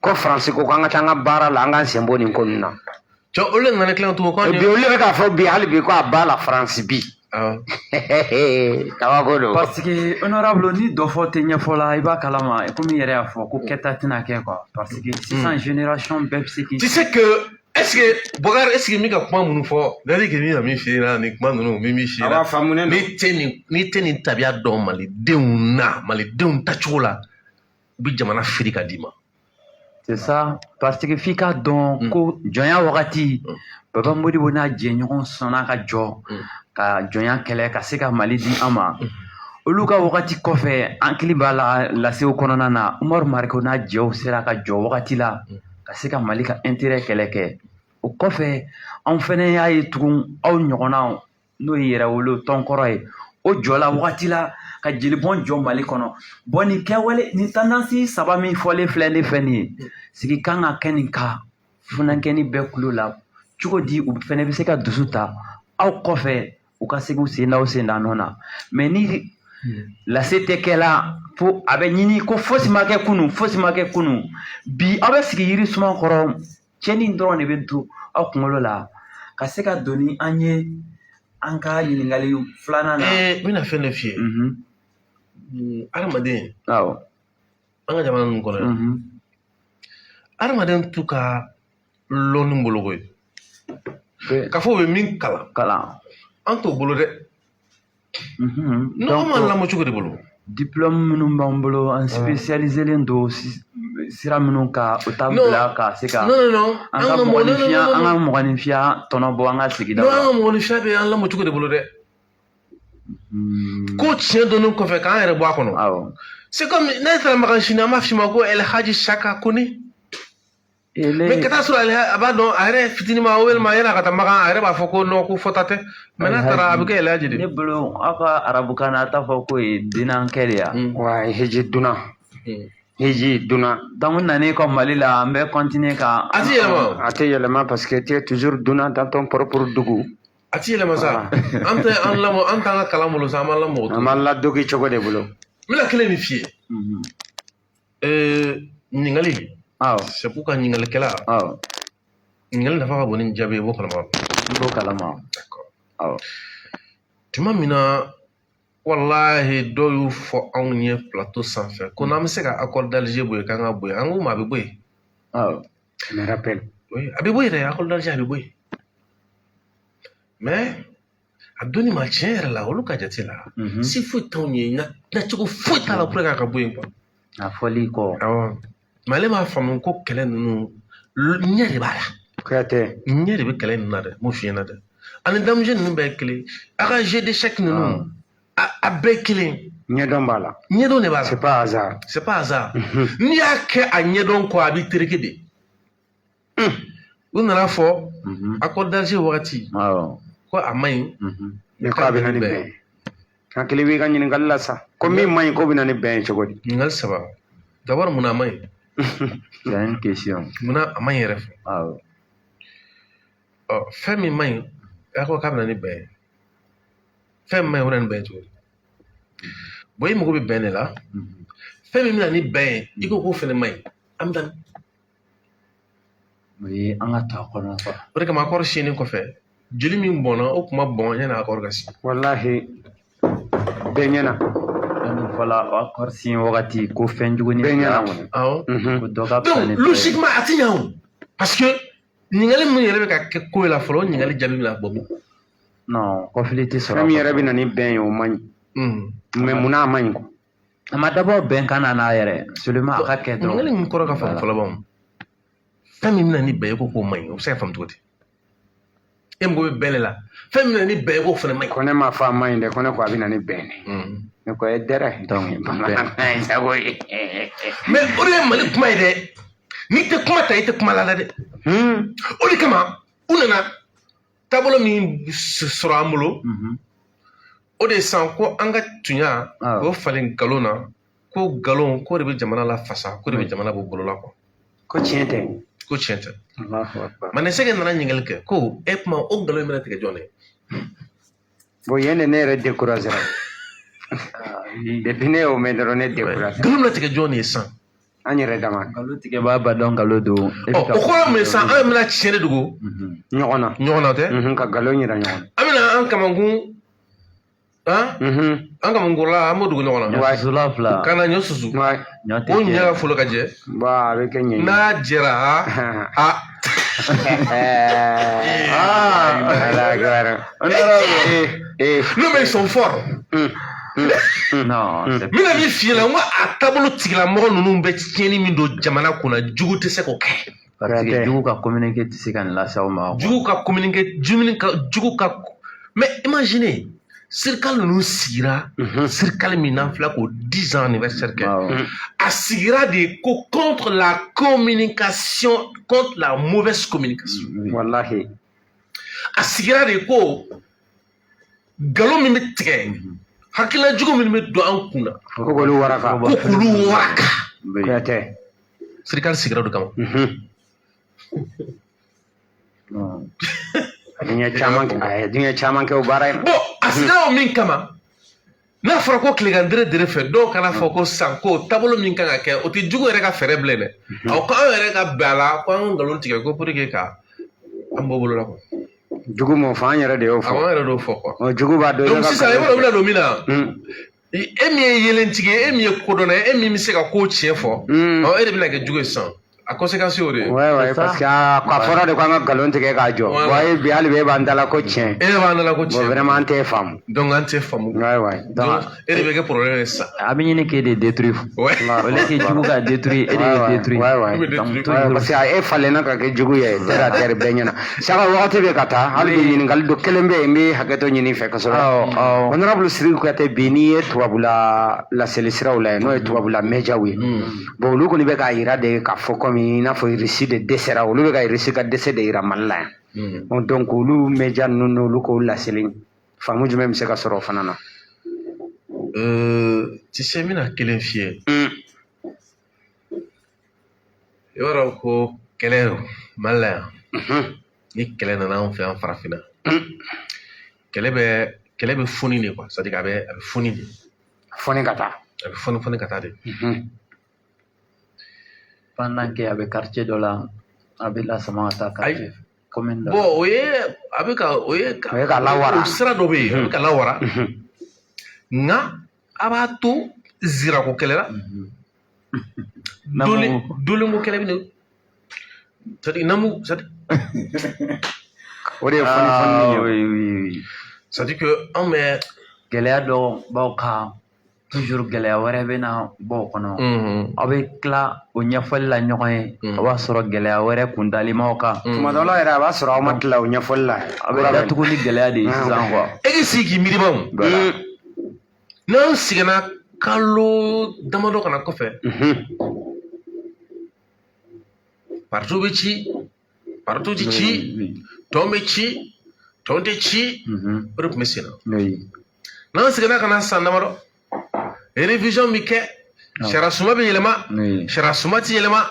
Ko Faransi ko k'an ka taa an ka baara la, an k'an sen bɔ nin ko ninnu na. Cɛ, olu de nana tila tugun Et k'an bi olu de bɛ k'a fɔ bi, hali bi ko a ba la Faransi bi. Kabako don. Parce que honorable, ni dɔ fɔ tɛ ɲɛfɔ la, i b'a kalama, komi i yɛrɛ y'a fɔ ko kɛta tɛna kɛ quoi, parce que sisan génération bɛɛ bɛ se k'i Tu sais que, est-ce que Bokar, est-ce que min ka kuma minnu fɔ, c'est-à-dire que min ka min f'i ɲɛna, nin kuma ninnu min b'i f'i A ɲɛna, b'a faamunen don. N'i tɛ nin tabiya dɔn malidenw na, malidenw tacogo la, u bɛ jamana firi ka d'i ma. C'est ça, parce que f'i k'a dɔn ko jɔnya wagati, Baba Modibo n'a jɛɲɔgɔn sɔnna ka jɔ ka jɔnya kɛlɛ ka se ka Mali di an ma. Olu ka wagati kɔfɛ, an hakili b'a la lasew kɔnɔna na, Umaru Mariko n'a jɛw sera ka jɔ wagati la ka se ka Mali ka intérêt kɛlɛ kɛ. O kɔfɛ, anw fɛnɛ y'a ye tugun, aw ɲɔgɔnnaw, n'o ye yɛrɛwolo tɔnkɔrɔ ye, o jɔla wagati la ka jelibɔn jɔ Mali kɔnɔ. Bon, nin kɛwale nin tendance saba min fɔlen filɛ ne fɛ nin ye, sigi kan ka kɛ nin kan funankɛni bɛɛ kulo la cogo di, u fɛnɛ bɛ se ka dusu ta aw kɔfɛ, u ka se k'u sen da u sen da nɔ na. Mais ni Lase tɛ kɛla fo a bɛ ɲini ko fosi ma kɛ kunun, fosi ma kɛ kunun. Bi aw bɛ sigi yiri suma kɔrɔ, tiɲɛni dɔrɔn de bɛ don aw kunkolo la ka se ka don ni an ye an ka ɲininkali filanan na. N bɛna fɛn dɔ f'i ye. Hadamaden, an ka jamana ninnu kɔnɔ yan, hadamaden t'u ka lɔnni bolo koyi. K'a fɔ u bɛ min kalan, an t'o bolo dɛ. Non, an b'an lamɔ cogo de bolo. Diplôme minnu b'an bolo, an spécialiselen don sira minnu kan, o t'an bila ka se ka non non non an ka mɔgɔninfinya, an ka mɔgɔninfinya tɔnɔ bɔ an ka sigida la. Non, an ka mɔgɔninfinya bɛ an lamɔ cogo de bolo dɛ. Ko tiɲɛ donnen kɔfɛ k'an yɛrɛ bɔ a kɔnɔ. C'est comme ne taara Makan sini, an b'a f'i ma ko El Hadji Saka Kone. Mais ka taa sɔrɔ a b'a dɔn a yɛrɛ fitinin ma, walima yan'a ka taa Makan, a yɛrɛ b'a fɔ ko non, ko fɔta tɛ. Mais n'a taara, a bɛ kɛ El Hadji de. Ne bolo, aw ka arabukan na, a t'a fɔ ko ye dunankɛ de ya. Wa hiji dunan. Hiji dunan. Donc nanen kɔ Mali la, an bɛ continuer ka. A ti yɛlɛma. A tɛ yɛlɛma parce que tu es toujours dunan dans ton propre dugu. A ti yɛlɛma sa. An tɛ an lamɔ, an t'an ka kalan bolo sa, an b'an lamɔ o. An b'an ladogi cogo de bolo. N bɛna kelen min f'i ye. Ɲininkali. C'est pourquoi ɲininkalikɛla. Ɲininkali nafa ka bon ni jaabi ye, i b'o kalama. N b'o kalama. D'accord. Tuma min na, walahi, dɔw y'u fɔ anw ye plateau sanfɛ ko n'an bɛ se ka accord d'Alger bɔ yen, k'an ka bɔ yen, an k'u ma a bɛ bɔ yen. Je me rappelle. Oui, a bɛ bɔ yen dɛ, accord d'Alger a bɛ bɔ yen. Mais a donni ma, tiɲɛ yɛrɛ la, olu ka jate la, se foyi t'anw ye, nacogo foyi t'a la pour que a ka bɔ yen quoi. A fɔli kɔ. Awɔ. Mais ale m'a faamu ko kɛlɛ ninnu, ɲɛ de b'a la. Kuyate. Ɲɛ de bɛ kɛlɛ ninnu na dɛ, m'o f'i ɲɛna dɛ. Ani denmisɛn ninnu bɛɛ ye kelen. A ka jeu d'échec ninnu, a bɛɛ ye kelen. Ɲɛdɔn b'a la. Ɲɛdɔn de b'a la. C'est pas hasard. C'est pas hasard. N'i y'a kɛ a ɲɛdɔn kɔ, a b'i tereke de. U nana fɔ accord d'Alger wagati ko a man ɲi. Mais ko a bɛ na ni bɛn ye. Hakili b'i ka ɲininkali la sa. Ko min man ɲi, ko bɛ na ni bɛn ye cogo di? Ɲininkali saba. D'abord, mun na a man ɲi? C'est une question. Munna a man ɲi yɛrɛ fɛ? Ɔ, fɛn min man ɲi, a ko k'a bɛ na ni bɛn ye. Fɛn min man ɲi, o bɛ na ni bɛn ye cogo di? Bon, i mago bɛ bɛn de la. Fɛn min bɛ na ni bɛn ye, i ko k'o fɛnɛ man ɲi. An bɛ taa ni. O ye an ka to a kɔnɔ quoi. O de kama accord signé kɔfɛ, joli min bɔnna, o kun ma bɔn yanni accord ka signé. Walahi, bɛɛ ɲɛna. Yanni fɔla accord signé wagati ko fɛn jugu ni Bɛɛ ɲɛna. Awɔ. Ko dɔ ka fisa Donc ni dɔ ye. logiquement, a ti ɲa o. Parce que ɲininkali min yɛrɛ bɛ ka kɛ ko la fɔlɔ, o ɲininkali jaabi bɛna bɔ min? Non, kɔfili tɛ sɔrɔ. Fɛn min yɛrɛ bɛ na ni bɛn ye, o man ɲi. Mais munna a man ɲi quoi? A ma dabɔ bɛnkan na n'a yɛrɛ, seulement a ka kɛ dɔrɔn. Ɲininkali min kɔrɔ ka faamu fɔlɔ bawo. Fɛn min bɛna ni bɛn ye, ko k'o man ɲi, o bɛ se ka faamu cogo di? E mago bɛ bɛn de la, fɛn min bɛna ni bɛn ye, k'o fana man ɲi. Ko ne m'a fɔ a man ɲi dɛ, ko ne ko a bɛ na ni bɛn de. Ne ko e dɛrɛ. Donc, Bamanankan ye sago ye. Mais o de ye Mali kuma ye dɛ. N'i tɛ kuma ta, i tɛ kuma la dɛ. O de kama u nana taabolo min sɔrɔ an bolo, o de ye sisan ko an ka tunya k'o falen nkalon na, ko nkalon k'o de bɛ jamana lafasa, k'o de bɛ jamana bɔ bolo la quoi. Ko tiɲɛ tɛ. Ko tiɲɛ tɛ. Allahu akbar. Mais Sɛgɛ nana ɲininkali kɛ ko e kuma o nkalon in bɛna tigɛ jɔn de? Bon, yen de ne yɛrɛ découragé. Depuis ne y'o mɛn dɔrɔn, ne découragé. Nkalon bɛna tigɛ jɔn de ye sisan? An yɛrɛ dama. Nkalon tigɛbaa b'a dɔn nkalon don. Ɔ, o kɔrɔ ye mun ye sisan? An bɛna tiɲɛ de dogo ɲɔgɔn na. Ɲɔgɔn na tɛ? Ka nkalon yira ɲɔgɔn na. An bɛna an kamankun han, an kamankɔrɔla, an b'o dogo ɲɔgɔn na. Ɲɔ susula fila. Ka na ɲɔ susu. Ɲɔ tɛ O ɲɛ jɛ. ka folo ka jɛ. Bon, a bɛ kɛ ɲɛ. N'a jɛra, a Ah, akbar. Eh, eh. Non, mais ils sont forts. Non, c'est N bɛna min f'i ɲɛna, n ko a taabolo tigilamɔgɔ ninnu bɛ tiɲɛni min don jamana kunna, jugu tɛ se k'o kɛ. Parce que jugu ka communiqué tɛ se ka nin lase aw ma quoi. Jugu ka communiqué, jumuni ka jugu ka, mais imaginez, CIRCAL ninnu sigira, CIRCAL min n'an filɛ k'o 10 ans anniversaire kɛ, a sigira de ko contre la communication, contre la mauvaise communication. Wallahi. A sigira de ko nkalon min bɛ tigɛ, hakilina jugu minnu bɛ don an kun na, Ko k'olu waraka. ko k'olu waraka. Kuyate. CIRCAL sigira o de kama. A diɲɛ caman kɛ, a ye diɲɛ caman kɛ o baara in. Bon, a sigira o min kama, N'a fɔra ko tilegan dere dere fɛ, dɔw kana fɔ ko sisan ko taabolo min kan ka kɛ, o tɛ jugu yɛrɛ ka fɛɛrɛ bilen dɛ. Awɔ, ko anw yɛrɛ ka bɛn a la ko an ka nkalon tigɛ ko pour que ka an bɔ bolo la quoi. Jugu m'o fɔ, an yɛrɛ de y'o fɔ. Awɔ, an yɛrɛ d'o fɔ quoi. Jugu b'a dɔn. Donc sisan, i b'a dɔn u bɛna don min na, e min ye yeelentigi ye, e min ye kodɔnna ye, e min bɛ se ka ko tiɲɛ fɔ, ɔ, e de bɛna kɛ jugu ye sisan. A conséquence y'o de ye. Ouais, ouais, parce que a fɔra de ko an ka nkalon tigɛ k'a jɔ. Bon, e bi hali bi e b'an dala ko tiɲɛ. E de b'an dala ko tiɲɛ. Bon, vraiment, an t'e faamu. Donc an t'e faamu. Ouais, ouais. Donc e de bɛ kɛ problème ye sisan. A bɛ ɲini k'e de détruire. Ouais. Au lieu que jugu ka détruire, e de bɛ détruire. Ouais, ouais. Donc, ouais, parce que e falenna ka kɛ jugu ye terre à terre bɛɛ ɲɛna. Saka, wagati bɛ ka taa, hali bi ɲininkali dɔ kelen bɛ yen, n bɛ hakɛto ɲini fɛ kosɛbɛ. Awɔ. Honorable Sidiki Kuyate, bi n'i ye tubabula laseli siraw lajɛ, n'o ye tubabula médiaw ye. Bon, olu kɔni bɛ k'a yira de k'a fɔ komi i n'a fɔ Russie de dɛsɛra, olu bɛ ka Russie ka dɛsɛ de yira Mali la yan. Bon, donc olu média ninnu n'olu k'o laseli, faamu jumɛn bɛ se ka sɔrɔ o fana na? Tu sais, n bɛna kelen f'i ye. I b'a dɔn ko kɛlɛ Mali la yan, ni kɛlɛ nana anw fɛ yan farafinna, kɛlɛ bɛ foni de quoi, c'est à dire a bɛ foni de. Foni ka taa. A bɛ foni foni ka taa de. Pendant que a bɛ quartier dɔ la, a bɛ lasama ka taa quartier commune dɔ la. Bon, o ye a bɛ ka o ye O ye ka lawara. O sira dɔ bɛ yen, a bɛ ka lawara, nka a b'a to zirako kɛlɛ la, dolenko kɛlɛ bɛ na, c'est à dire namu, c'est à dire O de ye foni foni ye. Oui, oui, oui. C'est à dire que anw bɛ Gɛlɛya dɔ b'aw kan, toujours gɛlɛya wɛrɛ bɛ na bɔ o kɔnɔ. Aw bɛ tila o ɲɛfɔli la ɲɔgɔn ye, o b'a sɔrɔ gɛlɛya wɛrɛ kundali m'aw kan. Tuma dɔ la yɛrɛ, a b'a sɔrɔ aw ma tila o ɲɛfɔli la. A bɛ datugu ni gɛlɛya de ye sisan quoi. E k'i sigi k'i miiri baw, n'an seginna kalo damadɔ ka na kɔfɛ, partout bɛ ci, partout ti ci, tɔn bɛ ci, tɔn tɛ ci, o de tun bɛ sen na. N'an seginna ka na san damadɔ, révision bɛ kɛ, sariya sunba bɛ yɛlɛma, sariya sunba ti yɛlɛma.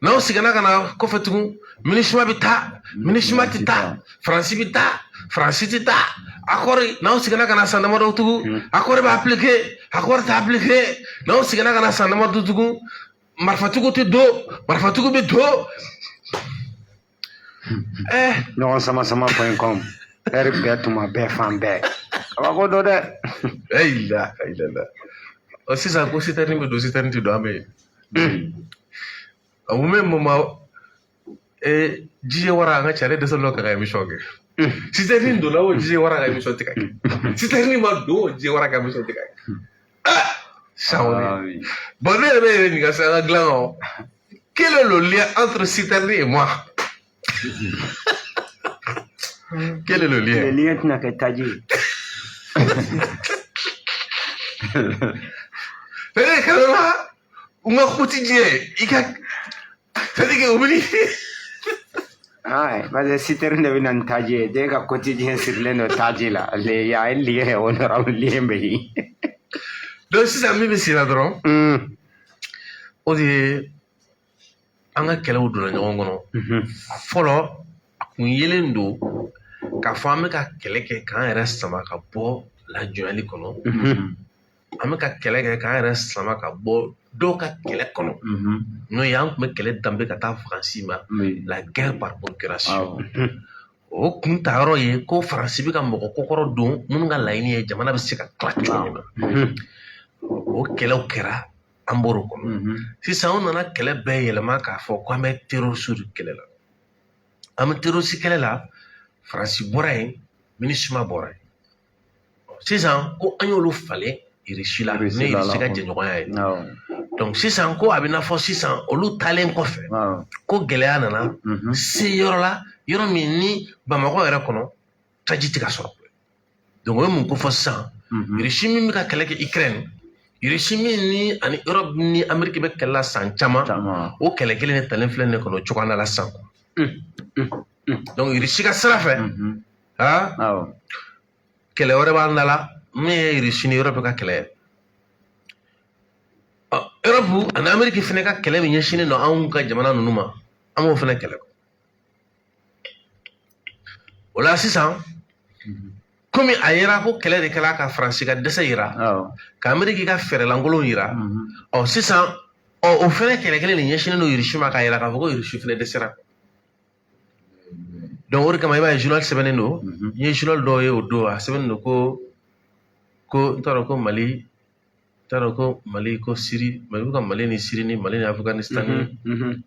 N'aw seginna ka na kɔfɛ tugun, MINUSMA bɛ taa, MINUSMA ti taa, Faransi bɛ taa, Faransi ti taa, accord. N'aw seginna ka na san damadɔ tugun, accord bɛ appliquer, accord tɛ appliquer. N'aw seginna ka na san damadɔ tugun, marifatigiw tɛ don, marifatigiw bɛ don. Ɲɔgɔn sama sama point com, heure bɛɛ, tuma bɛɛ, fan bɛɛ, kabako dɔ dɛ. La ilaha illallah. Ɔ, sisan ko citerne bɛ don, citerne tɛ don, an bɛ yen. Au même moment, Dj Wara, an ka cɛ, ale dɛsɛ dɔ ka ka émission kɛ. Citerne donna o, Dj Wara ka émission tɛ ka kɛ. Citerne ma don o, Dj Wara ka émission tɛ ka kɛ. Ah, Sawone. Bon, ne yɛrɛ bɛ yɛrɛ ɲininka sisan, an ka dilan kɔnɔ. Quel est le lien entre citerne et moi? Quel est le lien? Le lien tɛna kɛ taji ye. C'est-à-dire que là, n ka quotidien, i ka, c'est-à-dire que o bɛ Ah, parce que citerne de bɛ na ni taji ye, den ka quotidien sirilen don taji la. Le y a un lien, honorable lien bɛ yen. Donc sisan, min bɛ sen na dɔrɔn, o de ye an ka kɛlɛw donna ɲɔgɔn kɔnɔ. Fɔlɔ, a kun yelen don k'a fɔ an bɛ ka kɛlɛ kɛ k'an yɛrɛ sama ka bɔ lajɔnyali kɔnɔ, an bɛ ka kɛlɛ kɛ k'an yɛrɛ sama ka bɔ dɔw ka kɛlɛ kɔnɔ, n'o ye an tun bɛ kɛlɛ danbe ka taa Faransi ma, la guerre par procuration. O kun ta yɔrɔ ye ko Faransi bɛ ka mɔgɔ kɔkɔrɔ don minnu ka laɲini ye jamana bɛ se ka tila cogo min na. O kɛlɛw kɛra, an bɔr'o kɔnɔ. Sisan an nana kɛlɛ bɛɛ yɛlɛma k'a fɔ ko an bɛ terroriste kɛlɛ la. An bɛ terroriste kɛlɛ la, Faransi bɔra yen, MINUSMA bɔra yen. Sisan ko an y'olu falen Irisi la, ne Irisi ka jɛɲɔgɔnya ye. Donc sisan ko a bɛ n'a fɔ sisan olu taalen kɔfɛ ko gɛlɛya nana se yɔrɔ la, yɔrɔ min ni Bamakɔ yɛrɛ kɔnɔ taji tɛ ka sɔrɔ. Donc o ye mun ko fɔ sisan? Irisi min bɛ ka kɛlɛ kɛ Ukraine, Irisi min ni ani Europe ni Amérique bɛ kɛlɛ la san caman, o kɛlɛ kelen de talen filɛ nin kɔnɔ o cogoya la sisan. Donc Irisi ka sira fɛ, kɛlɛ wɛrɛ b'an da la min ye Irisi ni Europe ka kɛlɛ ye. Europe ani Amérique fana ka kɛlɛ min ɲɛsinnen don anw ka jamana ninnu ma, an b'o fana kɛlɛ. O la sisan, Komi a yera ko kɛlɛ de kɛla ka Faransi ka dɛsɛ yira, ka Ameriki ka fɛɛrɛlankolon yira. Ɔ, sisan, ɔ, o fɛnɛ kɛlɛ kelen de ɲɛsinnen don Irisi ma, k'a yira k'a fɔ ko Irisi fɛnɛ dɛsɛra. Donc o de kama, i b'a ye journal sɛbɛnnen don. N ye journal dɔw ye o don, a sɛbɛnnen don ko n t'a dɔn ko Mali, n t'a dɔn ko Mali, ko Siri, Mali bɛ ka Mali ni Siri ni Mali ni Afganistan ni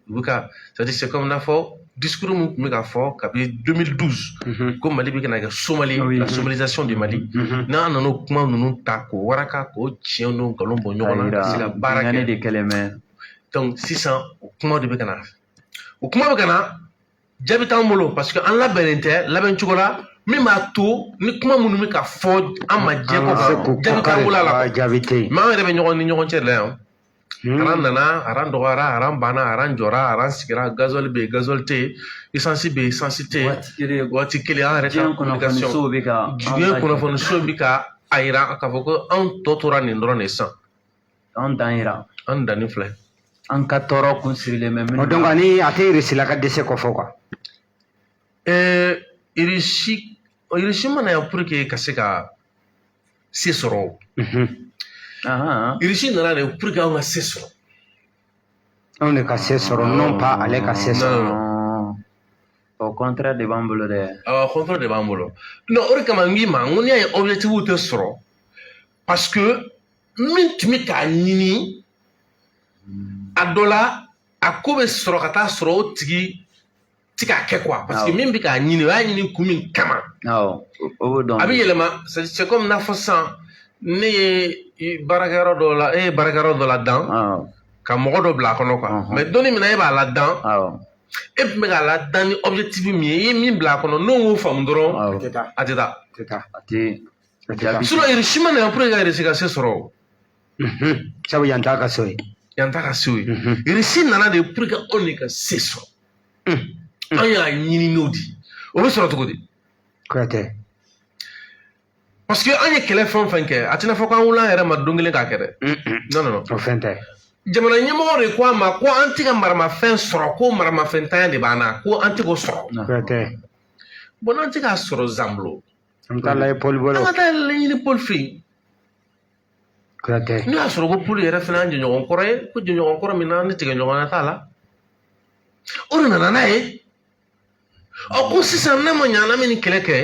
u bɛ ka, c'est à dire, c'est comme n'a fɔ discours min tun bɛ ka fɔ kabi 2012 ko Mali bɛ ka na kɛ Somali, la somalisation du Mali. N'an nana o kuma ninnu ta k'o waraka, k'o tiɲɛ n'o nkalon bɔ ɲɔgɔn na, ka se ka baara kɛ. De kɛlen bɛ. Donc sisan, o kuma de bɛ ka na, o kuma bɛ ka na, jaabi t'an bolo, parce que an labɛnnen tɛ labɛn cogo la min b'a to ni kuma minnu bɛ ka fɔ an ma diɲɛ kɔ kan, jaabi t'an bolo a la. Jaabi tɛ yen. Mais an yɛrɛ bɛ ɲɔgɔn ni ɲɔgɔn cɛ de la yan. Aran nana, aran dɔgɔyara, aran banna, aran jɔra, aran sigira, gasoil bɛ yen, gasoil tɛ yen, essence bɛ yen, essence tɛ yen. Waati kelen, an yɛrɛ ka kunnafonisow bɛ ka diɲɛ kunnafoniso bɛ ka a yira k'a fɔ ko anw tɔ tora nin dɔrɔn de sisan. An dan yira. An danni filɛ. An ka tɔɔrɔ kun sirilen bɛ minnu. Donc ani a tɛ Irisi la ka dɛsɛ kɔfɛ quoi. Irisi mana yan pour que ka se ka se sɔrɔ. Irisi nana de pour que anw ka se sɔrɔ. Anw de ka se sɔrɔ, non pas ale ka se sɔrɔ. Au contraire de b'an bolo dɛ. Awɔ, contraire de b'an bolo. Non, o de kama n k'i ma, n ko n'i y'a ye objectif tɛ sɔrɔ, parce que min tun bɛ k'a ɲini, a dɔ la a ko bɛ sɔrɔ ka taa sɔrɔ o tigi ti k'a kɛ quoi, parce que min bɛ k'a ɲini, o y'a ɲini kun min kama. Awɔ, o b'o dɔn. A bɛ yɛlɛma. C'est comme n'a fɔ sisan, ne ye baarakɛyɔrɔ dɔ la, e ye baarakɛyɔrɔ dɔ la dan ka mɔgɔ dɔ bila a kɔnɔ quoi. Mais don min na e b'a la dan, e tun bɛ k'a la dan ni objectif min ye, i ye min bila a kɔnɔ, n'o m'o faamu dɔrɔn, A tɛ taa. a tɛ taa. A tɛ taa. A tɛ. Sinon Irisi ma na yan pour que ka Irisi ka se sɔrɔ o. Sabu yan t'a ka so ye. Yan t'a ka so ye. Irisi nana de pour que anw de ka se sɔrɔ. An y'a ɲini n'o di, o bɛ sɔrɔ cogo di? Kuyatɛ. Parce que an ye kɛlɛ fɛn o fɛn kɛ, a tɛna fɔ k'an wuli an yɛrɛ ma don kelen k'a kɛ dɛ. Non, non, non. O fɛn tɛ. Jamana ɲɛmɔgɔ de ko an ma ko an tɛ ka maramafɛn sɔrɔ, ko maramafɛntanya de b'an na, ko an tɛ k'o sɔrɔ. Kuyatɛ. Bon, n'an tɛ k'a sɔrɔ Zanbulo, An taa lajɛ Paul bolo. An ka taa ɲini Paul fɛ yen. Kuyatɛ. N'o y'a sɔrɔ ko Paul yɛrɛ fana y'an jɛɲɔgɔn kɔrɔ ye, ko jɛɲɔgɔn kɔrɔ min na ni tigɛɲɔgɔnya t'a la, o de nana n'a ye. Ɔ, ko sisan n'a ma ɲɛ an bɛ nin kɛlɛ kɛ,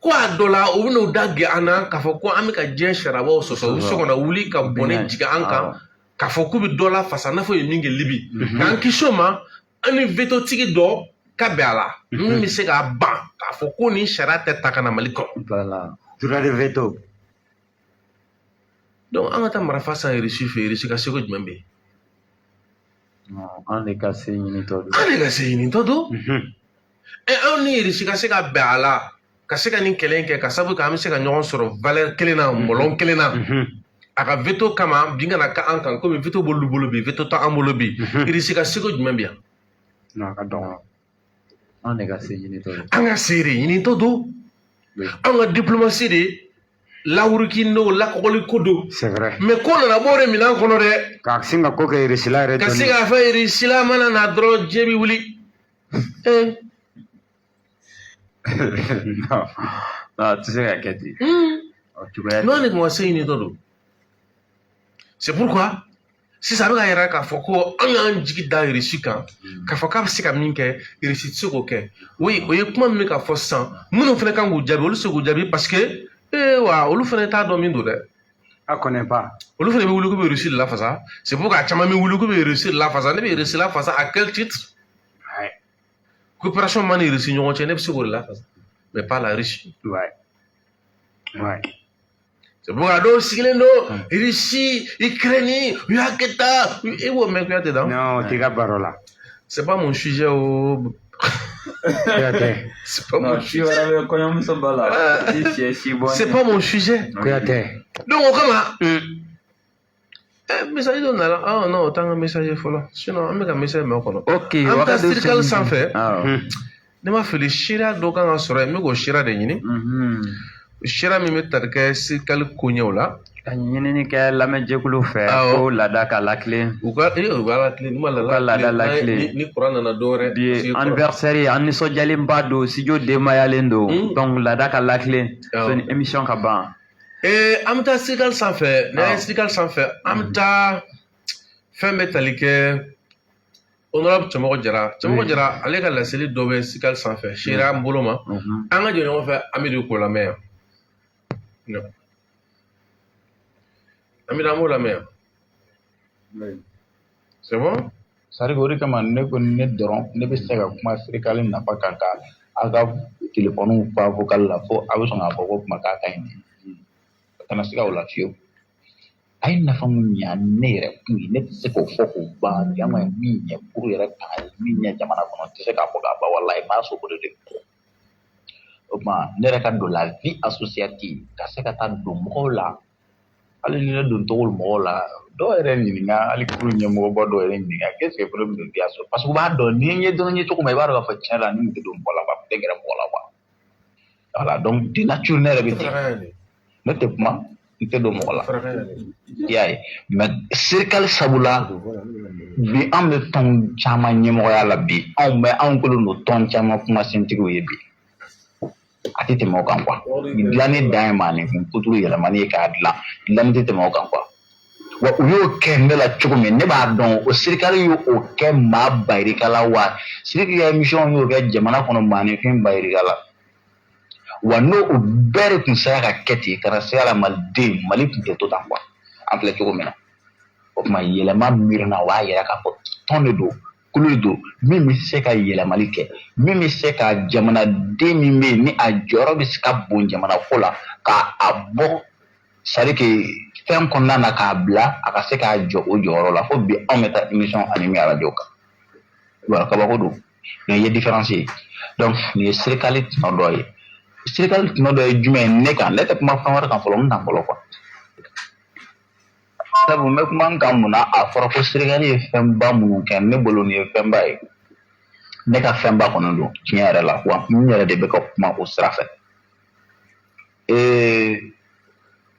ko a dɔ la u bɛn'u da gɛn an na k'a fɔ ko an bɛ ka diɲɛ sariyabaw sɔsɔ, u bɛ se ka na wuli ka bɔnɛ jigin an kan k'a fɔ k'u bɛ dɔ lafasa n'a fɔ ye min kɛ Libi. K'an kisi o ma, an ni veto tigi dɔ ka bɛn a la min bɛ se k'a ban k'a fɔ ko nin sariya tɛ ta ka na Mali kɔnɔ. Droit de veto. Donc an ka taa marifa san Irisi fɛ, Irisi ka seko jumɛn bɛ yen? An de ka se ɲinitɔ don. An de ka se ɲinitɔ don. Ɛ, anw ni Irisi ka se ka bɛn a la ka se ka nin kɛlɛ in kɛ, ka sabu kɛ an bɛ se ka ɲɔgɔn sɔrɔ valeur kelen na, mɔlɔn kelen na. A ka veto kama bin kana kɛ an kan, komi veto b'olu bolo bi, veto t'an bolo bi. Irisi ka seko jumɛn bɛ yan? Non, a ka dɔgɔ. An de ka se ɲinitɔ don. An ka se de ɲinitɔ don. Anw ka diplomatie de lawuruki n'o lakɔgɔli ko don. C'est vrai. Mais ko nana bɔ o de minɛn kɔnɔ dɛ. Ka sin ka ko kɛ Irisila yɛrɛ. Ka se k'a fɔ Irisila mana na dɔrɔn, diɲɛ bɛ wuli. Ee. Non, a tɛ se ka kɛ ten. O cogoya. N'o de tun ka se ɲinitɔ don. C'est pourquoi sisan a bɛ ka yira k'a fɔ ko an y'an jigi da Irisi kan k'a fɔ k'a bɛ se ka min kɛ, Irisi tɛ se k'o kɛ. Oui, o ye kuma min bɛ ka fɔ sisan, minnu fana kan k'u jaabi, olu tɛ se k'u jaabi, parce que ee wa, olu fana t'a dɔn min don dɛ. A connaît pas. Olu fana bɛ wuli k'u bɛ Irisi de lafasa. C'est pourquoi a caman bɛ wuli k'u bɛ Irisi de lafasa. Ne bɛ Irisi lafasa à quel titre? Coopération ma ni Irisi ɲɔgɔn cɛ, ne bɛ se k'o de lafasa, mais pas la Russie. C'est pourquoi dɔw sigilen don Russie, Ukraine, u y'a kɛ tan, e b'o mɛn, Kuyate dan. Non, o t'i ka baro la. C'est pas mon sujet o. Kuyatɛ. C'est pas mon Si sujet. wɛrɛ bɛ kɔɲɔmuso ba la, i sɛ si bɔ. C'est pas mon sujet. Kuyatɛ. Donc o kama, message dɔ nana. Ah non, o t'an ka message ye fɔlɔ. Sinon an bɛ ka message mɛn o kɔnɔ. Ok. An bɛ taa Sirikali sanfɛ. Awɔ. Ne ma fili, seereya dɔ kan ka sɔrɔ yen, n bɛ k'o seereya de ɲini. Seereya min bɛ tali kɛ Sirikali koɲɛw la. Ka ɲinini kɛ lamɛnjɛkulu fɛ ko laada ka latilen. U ka latilen, n'u ma laada latilen. Ni kuran nana dɔ wɛrɛ. Bi anniversaire, an nisɔndiyalenba don, studio denbayalen don. Donc laada ka latilen sani émission ka ban. An bɛ taa Sirikali sanfɛ. N'an ye Sirikali sanfɛ, an bɛ taa fɛn bɛ tali kɛ honorable Cɛmɔgɔ Jara. Cɛmɔgɔ Jara, ale ka laseli dɔ bɛ Sirikali sanfɛ, seereya an bolo ma. An ka jɛ ɲɔgɔn fɛ, an bɛ don k'o lamɛn yan. An bɛ an b'o lamɛn yan. C'est bon? C'est-à-dire o de kama ne ko ne dɔrɔn ne bɛ se ka kuma Sirikali nafa kan ka aw ka telefɔniw fa vocal la fo a bɛ sɔn k'a fɔ ko kuma k'a ka ɲi ten. A kana se ka o la fiyewu. A ye nafa mun ɲa ne yɛrɛ kun ye, ne tɛ se k'o fɔ k'o ban. Jama ye min ɲɛ kuru yɛrɛ kan, a ye min ɲɛ jamana kɔnɔ, n tɛ se k'a fɔ k'a ban, walayi n b'a sogo de. O tuma ne yɛrɛ ka don la vie associative, ka se ka taa don mɔgɔw la, hali ni ne don cogo mɔgɔw la, dɔw yɛrɛ ɲininka, hali kuru ɲɛmɔgɔba dɔw yɛrɛ ɲininka, qu'est-ce que problème de vie asso, parce que u b'a dɔn ni n ye dɔrɔn ye cogo min, i b'a dɔn k'a fɔ tiɲɛ la ni nin tɛ don mɔgɔ la quoi, tɛ gɛrɛ mɔgɔ la quoi. Voilà, donc de nature ne yɛrɛ bɛ ten, ne tɛ kuma, n tɛ don mɔgɔ la, i y'a ye. Mais Sirikali sabula bi an bɛ tɔn caman ɲɛmɔgɔya la bi, anw bɛ anw kɛlen don tɔn caman kumasentigiw ye bi. A tɛ tɛmɛ o kan quoi. Dilanni dan ye maaninfin kuturu yɛlɛmani ye k'a dilan, dilanni tɛ tɛmɛ o kan quoi. Wa u y'o kɛ ne la cogo min, ne b'a dɔn o Sirikali y'o kɛ maa bayirika la, wa Siriki ka émission y'o kɛ jamana kɔnɔ maaninfin bayirika la. Wa n'o o bɛɛ de tun sera ka kɛ ten ka na se a la, maliden Mali tun tɛ to tan quoi, an filɛ cogo min na. O tuma yɛlɛma miirina, o b'a yira k'a fɔ tɔn de don, kulu de don min bɛ se ka yɛlɛmali kɛ, min bɛ se ka jamanaden min bɛ yen ni a jɔyɔrɔ bɛ se ka bon jamana ko la, k'a bɔ c'est à dire que fɛn kɔnɔna na k'a bila a ka se k'a jɔ o jɔyɔrɔ la. Fo bi anw bɛ taa émission animer arajo kan, voilà, kabako don. Nin ye différence ye. Donc nin ye Sirikali tɔnɔ dɔ ye. Sirikali tɔnɔ dɔ ye jumɛn ye ne kan? Ne tɛ kuma fɛn wɛrɛ kan fɔlɔ, n kan fɔlɔ quoi. Sabu n bɛ kuma n kan mun na? A fɔra ko Sirikali ye fɛnba minnu kɛ, ne bolo nin ye fɛnba ye, ne ka fɛnba kɔni don tiɲɛ yɛrɛ la, wa n yɛrɛ de bɛ ka kuma o sira fɛ.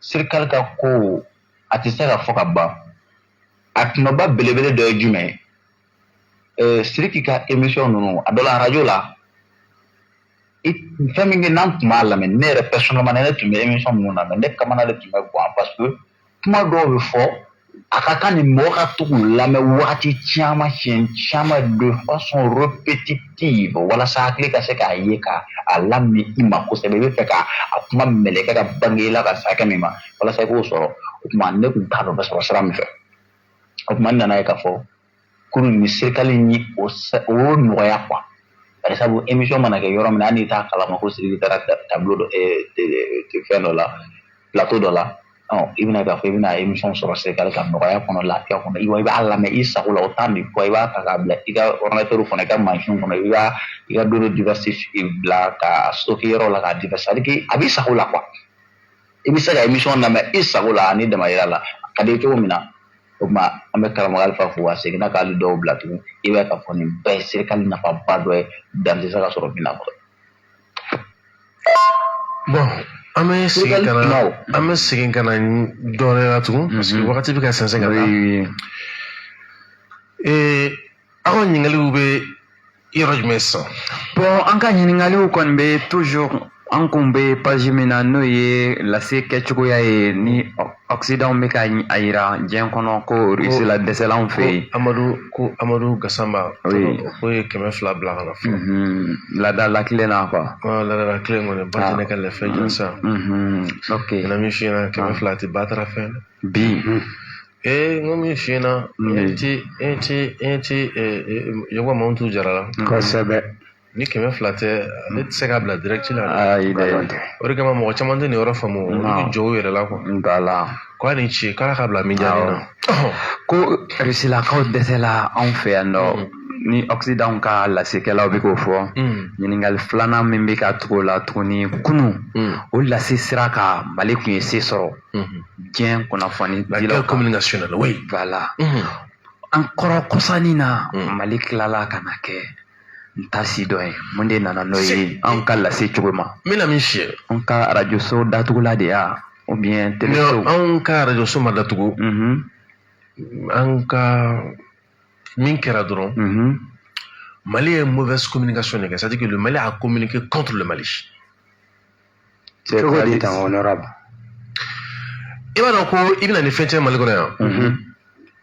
Sirikali ka ko a tɛ se ka fɔ ka ban. A tɔnɔba belebele dɔ ye jumɛn ye? Siriki ka émission ninnu, a dɔ la arajo la, fɛn min kɛ n'an tun b'a lamɛn, ne yɛrɛ personnellement ne tun bɛ émission minnu lamɛn, ne kamana de tun bɛ gan, parce que kuma dɔw bɛ fɔ, a ka kan ni mɔgɔ ka to k'u lamɛn wagati caman, siɲɛ caman, de façon répétitive, walasa hakili ka se k'a ye ka a lamɛn i ma kosɛbɛ. I bɛ fɛ ka a kuma mɛlɛkɛ ka bange i la ka se hakɛ min ma, walasa i k'o sɔrɔ. O tuma ne tun t'a dɔn bɛ sɔrɔ sira min fɛ. O tuma n nana ye k'a fɔ kuru ni Sirikali ni o nɔgɔya quoi. Bari sabu émission mana kɛ yɔrɔ min na, hali n'i t'a kalama ko Siriki taara tableau dɔ, fɛn dɔ la, plateau dɔ la, i bɛna k'a fɔ i bɛna émission sɔrɔ Sirikali ka nɔgɔya kɔnɔ, lafiya kɔnɔ, i b'a lamɛn i sago la. O temps de fɔ i b'a ta k'a bila i ka ordinateur kɔnɔ, i ka mansin kɔnɔ, i b'a i ka données diverses bila ka stocker yɔrɔ la k'a divers, c'est à dire que a b'i sago la quoi. I bɛ se ka émission lamɛn i sago la ani damayira la, a ka di cogo min na. O tuma an bɛ karamɔgɔ Alifa fo, a seginna k'ale dɔw bila tugun. I b'a ye k'a fɔ nin bɛɛ ye Sirikali nafaba dɔ ye, dan tɛ se ka sɔrɔ min na fɔlɔ. Bon, an bɛ segin ka na, an bɛ segin ka na dɔɔnin la tugun, parce que wagati bɛ ka sɛnsɛn ka taa. Aw ka ɲininkaliw bɛ yɔrɔ jumɛn sisan? Bon, an ka ɲininkaliw kɔni bɛ toujours an kun bɛ page min na, n'o ye lase kɛcogoya ye ni Occident bɛ ka a yira diɲɛ kɔnɔ ko Russie la dɛsɛlanw fɛ yen. Amadu ko Amadu Gasamba ko ye 200 bila ka na fɔlɔ. Laada la kelen na quoi. Laada la kelen kɔni, ba jɛnɛ ka lɛfɛ jɔn Ok. N min f'i ɲɛna, 200 tɛ batara fɛn. Bi. N ko min f'i ɲɛna, e ti e ti Yakuba Mamutu Jara la. Kosɛbɛ. Ni 200 tɛ, ne tɛ se k'a bila direct la. Ayi dɛ. O de kama mɔgɔ caman tɛ nin yɔrɔ faamu, olu bɛ jɔ u yɛrɛ la quoi. Voilà. Ko a ni ce, k'ala ka bila min diyara na. Ko Rusilakaw dɛsɛla anw fɛ yan nɔ, ni Occident ka lasekɛlaw bɛ k'o fɔ. Ɲininkali filanan min bɛ ka tugu o la tuguni, kunun o lase sira kan, Mali tun ye se sɔrɔ diɲɛ kunnafoni dilaw kan. Communicationnelle, oui. Voilà. An kɔrɔ kɔsannin na, Mali tilala ka na kɛ n ta si dɔ ye. Mun de nana n'o ye anw ka lase cogo ma? N bɛna min f'i ye. An ka arajoso datugula de ya. Ou bien téléso. Anw ka arajo so ma datugu. An ka min kɛra dɔrɔn, Mali ye mauvaise communication de kɛ, c'est-à-dire que le Mali a communiqué contre le Mali. Cogo di tan, honorable? I b'a dɔn ko i bɛna ni fɛn caman Mali kɔnɔ yan,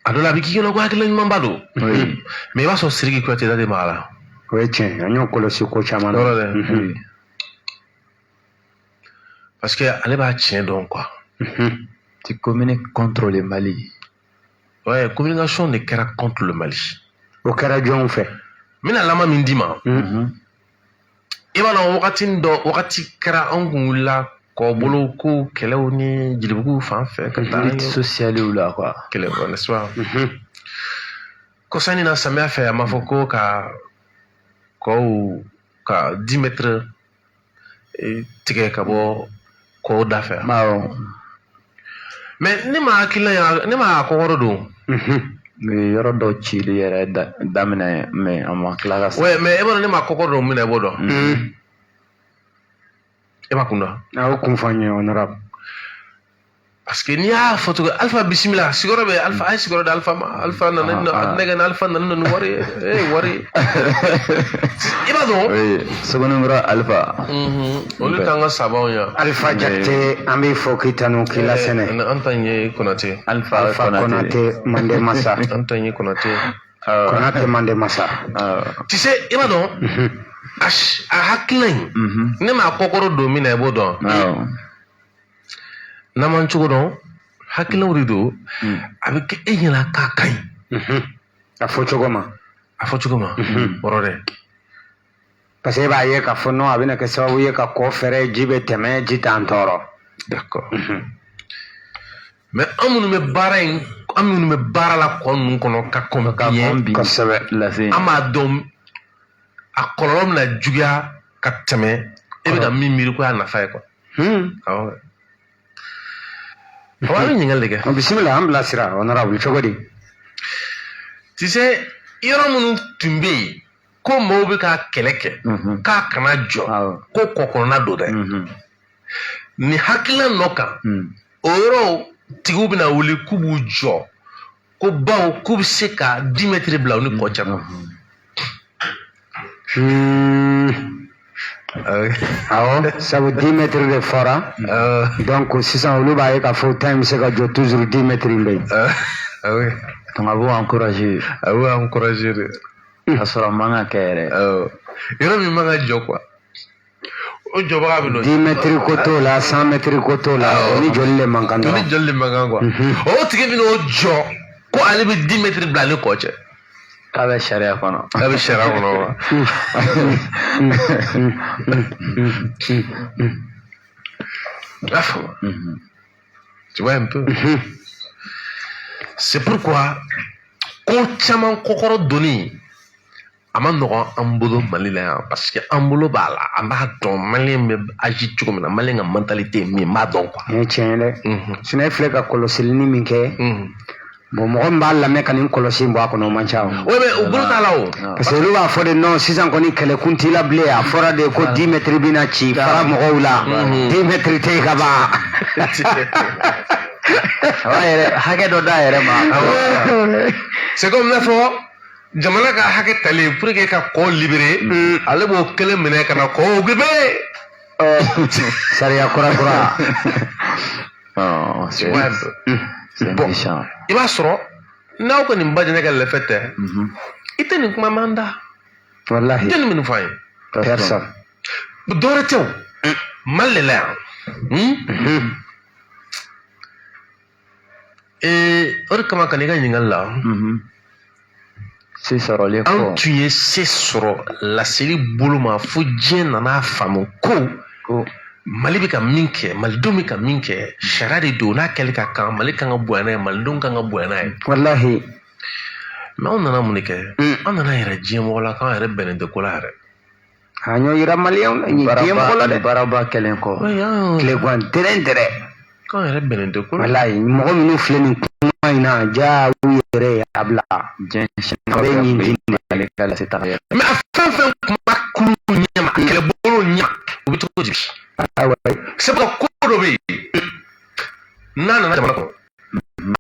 a dɔ la a bɛ k'i kɔnɔ ko hakilina ɲumanba don, mais i b'a sɔrɔ Sidiki Kuyate da de b'a la. O ye tiɲɛ, an y'o kɔlɔsi ko caman na. Yɔrɔ dɛ, parce que ale b'a tiɲɛ dɔn quoi. Tu communiques contre le Mali. Ouais, communication de kɛra contre le Mali. O kɛra jɔnw fɛ? N bɛna lama min d'i ma, i b'a dɔn wagati dɔ, wagati kɛra anw kun wulila kɔbolo ko kɛlɛw ni Jelibugu fan fɛ ka taa Lutte sociale la quoi. Kɛlɛ, n'est-ce pas? Kɔsani na, samiya fɛ, a ma fɔ ko ka kɔw ka 10 mètres tigɛ ka bɔ kɔw da fɛ. Awɔ. Mais ne ma hakilina ye, ne ma a kɔkɔrɔ don. Mais yɔrɔ dɔ cili yɛrɛ daminɛ, mais a ma tila ka sa. Ouais, mais e b'a dɔn ne ma kɔkɔrɔ don min na, i b'o dɔn. E b'a kun dɔn. A kun fɔ an ye, honorable. Parce que n'i y'a fɔ cogo, Alpha bisimila, sigiyɔrɔ bɛ Alpha, a ye sigiyɔrɔ di Alpha ma, Alpha nana nɛgɛ ni Alpha nana ni wari ye, ee wari. I b'a dɔn. Oui, Sogoninkura Alpha. Olu t'an ka sabaw ye. Alpha Jakite, an b'i fɔ k'i tanu k'i lasɛnɛ. An ta ye Konate. Alpha Alpha Konate, Mande Masa. An ta ye Konate. Konate Mande Masa. Tu sais, i b'a dɔn, a hakilina in, ne m'a kɔkɔrɔ don min na, i b'o dɔn. N'an m'an cogo dɔn, hakilinaw de don, a bɛ kɛ e ɲɛna k'a ka ɲi. A fɔ cogo ma. A fɔ cogo ma, kɔrɔ dɛ. Parce que e b'a ye k'a fɔ non, a bɛna kɛ sababu ye ka kɔ fɛrɛ, ji bɛ tɛmɛ, ji t'an tɔɔrɔ. D'accord. Mais an minnu bɛ baara in, an minnu bɛ baara la kɔ ninnu kɔnɔ ka kɔn bi ɲɛ. Kosɛbɛ. An b'a dɔn a kɔlɔlɔ bɛna juguya ka tɛmɛ e bɛ ka min miiri ko y'a nafa ye quoi. Awɔ. Awɔ, an bɛ ɲininkali de kɛ. Bisimila, an bilasira, honorable, cogo di? Tu sais, yɔrɔ minnu tun bɛ yen ko mɔgɔw bɛ ka kɛlɛ kɛ k'a kana jɔ, ko kɔkɔnɔna don dɛ, nin hakilina nɔ kan, o yɔrɔ tigiw bɛna wuli k'u b'u jɔ ko baw k'u bɛ se ka 10 mètres bila u ni kɔ cɛ. Awɔ, sabu 10 mètres de fɔra, donc sisan olu b'a ye k'a fɔ temps bɛ se ka jɔ toujours, 10 mètres in bɛ yen. Donc a b'o encourager. A b'o encourager de. K'a sɔrɔ a man ka kɛ yɛrɛ. Yɔrɔ min man ka jɔ quoi, o jɔbaga bɛ n'o. 10 mètres ko t'o la, 100 mètres ko t'o la, o ni joli de man kan dɔrɔn. O ni joli de man kan quoi. O tigi bɛ n'o jɔ ko ale bɛ 10 mètres bila ale kɔ cɛ. K'a bɛ sariya kɔnɔ. K'a bɛ sariya kɔnɔ wa. I y'a faamu? Tu vois un peu. C'est pourquoi ko caman kɔkɔrɔ donni a ma nɔgɔn an bolo Mali la yan, parce que an bolo b'a la, an b'a dɔn maliyɛn bɛ agir cogo min na, maliyɛn ka mentalité ye min ye, n b'a dɔn quoi. Nin ye tiɲɛ ye dɛ. Sinon e filɛ ka kɔlɔsilini min kɛ, bon, mɔgɔ min b'a lamɛn ka nin kɔlɔsi in bɔ a kɔnɔ, o man ca o. Oui, mais u bolo t'a la o. Parce que olu b'a fɔ de non, sisan kɔni kɛlɛkun t'i la bilen, a fɔra de ko 10 mètres bɛna ci fara mɔgɔw la, 10 mètres tɛ yen ka ban. A b'a yɛrɛ hakɛ dɔ d'a yɛrɛ ma. C'est comme n'a fɔ jamana ka hakɛ talen pour que ka kɔ libérer, ale b'o kelen minɛ ka na kɔ occuper. Sariya kura kura. C'est méchant. I b'a sɔrɔ n'aw ka nin ba jɛnɛ ka lɛfɛ tɛ, i tɛ nin kuma man da. Walahi. Jɔnni bɛ nin fɔ an ye? Personne. Dɔwɛrɛ tɛ o, Mali de la yan. O de kama ka n'i ka ɲininkali la. Se sɔrɔlen kɔ. An tun ye se sɔrɔ laseli bolo ma fo diɲɛ nana faamu ko Mali bɛ ka min kɛ, malidenw bɛ ka min kɛ, sariya de don, n'a kɛli ka kan, Mali kan ka bonya n'a ye, malidenw kan ka bonya n'a ye. Walahi. Mais anw nana mun de kɛ? An nana yɛrɛ diɲɛ mɔgɔ la k'an yɛrɛ bɛnnen tɛ ko la yɛrɛ. An y'o yira maliyɛnw na, diɲɛ mɔgɔ la dɛ. Baaraba kɛlen kɔ. Tilegan dɛrɛn dɛrɛ. K'an yɛrɛ bɛnnen tɛ ko la. Walahi, mɔgɔ minnu filɛ nin kuma in na, ja u yɛrɛ ye a bila. Diɲɛ A bɛ ɲin di. Ale ka lase taga yɛrɛ. Mais a fɛn fɛn tun b'a kulu ɲɛma, a kɛlɛbolo ɲɛma, u bɛ cogo di bi? Ayiwa. C'est pourquoi ko dɔ bɛ yen, N'a nana jamana kɔnɔ,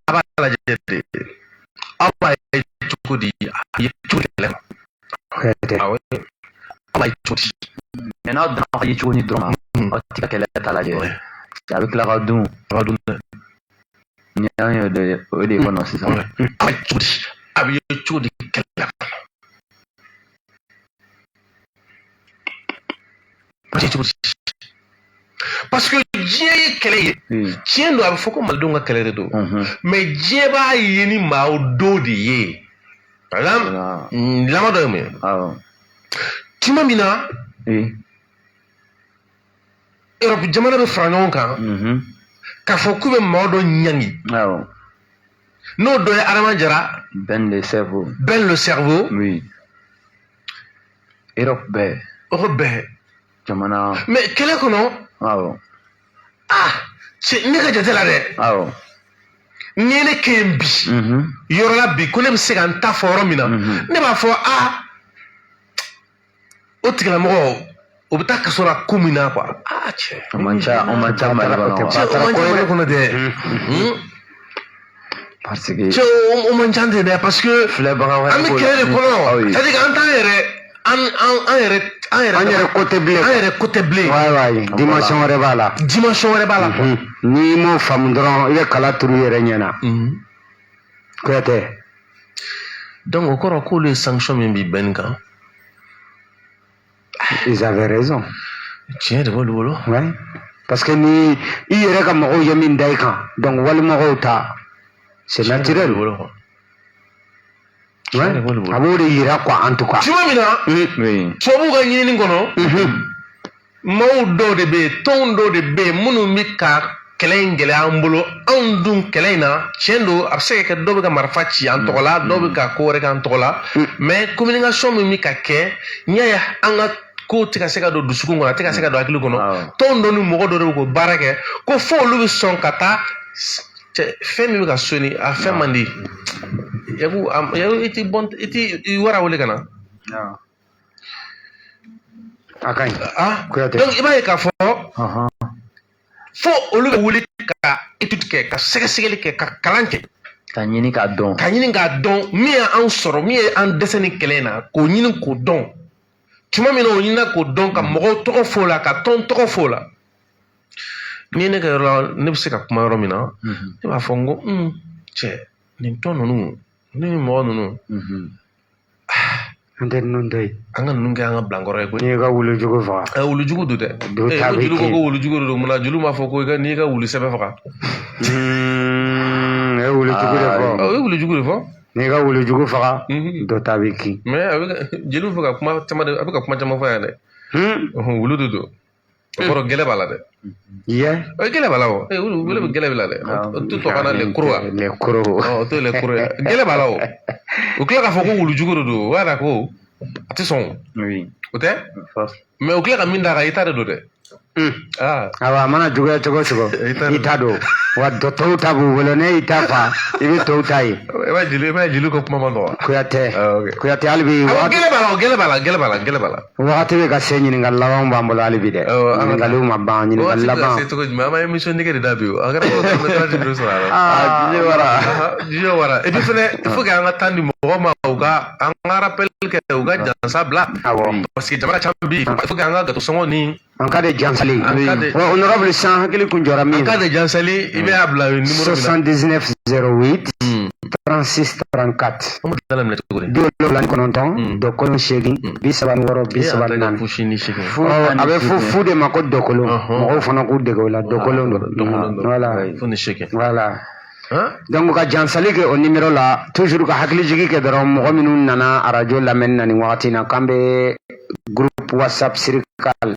a b'a lajɛ de, aw b'a ye cogo di, a ye cogo di kɛlɛ kɔnɔ? Awɔ, aw b'a ye cogo di? Mais n'aw danna aw ye cogo ni dɔrɔn ma, aw ti ka kɛlɛ ta lajɛ, a bɛ tila ka dun. A b'a dun dɛ. Ni an y'o de, o de kɔnɔ sisan. A b'a ye cogo di? A bɛ ye cogo di kɛlɛ kɔnɔ? A bɛ ye cogo di? Parce que diɲɛ ye kɛlɛ ye. Tiɲɛ don, a bɛ fɔ ko malidenw ka kɛlɛ de don, mais diɲɛ b'a ye ni maaw dɔw de ye. Par exemple, laban dɔ ye mun ye? Tuma min na Europe jamana bɛ fara ɲɔgɔn kan k'a fɔ k'u bɛ maa dɔ ɲangi, n'o dɔ ye Adama Jara. Ben le cerveau. Ben le cerveau. Oui, Europe bɛɛ. Europe bɛɛ. Jamana. Mais kɛlɛ kɔnɔ, ah, cɛ, ne ka jate la dɛ, n'i ye ne kɛ yen bi, yɔrɔ la bi, ko ne bɛ se ka n ta fɔ yɔrɔ min na, ne b'a fɔ ah, o tigilamɔgɔ, o bɛ taa kaso la ko min na quoi, ah cɛ. O man ca, o man ca Mali kɔnɔ. Cɛ, o man ca Mali kɔnɔ dɛ. Parce que cɛ, o man ca ten dɛ, parce que filɛbaga wɛrɛ an bɛ kɛlɛ de kɔnɔ, c'est à dire que an t'an yɛrɛ, an an an yɛrɛ, an yɛrɛ An yɛrɛ ko tɛ bilen. An yɛrɛ ko tɛ bilen. Wayi wayi, dimension wɛrɛ b'a la. Dimension wɛrɛ b'a la quoi. N'i m'o faamu dɔrɔn, i bɛ kala turu i yɛrɛ ɲɛ na. Kuyatɛ. Donc o kɔrɔ k'olu ye sanction min bi Ben kan. Ils avaient raison. Tiɲɛ de b'olu bolo. Ouais. Parce que ni i yɛrɛ ka mɔgɔw ye min da i kan, donc walimɔgɔw ta, c'est naturel. Ouais. A b'o de yira quoi, en tout cas. Tuma min na tubabuw ka ɲinini kɔnɔ, maaw dɔw de bɛ yen, tɔnw dɔw de bɛ yen minnu bɛ ka kɛlɛ in gɛlɛya an bolo. Anw dun kɛlɛ in na, tiɲɛ don, a bɛ se ka kɛ dɔw bɛ ka marifa ci an tɔgɔ la, dɔw bɛ ka ko wɛrɛ k'an tɔgɔ la, mais communication min bɛ ka kɛ, n'i y'a ye an ka kow tɛ ka se ka don dusukun kɔnɔ, a tɛ ka se ka don hakili kɔnɔ, tɔn dɔ ni mɔgɔ dɔ de bɛ k'o baara kɛ, ko fo olu bɛ sɔn ka taa. Cɛ, fɛn min bɛ ka soni, a fɛn man di. Yaku, i ti bɔn, i ti i wara wele ka na. A ka ɲi. Ah, donc i b'a ye k'a fɔ fo olu bɛ wuli ka étude kɛ, ka sɛgɛsɛgɛli kɛ, ka kalan kɛ. Ka ɲini k'a dɔn. Ka ɲini k'a dɔn min y'an sɔrɔ, min ye an dɛsɛ ni kɛlɛ in na, k'o ɲini k'o dɔn. Tuma min na o ɲinina k'o dɔn, ka mɔgɔw tɔgɔ fɔ o la, ka tɔn tɔgɔ fɔ o la, n'i ye ne ka yɔrɔ la, ne bɛ se ka kuma yɔrɔ min na, ne b'a fɔ n ko cɛ, nin tɔn ninnu ni mɔgɔ ninnu, An tɛ ninnu to yen. An ka ninnu kɛ an ka bilankɔrɔ ye koyi. N'i ka wulujugu faga. Ɛ, wulujugu don dɛ. Dɔw ta ko bɛ jeliw ko kin. ko wulujugu de don, munna jeliw m'a fɔ ko i ka n'i ka wulu sɛbɛ faga? E ye wulujugu de fɔ. O ye wulujugu de fɔ. N'i ka wulujugu faga, dɔ ta bɛ kin. Mais a bɛ ka jeliw fɛ ka kuma caman de, a bɛ ka kuma caman fɔ yan dɛ. Wulu de don. O kɔrɔ gɛlɛ b'a la dɛ. Ye. O gɛlɛ b'a la o. Ee, wulu, wulu bɛ gɛlɛ b'i la dɛ. O tɛ tubabukan na le koro wa? Le koro. O tɛ le koro ye. Gɛlɛ b'a la o. O tila k'a fɔ ko wulujugu de don, o b'a yira ko a tɛ sɔn o. O tɛ? Mais o tila ka min d'a kan, i ta de don dɛ. Awa, a mana juguya cogo o cogo, i ta don wa, dɔ tɔw ta b'u bolo. Ne y'i ta fa, i bɛ tɔw ta ye. I b'a jeli, i b'a jeli ko kuma ma nɔgɔn. Kuyatɛ, Kuyatɛ, hali bi. Awɔ, gɛlɛ b'a la o, gɛlɛ b'a la, gɛlɛ b'a la, gɛlɛ b'a la. Wagati bɛ ka se, ɲininkali labanw b'an bolo hali bi dɛ. Ɲininkaliw ma ban, ɲininkali Wagati bɛ ka laban. se cogo jumɛn? An ma émission nege de da bi o. A kɛra ko an bɛ 30 minutes sɔrɔ a la. Ah, Didier Wara. Didier Wara. Et puis fɛnɛ, il faut que an ka temps di mɔgɔw ma, u ka an ka rappel kɛ, u ka jansa bila. Awɔ. Parce que jama ka ca bi. Il faut que an ka gâteau sɔngɔ ni En cas de jansali. En cas de- Ouais, honorable san hakili kun jɔra min. En cas de jansali, i bɛ a bila numéro min na. 79 08 36 34. An b'o daminɛ cogo di? 79 dɔkolon 8 36 34. Fu ni seegin. Ɔ, a bɛ fɔ fu de ma ko dɔkolon. Mɔgɔw fana k'u dege o la, dɔkolon don. Voilà. Fu ni seegin. Voilà. Donc ka jansali kɛ o numéro la, toujours ka hakilijigi kɛ dɔrɔn, mɔgɔ minnu nana arajo lamɛnni na nin wagati in na, k'an bɛ groupe WhatsApp Sirikal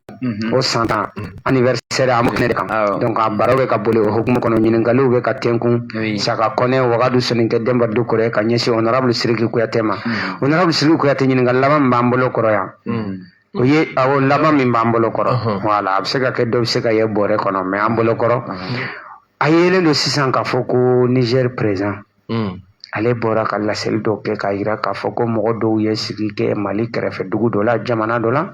o san 10 anniversaire, an b'o kɛnɛ de kan. Donc a baro bɛ ka boli o hukumu kɔnɔ, ɲininkaliw bɛ ka tɛnkun. Saka Kɔnɛ, Wagadu Sonikɛ Denba Dukure, ka ɲɛsin honorable Siriki Kuyate ma. Honorable Siriki Kuyate, ɲininkali laban min b'an bolo kɔrɔ yan, o ye awɔ laban min b'an bolo kɔrɔ, voilà, a bɛ se ka kɛ dɔ bɛ se ka ye bɔrɛ kɔnɔ, mais an bolo kɔrɔ, a yelen don sisan k'a fɔ ko Niger président, ale bɔra ka laseli dɔ kɛ k'a yira k'a fɔ ko mɔgɔ dɔw ye sigi kɛ Mali kɛrɛfɛ dugu dɔ la, jamana dɔ la.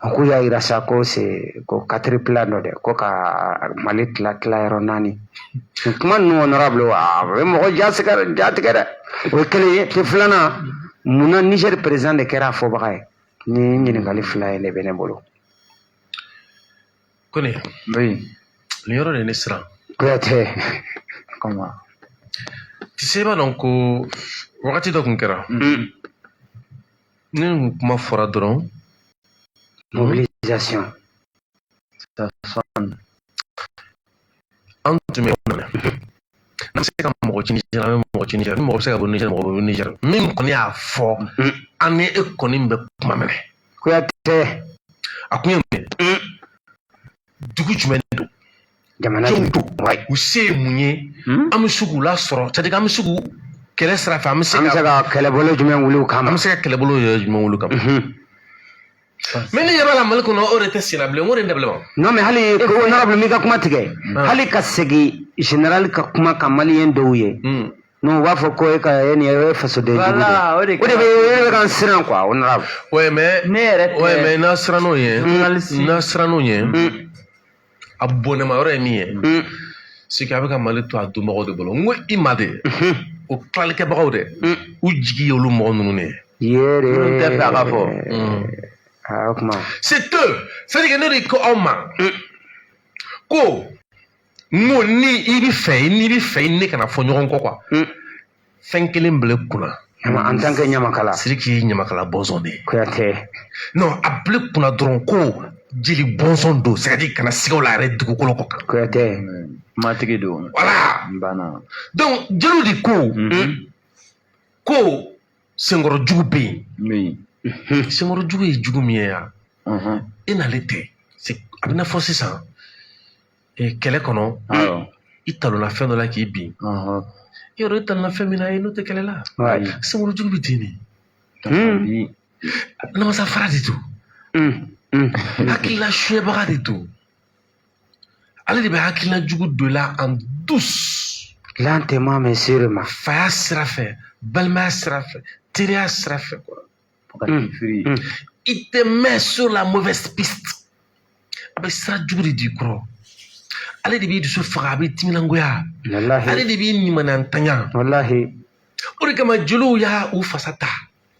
K'u y'a yira sa ko c'est ko quatre plan dɔ dɛ, ko ka Mali tila tila yɔrɔ naani. Nin kuma ninnu, honorable, a bɛ mɔgɔ ja tigɛ dɛ. O ye kelen ye. Te filanan, munna Niger président de kɛra a fɔbaga ye? Ni ɲininkali fila ye ne bɛ ne bolo. Kone. Oui. Nin yɔrɔ de ye ne siran. Kuyate. Comment? Tu sais, i b'a dɔn ko wagati dɔ tun kɛra ni nin kuma fɔra dɔrɔn, Mobilisation. Ça sonne. An tun bɛ n'an bɛ se ka mɔgɔ ci Niger, an bɛ mɔgɔ ci Niger. Ni mɔgɔ bɛ se ka bɔ Niger, mɔgɔ bɛ bɔ Niger. Min kɔni y'a fɔ, an ni e kɔni bɛ kuma minɛ. Kuyate. A kun ye mun ye? Dugu jumɛn don? Jamana Jɔnw don? Ouais. U se ye mun ye? An bɛ se k'u lasɔrɔ, c'est à dire an bɛ se k'u kɛlɛ sira fɛ, an bɛ se An bɛ se ka ka kɛlɛbolo jumɛn wuli u an kama? bɛ se ka kɛlɛbolo yɛrɛ jumɛn wuli kama? Mais ne ɲɛ b'a la Mali kɔnɔ, o de tɛ sen na bilen, o de dabila ma. Non, mais hali ko, honorable, m'i ka kuma tigɛ, hali ka segin général ka kuma kan, malien dɔw ye, non, u b'a fɔ ko e ka e nin ye fasoden jugu de ye. Voilà, o de O de bɛ, o de bɛ ka n siran quoi, honorable. Ouais, mais Ne yɛrɛ tɛ. Ouais, mais n'a siran n'o ye, Journaliste. n'a siran n'o ye, a bɔnɛma yɔrɔ ye min ye, c'est que a bɛ ka Mali to a donbagaw de bolo. N ko i ma de, o tilalikɛbagaw dɛ, u jigi ye olu mɔgɔ ninnu de ye. Yere. Minnu tɛ fɛ a ka fɔ. Ah, o kuma. C'est eux. C'est à dire que ne de ko aw ma ko, n ko ni i bɛ fɛ, n'i bɛ fɛ ne kana fɔ ɲɔgɔn kɔ quoi, fɛn kelen bila i kunna. En tant que ɲamakala. Sidiki ye ɲamakala bɔnsɔn de ye. Kuyate. Non, a bila i kunna dɔrɔn ko jeli bɔnsɔn don, c'est à dire kana siga o la yɛrɛ dugukolo kɔ kan. Kuyate. Kumatigi don. Voilà. N banna. Donc jeliw de ko ko senkɔrɔ jugu bɛ yen. Senkɔrɔ jugu ye jugu min ye yan, e n'ale tɛ. A bɛ n'a fɔ sisan kɛlɛ kɔnɔ, i talonna fɛn dɔ la k'i bin. I yɔrɔ i talonna fɛn min na, i n'o tɛ kɛlɛ la. Senkɔrɔ jugu bɛ ten de. Namasa fara de don. Hakilila suɲɛbaga de don. Ale de bɛ hakilina jugu don i la en douce. Lentement mais sûrement. Faya sira fɛ, balimaya sira fɛ, teriya sira fɛ quoi. Fo ka t'i firi. Il te met sur la mauvaise piste. A bɛ sira jugu de d'i kɔrɔ. Ale de b'i dusu faga, a b'i timinangoya. Wallahi. Ale de b'i nimanantanya. Wallahi. O de kama jeliw y'a u fasa ta.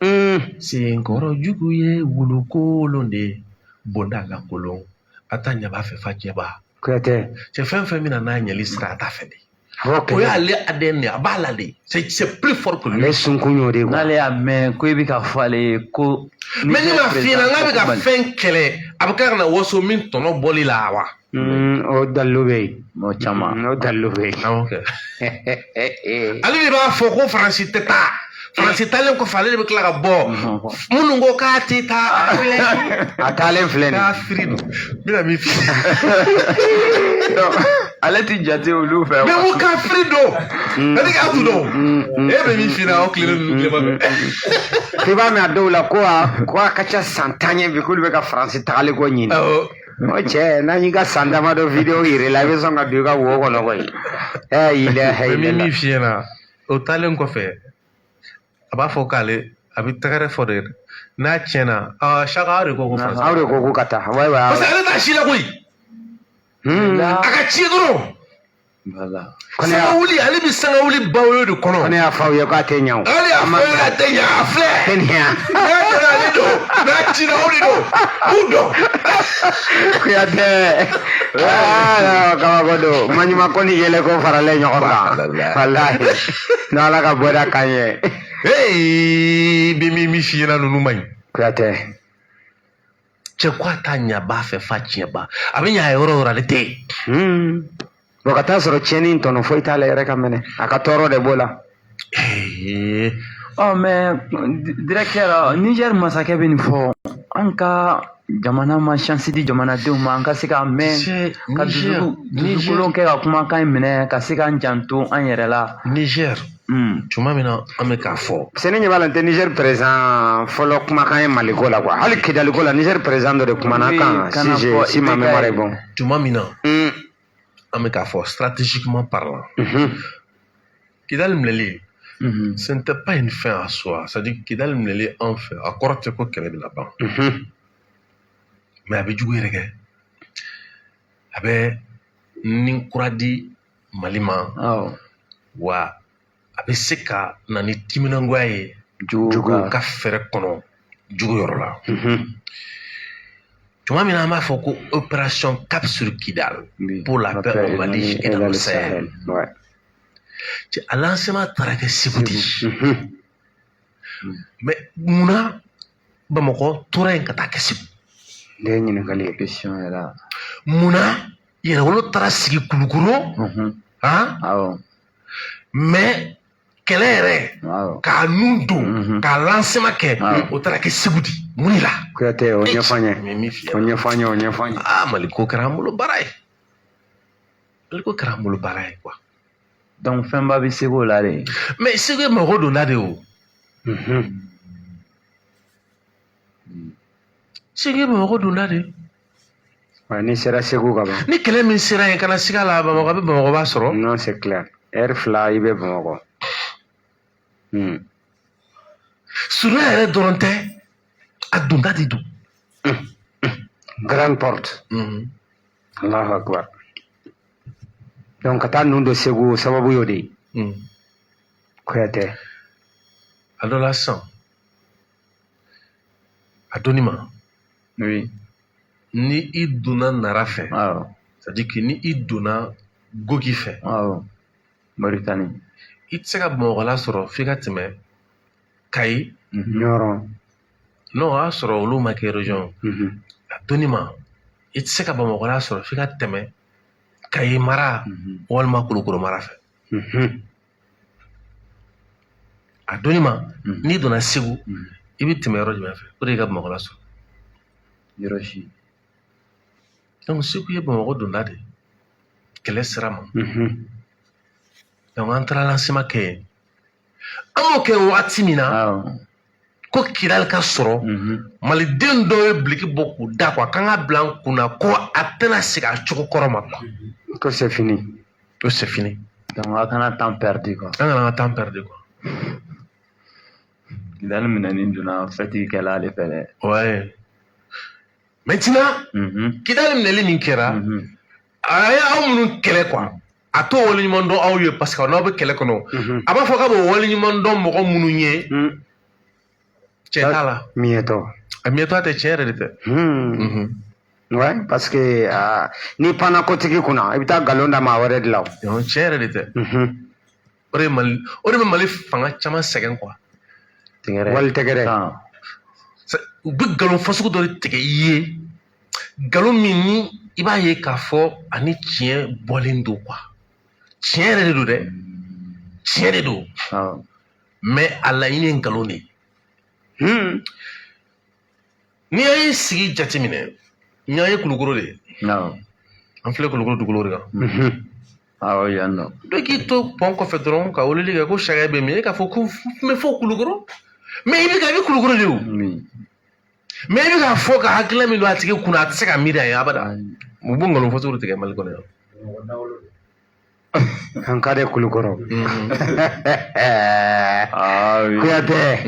Senkɔrɔ jugu ye wulukolon de ye, bonda lankolon. A t'a ɲɛbaa fɛ fa jɛba. Kuyate. Cɛ fɛn fɛn bɛna n'a ɲɛli sira, a t'a fɛ de. Ok. O y'ale ADN de ye, a b'a la de. C'est plus fort que lui. Ale sunkun y'o de ye quoi. N'ale y'a mɛn ko i bɛ ka fɔ ale ye ko. Mais ne m'a f'i ɲɛna n k'a bɛ ka fɛn kɛlɛ, a bɛ tila ka na waso min tɔnɔ bɔli la wa. O dalilu bɛ yen. O caman. O dalilu bɛ yen. Awɔ kɛ. Ale de b'a fɔ ko Faransi tɛ taa. Faransi taalen kɔfɛ, ale de bɛ tila ka bɔ. Minnu ko k'a tɛ taa, a filɛ. A taalen filɛ nin. K'a firi don. N bɛna min f'i ye. Donc ale ti jate olu fɛ. Mais ko k'a firi don. C'est à dire k'a t'u dɔn. E bɛ min f'i ɲɛna, aw tilennen ninnu tilema fɛ. K'i b'a mɛn a dɔw la ko a ka ca san 10 ye bi k'olu bɛ ka Faransi tagali ko ɲini. Awɔ. O cɛ, n'an y'i ka san damadɔ vidéo yir'i la, i bɛ sɔn ka don i ka wo kɔnɔ koyi. Eh, ilaha Mais min illallah. min f'i ɲɛna, o taalen kɔfɛ, a b'a fɔ k'ale a bɛ tɛgɛrɛ fɔ de n'a tiɲɛna, aa Saka, aw de ko ko Faransi. Aw de ko k'u ka taa. Wayi wayi. Parce que ale t'a si la koyi. A ka ci dɔrɔn. Voilà. Sanga wuli, ale bɛ sanga wuli bawo de kɔnɔ. Ko ne y'a fɔ aw ye k'a tɛ ɲɛ o. Ale y'a fɔ ye a tɛ ɲɛ, a filɛ. Tɛ ɲɛ. N'a kɛra ale don, n'a cira o de don, k'u dɔn. Kuyate. Aa, kabako don. Maɲuman ko ni yɛlɛ ko faralen ɲɔgɔn kan. Walahi. N'Ala ka bɔda kan ye. Ee, bi min f'i ɲɛna, ninnu man ɲi. Kuyate. Cɛ ko a t'a ɲɛ ba fɛ fa tiɲɛ ba. A bɛ ɲɛ a yɔrɔ o yɔrɔ, ale tɛ yen. Bon, ka taa sɔrɔ tiɲɛni tɔnɔ foyi t'ale yɛrɛ ka minɛ. A ka tɔɔrɔ de b'o la. Ee, Ɔ mais directeur, Niger masakɛ bɛ nin fɔ, an ka jamana ma chance di jamanadenw ma an ka se k'a mɛn ka Niger, dusukolon kɛ ka kumakan in minɛ ka se k'an janto an yɛrɛ la. Niger, tuma min na an bɛ k'a fɔ. Parce que ne ɲɛ b'a la, n tɛ Niger président fɔlɔ kumakan ye Maliko la quoi. Hali Kidaliko la, Niger président dɔ de kumana Oui, kan kana si fɔ je si ma IBK mémoire ye. est bon. Tuma min na an bɛ k'a fɔ, stratégiquement parlant, Kidali minɛli, ce n'était pas une fin en soi. C'est-à-dire Kidali minɛli an fɛ, a kɔrɔ tɛ ko kɛlɛ bɛna ban. Mais a bɛ jugu yɛrɛ kɛ, a bɛ ni kura di Mali ma, wa a bɛ se ka na ni timinangoya ye jugu ka fɛɛrɛ kɔnɔ jugu yɔrɔ la. Tuma min na an b'a fɔ ko opération Cap sur Kidal pour la paix au Mali et dans le Sahel, a lancement taara kɛ Segu de. Mais munna Bamakɔ tora yen ka taa kɛ Segu? Ne ye ɲininkali ye. Question yɛrɛ. Munna Yɛrɛwolo taara sigi Kulukoro? Han, mais kɛlɛ yɛrɛ k'a nun don, k'a lancement kɛ, o taara kɛ Segu de. Mun de la? Kuyate, o ɲɛfɔ an ye, o ɲɛfɔ an ye, o ɲɛfɔ an ye. Aa, Mali ko kɛra an bolo baara ye, Mali ko kɛra an bolo baara ye quoi. Donc fɛnba bɛ Segu la de. Mais Segu ye Bamakɔ donda de o. Segu ye Bamakɔ donda de. Wa n'i sera Segu ka ban. Ni kɛlɛ min sera yen, kana siga la, Bamakɔ bɛ, Bamakɔ b'a sɔrɔ. Non, c'est clair, heure 2 i bɛ Bamakɔ. Surunya yɛrɛ dɔrɔn tɛ, a donda de don. Grande porte. Allahu akbar. Donc ka taa ninnu don Segu, sababu y'o de ye. Kuyate. A dɔ la sisan, a donni ma. Oui. Ni i donna Nara fɛ. C'est à dire que ni i donna Gogi fɛ. Awɔ. Mauritanie. I tɛ se ka Bamakɔla sɔrɔ f'i ka tɛmɛ Kayi. Ɲɔrɔ. Non, o y'a sɔrɔ olu ma kɛ région. A donni ma, i tɛ se ka Bamakɔla sɔrɔ f'i ka tɛmɛ Kayi mara walima Kulukoro mara fɛ. A donni ma, n'i donna Segu, i bɛ tɛmɛ yɔrɔ jumɛn fɛ o de y'i ka Bamakɔla sɔrɔ? Yɔrɔ si. Donc Segu ye Bamakɔ donda de ye kɛlɛ sira ma. Donc an taara lancement kɛ yen. An m'o kɛ wagati min na ko Kidali ka sɔrɔ, maliden dɔw ye biliki bɔ k'u da quoi, k'an ka bila an kunna ko a tɛna segin a cogo kɔrɔ ma quoi. Ko c'est fini. Ko c'est fini. Donc a kana temps perdu quoi. An kana temps perdu quoi. Kidali minɛni donna fɛti kɛla ale fɛ dɛ. Ouais. Maintenant, Kidali minɛli min kɛra, a ye aw minnu kɛlɛ quoi, a t'o waleɲuman dɔn aw ye, parce que n'aw bɛ kɛlɛ kɔnɔ, a b'a fɔ k'a b'o waleɲuman dɔn mɔgɔ minnu ye, tiɲɛ t'a la. Miɲɛtɔ. A miɲɛtɔ tɛ, tiɲɛ yɛrɛ de tɛ. Ouais, parce que n'i panna kotigi kunna, i bɛ taa nkalon da maa wɛrɛ de la o. Tiɲɛ yɛrɛ de tɛ. O de ye Mali, o de bɛ Mali fanga caman sɛgɛn quoi. Wali tɛgɛrɛ. U bɛ nkalon fasugu dɔ de tigɛ i ye, nkalon min ni i b'a ye k'a fɔ ani tiɲɛ bɔlen don quoi. Tiɲɛ yɛrɛ de don dɛ, tiɲɛ de don, mais a laɲini ye nkalon de ye. N'i y'a sigi jateminɛ, ɲan ye Kulukoro de ye. An filɛ Kulukoro dugukolo de kan. Awɔ, yan nɔ. Dɔ k'i to pɔn kɔfɛ dɔrɔn ka weleli kɛ ko sariya bɛ min, e k'a fɔ ko n bɛ fɔ Kulukoro, mais i bɛ ka i bɛ Kulukoro de o. Mais i bɛ k'a fɔ ka hakilina min don a tigi kunna, a tɛ se ka miiri a ye abada. U b'o nkalon fasugu de tigɛ Mali kɔnɔ yan. An ka de Kulukoro. Kuyate.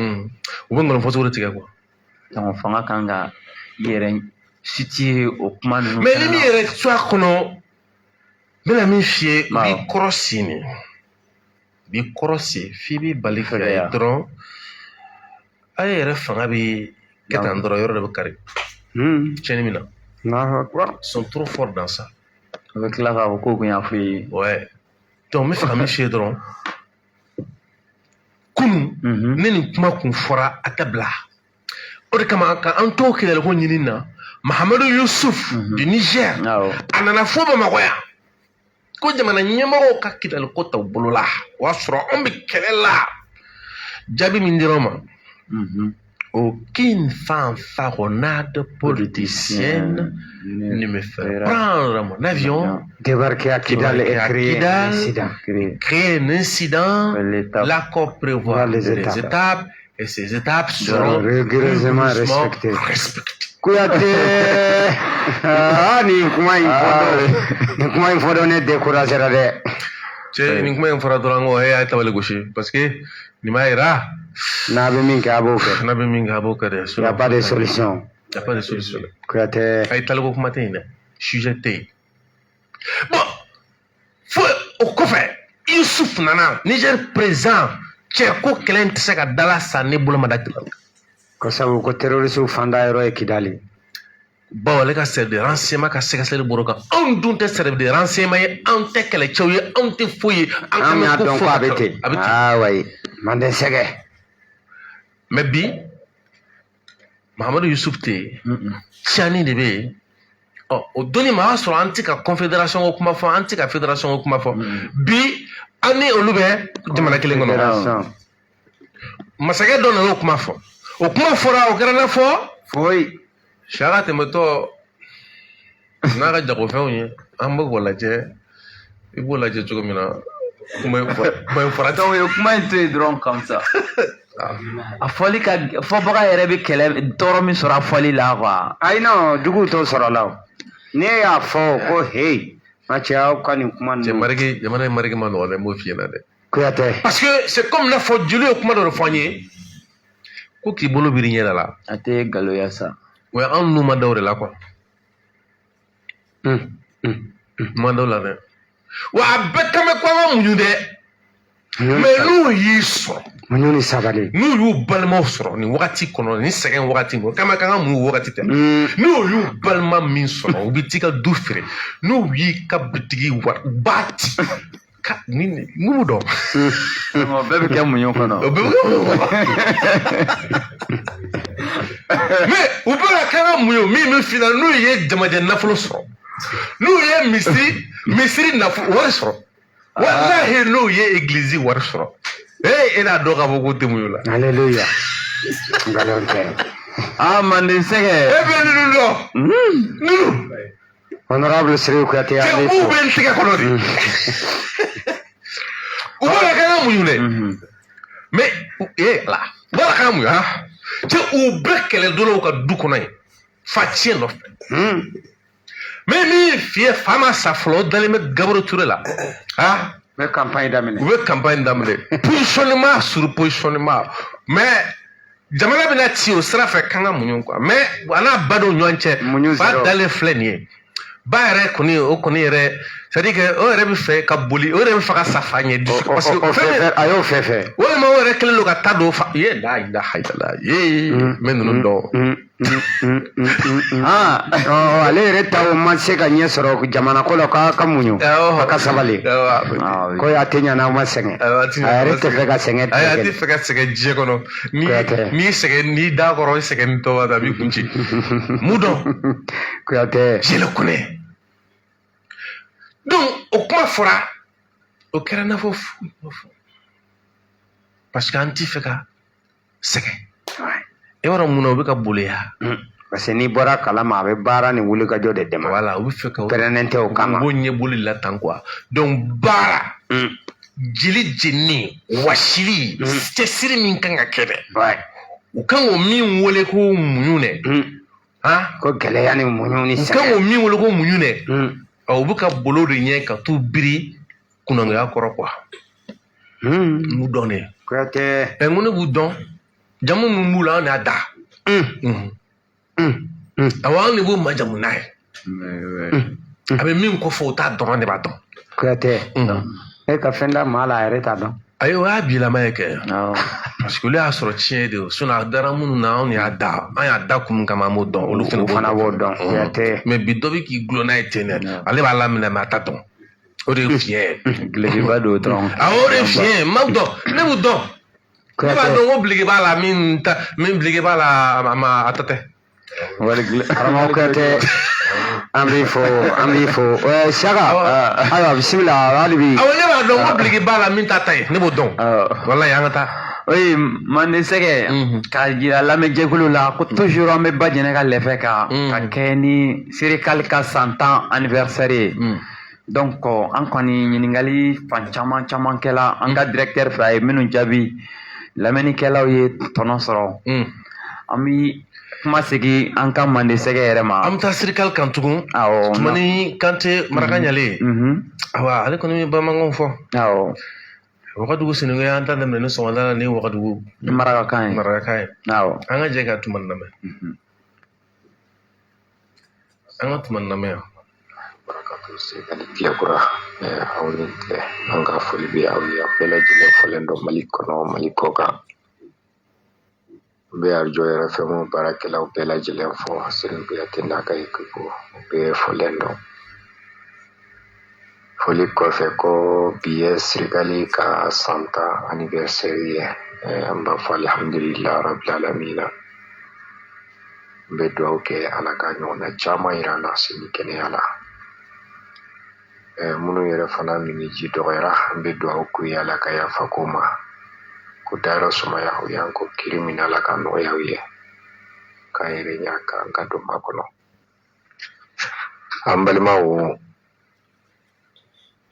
U bɛ nkalon fasugu de tigɛ quoi. Donc fanga kan ka i yɛrɛ situer o kuma ninnu. Mais ni min yɛrɛ to a kɔnɔ, n bɛna min f'i ye, i b'i kɔrɔ sen de, i b'i kɔrɔ sen f'i b'i bali ka ye dɔrɔn, a yɛrɛ fanga bɛ kɛ tan dɔrɔn, yɔrɔ dɔ bɛ kari. Tiɲɛni min na. Ils sont trop forts dans ça. U bɛ tila k'a fɔ k'o kun y'a f'i ye. Ouais. Donc n bɛ fɛ ka min f'i ye dɔrɔn, kunun ne nin kuma kun fɔra, a tɛ bila. O de kama ka an to Kidali ko ɲini na, Mahamadu Yusuf du Niger, a nana fo Bamakɔ yan ko jamana ɲɛmɔgɔw ka Kidali ko ta u bolo la. O y'a sɔrɔ anw bɛ kɛlɛ la. Jaabi min dira ma: aucune fanfaronnade politicienne ne me fait prendre mon avion, débarquer à Kidal et créer un incident. Créer un incident. L'accord prévoit les étapes et ces étapes seront rigoureusement respectées. Respectées. Kuyate, ah, nin kuma in fɔ dɔrɔn, nin kuma in fɔ dɔrɔn, ne découragé ra dɛ. Cɛ, nin kuma in fɔra dɔrɔn, ko e y'a tabali gosi, parce que nin b'a yira. N'a bɛ min kɛ, a b'o kɛ. N'a bɛ min kɛ, a b'o kɛ dɛ. Y a pas de solution. Y a pas de solution. Kuyatɛ. Ayi, taliko kuma tɛ yen dɛ, sujet tɛ yen. Bon, fo o kɔfɛ, Yusuf nana, Niger président, cɛ ko kɛlɛ in tɛ se ka dala sa ne bolo ma da Kidali. Ko sabu ko terroriste fanda yɔrɔ ye Kidali. Bawo ale ka service de renseignement ka sɛgɛsɛgɛli bɔr'o kan. Anw dun tɛ service de renseignement ye, anw tɛ kɛlɛcɛw ye, anw tɛ foyi ye. An y'a dɔn ko a bɛ ten. A bɛ ten. Ah oui, Manden sɛgɛ. Mais bi, Mahamadu Yusuf tɛ yen, Tiani de bɛ yen. Ɔ, o donni ma, o y'a sɔrɔ an tɛ ka confédération ko kuma fɔ, an tɛ ka fédération ko kuma fɔ. Bi, an ni olu bɛ jamana kelen kɔnɔ. Masakɛ dɔ nana o kuma fɔ. O kuma fɔra, o kɛra i n'a fɔ foyi. Siyaka tɛmɛtɔ n'a ka jagofɛnw ye, an bɛ k'o lajɛ, i b'o lajɛ cogo min na, kuma in fɔra. Donc o ye kuma in to yen dɔrɔn comme ça. A fɔli ka fɔbaga yɛrɛ bɛ kɛlɛ tɔɔrɔ min sɔrɔ a fɔli la quoi. Ayi non, juguw t'o sɔrɔ la o. Ne y'a fɔ ko hey, ma cɛ, aw ka nin kuma Cɛ ninnu. Mariki, jamana in mariki ma nɔgɔn dɛ, n b'o f'i ɲɛna dɛ. Kuyatɛ. Parce que c'est comme n'a fɔ jeliw ye kuma dɔ de fɔ an ye ko k'i bolo biri ɲɛda la. A tɛ galoya sa. O ye anw nu ma da o de la quoi. Ma da o la dɛ. Wa a bɛɛ kan bɛ ko an ka muɲu dɛ. Mais n'u y'i sɔrɔ. Muɲu ni sabali. N'u y'u balimaw sɔrɔ nin wagati kɔnɔ, nin sɛgɛn wagati kɔnɔ, k'an ka muɲu wagati tɛ. N'u y'u balima min sɔrɔ, u bɛ t'i ka du feere. N'u y'i ka bitigi wari, u b'a ci. Ka ni mun b'u dɔn. O bɛɛ bɛ kɛ muɲu kɔnɔ. O bɛɛ bɛ kɛ muɲu kɔnɔ. Mais u bɛ ka k'an ka muɲu min bɛ f'i ɲɛna, n'u ye jamajɛ nafolo sɔrɔ, n'u ye misiri nafolo wari sɔrɔ, walahi n'u ye egilizi wari sɔrɔ, ee, e n'a dɔn k'a fɔ k'u tɛ muɲu la. Alléluia. Nkalon tɛ. Ah, Manden sɛgɛ. E bɛ ninnu dɔn. Ninnu. Honorable Seydou Kuyate Cɛ y'ale b'u fo. bɛ n tɛgɛ kɔnɔ de. U b'a la k'an ka muɲu dɛ. Mais ee ala, u b'a la k'an ka muɲu han. Cɛ, u bɛɛ kɛlɛ donna u ka du kɔnɔ yen. Fa tiɲɛ nɔfɛ. Mais min fiyɛ, fa ma sa fɔlɔ, o dalen bɛ Gabriel Touré la. Ah. U bɛ campagne daminɛ. U bɛ campagne daminɛ. Positionnement sur positionnement. Mais jamana bɛna ci o sira fɛ k'an ka muɲu quoi. Mais a n'a ba dɔw ɲɔgɔn cɛ. Muɲu Fa zéro. dalen filɛ nin ye. Ba yɛrɛ kɔni, o kɔni yɛrɛ, c'est à dire que o yɛrɛ bɛ fɛ ka boli, o yɛrɛ bɛ fɛ ka sa fa ɲɛ dusu parce que O fɛn min fɛn a y'o fɛn fɛn. Walima o yɛrɛ kɛlen don ka taa don fa ye la ilaha illallah ye, n bɛ ninnu dɔn. Ah. Ɔ, ale yɛrɛ ta o ma se ka ɲɛ sɔrɔ jamana ko la, k'a ka muɲu. A ka sabali. Ko a tɛ ɲɛ n'aw ma sɛgɛn. A A yɛrɛ tɛ fɛ ka sɛgɛn. Ayi, a tɛ fɛ ka sɛgɛn diɲɛ kɔnɔ. Ni Kuyatɛ. n'i sɛgɛn, n'i da kɔrɔ, i sɛgɛn tɔ b'a a b'i kun ci. Mun dɔn? Kuyatɛ. Je le connais. Donc o kuma fɔra, o kɛra i n'a fɔ foyi ma fɔ. Parce que an ti fɛ ka sɛgɛn. I b'a dɔn mun na u bɛ ka boli ya? Parce que n'i bɔra kalama, a bɛ baara ni wulikajɔ de dɛmɛ. Voilà, u bɛ fɛ ka Pɛrɛnnen tɛ o kama. U b'o ɲɛboli la tan quoi. Donc baara, jeli jenini, wasili, cɛsiri min kan ka kɛ dɛ. U kan k'o min wele ko muɲu dɛ. Han? Ko gɛlɛya ni muɲu ni U kan sɛgɛn. k'o min wele ko muɲu dɛ. Ɔ, u bɛ ka bolo de ɲɛ ka t'u biri kunangoya kɔrɔ quoi. N b'u dɔn de. Kuyatɛ. Ɛ, n ko ne b'u dɔn. Jamu min b'u la, an de y'a da. Awɔ, an de b'u majamu n'a ye. A bɛ min kɔfɛ, o t'a dɔn, an de b'a dɔn. Kuyatɛ. E ka fɛn da maa la, a yɛrɛ t'a dɔn. Ayi, o y'a bilama ye kɛ. Parce que olu y'a sɔrɔ tiɲɛ de ye. Sinon a dara minnu na, anw y'a da. An y'a da kun min kama, an b'o dɔn. Olu fana O fana b'o dɔn. Kuyatɛ. Mais bi, dɔ bɛ k'i gulon n'a ye ten dɛ. Ale b'a laminɛ, mais a t'a dɔn. O de ye fiɲɛ ye. Gulokiba don dɔrɔn. Awɔ, o de ye fiɲɛ ye. N b'aw dɔn. Ne b'u dɔn. Ne b'a dɔn ko biliki b'a la min ta, min biliki b'a la, a ma a ta tɛ. Wali gilo. Karamɔgɔ Kuyatɛ, an b'i fo, an b'i fo. Saka, ayiwa, bisimila hali bi. Awɔ, ne b'a dɔn ko biliki b'a la min t'a ta ye. Ne b'o dɔn. Walayi, an ka taa. Oui, Manden sɛgɛ k'a jira lamɛnjɛkulu la ko toujours an bɛ ba jɛnɛ ka lɛfɛ kan ka kɛ ni Serikali ka san 10 anniversaire ye. Donc an kɔni ɲininkali fan caman caman kɛla an ka directeur fɛ, a ye minnu jaabi, lamɛnnikɛlaw ye tɔnɔ sɔrɔ. An bi kuma segin an ka Manden sɛgɛ yɛrɛ ma. An bɛ taa Serikali kan tugun. Awɔ. Tumani Kante Maraka ɲalen. Awa, ale kɔni bɛ bamanankan fɔ. Awɔ. Wagadugu sinankunya, an ta daminɛ ni sɔgɔmada la ni Wagadugu Marakakan ye. Marakakan ye. Awɔ. An ka jɛ ka Tumani lamɛn. An ka tuma lamɛn yan. Barakatu Sirikali Tilekura, aw ni tile. An ka foli bɛ aw ye, aw bɛɛ lajɛlen fɔlen don Mali kɔnɔ, Mali kɔ kan. N bɛ arajo RFM baarakɛlaw bɛɛ lajɛlen fo, Seydou Kuyate n'a ka ekipu, u bɛɛ fɔlen don. Foli kɔfɛ, ko bi ye Sirikali ka san 10 anniversaire ye. An b'a fɔ alihamudulila rabil alamina. N bɛ dugawu kɛ Ala ka ɲɔgɔnna caman yira an na si ni kɛnɛya la. Minnu yɛrɛ fana minniji dɔgɔyara, an bɛ dugawu k'u ye, Ala ka yafa k'u ma, k'u dayɔrɔ sumaya. U y'an ko kiri min, Ala ka nɔgɔya u ye, k'an yɛrɛ ɲa k'an ka don ma kɔnɔ. An balimaw,